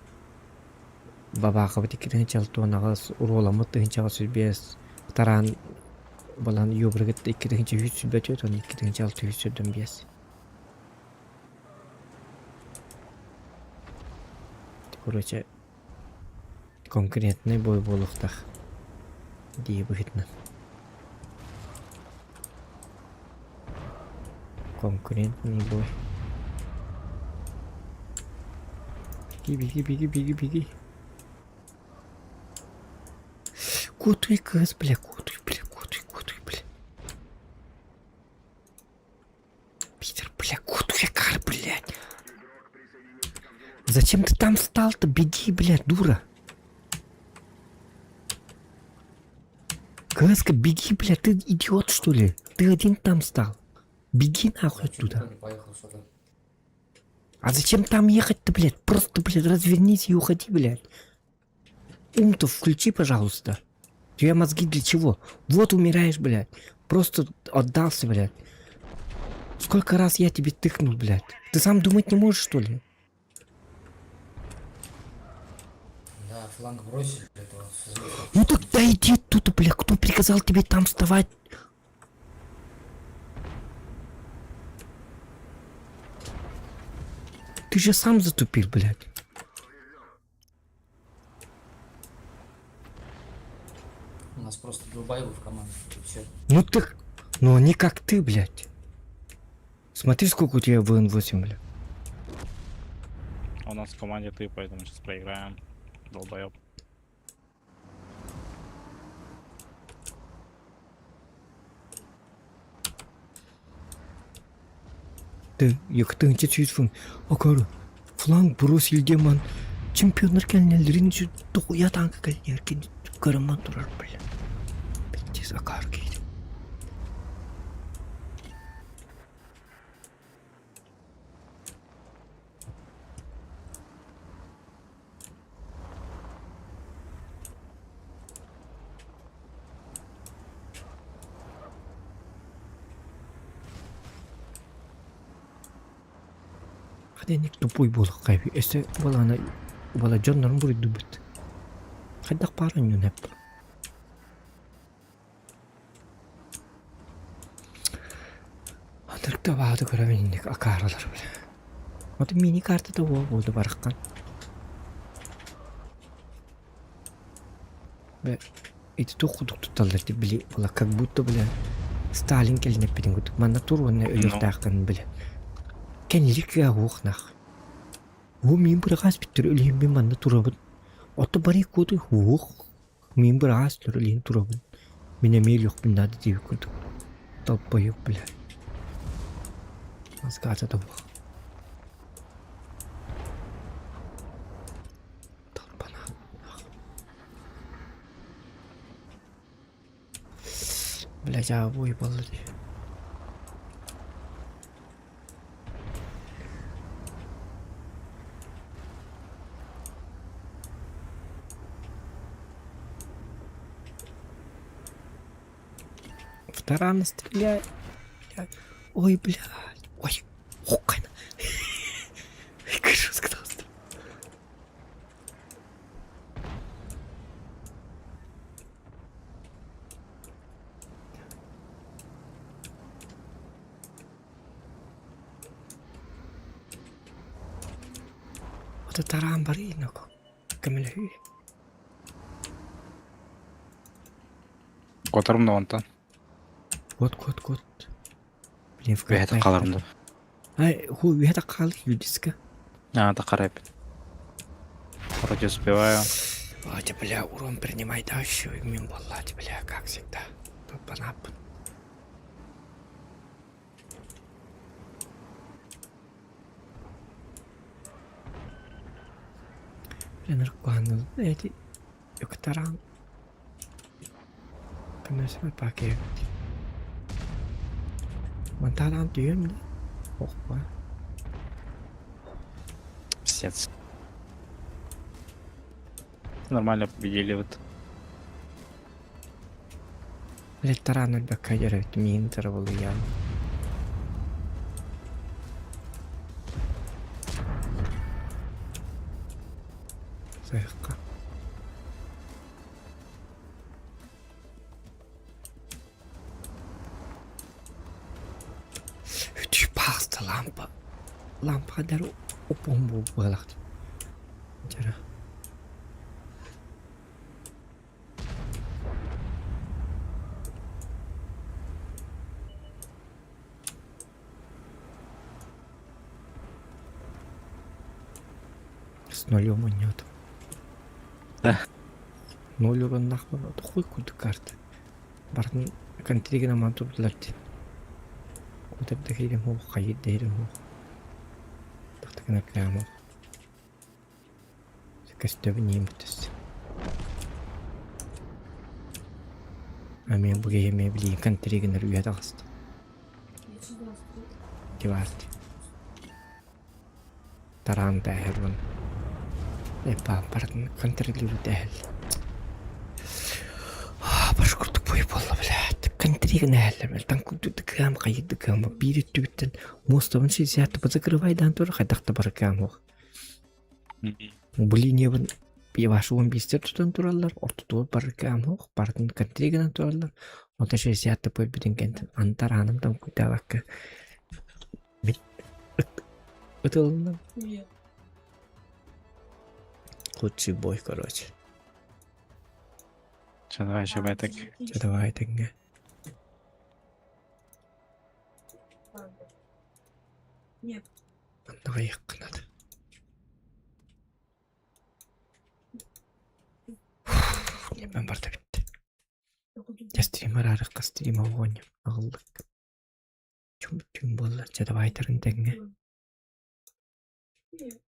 Бабаахабыт 2068, уруоламмыт 1805, тараан балан юбрыгыт 2324 уонна 2645. Короче, конкурентный бой буолуохтаах дии быһыытынан. Конкурентный бой. Беги, беги, беги, беги, беги. Кутуй кыз, бля, кутуй, бля, кутуй, кутуй, бля. Питер, бля, кутуй, кар, блядь. Зачем ты там стал-то? Беги, блядь, дура. Краска, беги, блядь, ты идиот, что ли? Ты один там стал. Беги нахуй оттуда. А зачем там ехать-то, блядь? Просто, блядь, развернись и уходи, блядь. Ум-то включи, пожалуйста. У тебя мозги для чего? Вот умираешь, блядь. Просто отдался, блядь. Сколько раз я тебе тыкнул, блядь? Ты сам думать не можешь, что ли? Да, фланг бросили, этого. Ну так да иди оттуда, бля, кто приказал тебе там вставать? Ты же сам затупил, блядь. У нас просто долбоебы в команде, и все. Ну так, ну они как ты, блядь. Смотри, сколько у тебя ВН8, бля. У нас в команде ты, поэтому сейчас проиграем. Долбоеб. Ты, яктын чуть Акары, фланг бросил демон. Чемпионнар кэлнэллэрин дохуя танка кэлнэркин көрөммөн турар, бля. Пиздец, акары киһи. Хатыник тупой буолуохха эбит. Өссө буолаана буола дьоннорун буруйдуубут. Хайдах баар онньуун эп. Антырыкта бааты көрөбүн инник акааралар бile. Ото мини картата уол буолду бараххан. Бе ити туох курдук тутталлар ти били була как будто бля Сталин кэлин эппитин курдук манна тур уонна өлүөхтааххын бile. Кэннилик уохнах. Уу мин бырагаас бүттүр өлүһүммүн манна турабын. Ото бары куотуй уох Мин быраас төрөлүн турабын. Мин эмиэ өлүөхпүн наада диэбит курдук. Толпойук бля. Маскаата тобуох. Толпанаат. Бля, дьаабы буолла дии. Таран стреляй. Блядь. Ой, блядь. Ой, охуенно. Жестко Вот это таран баринок. Көмөлөһүү. Которым да онтон. Кот, кот, кот. Блин, в Үһэтэ қаларым да. Ай, ху, үһэтэ хаал юдиска. А, да қарай. Вроде успеваю. Ой, бля, урон принимай дальше, мин баллать, бля, как всегда. Папанап. Бля, эти Юктаран. Көмөсү пакет. Мантаран түйем да. Охпа. Пиздец. Нормально победили вот. Блять, таран өлбөккө дьөрөт миин тырыбылыйан. Сыһыкка. Үтүү паста лампа. Лампа дар опон бу буолахт. Жара. С нулем унет. Да. Ноль урон нахуй, хуй куды карты. Бартын контригин аман турдулар дии. Утарда киирим хуох, хайыр дэһирим хуох. Тахтакына кыам хуох. Көстөбүн иим бүтүс. Ами бу киһи эмиэ билигин контригинер үйэ таҕыста. Диварди. Тараан тээһэр уон. Эпа бартын контролируй тээһэл. Баш курдук буй буолла блядь. Контригин эһэллэр бэл таҥкуйдук кыам хайыдык кыам биир өттүбүттэн муостабын сисээтэ позакрывайдаан тура хайдах да бары кыам суох. Бу линиябын вашуун биистэр тутан тураллар, ортотугар бары кыам суох, барытын контригынан тураллар. Онтон 60 пойбутун кэнтэн антар ааным таҥкуйдаабакка мин ытылынным. Лучший бой, короче. Че, давай еще байтак. Че, давай тэҥҥэ. Нет. Маннаҕайыахха наада. Ньэмэн барда бүттэ. Дьэ стример арыхха стрим оҕонньор аҕыллык. Чум-чум буолла, чэ давай тарын тэҥҥэ. Нет.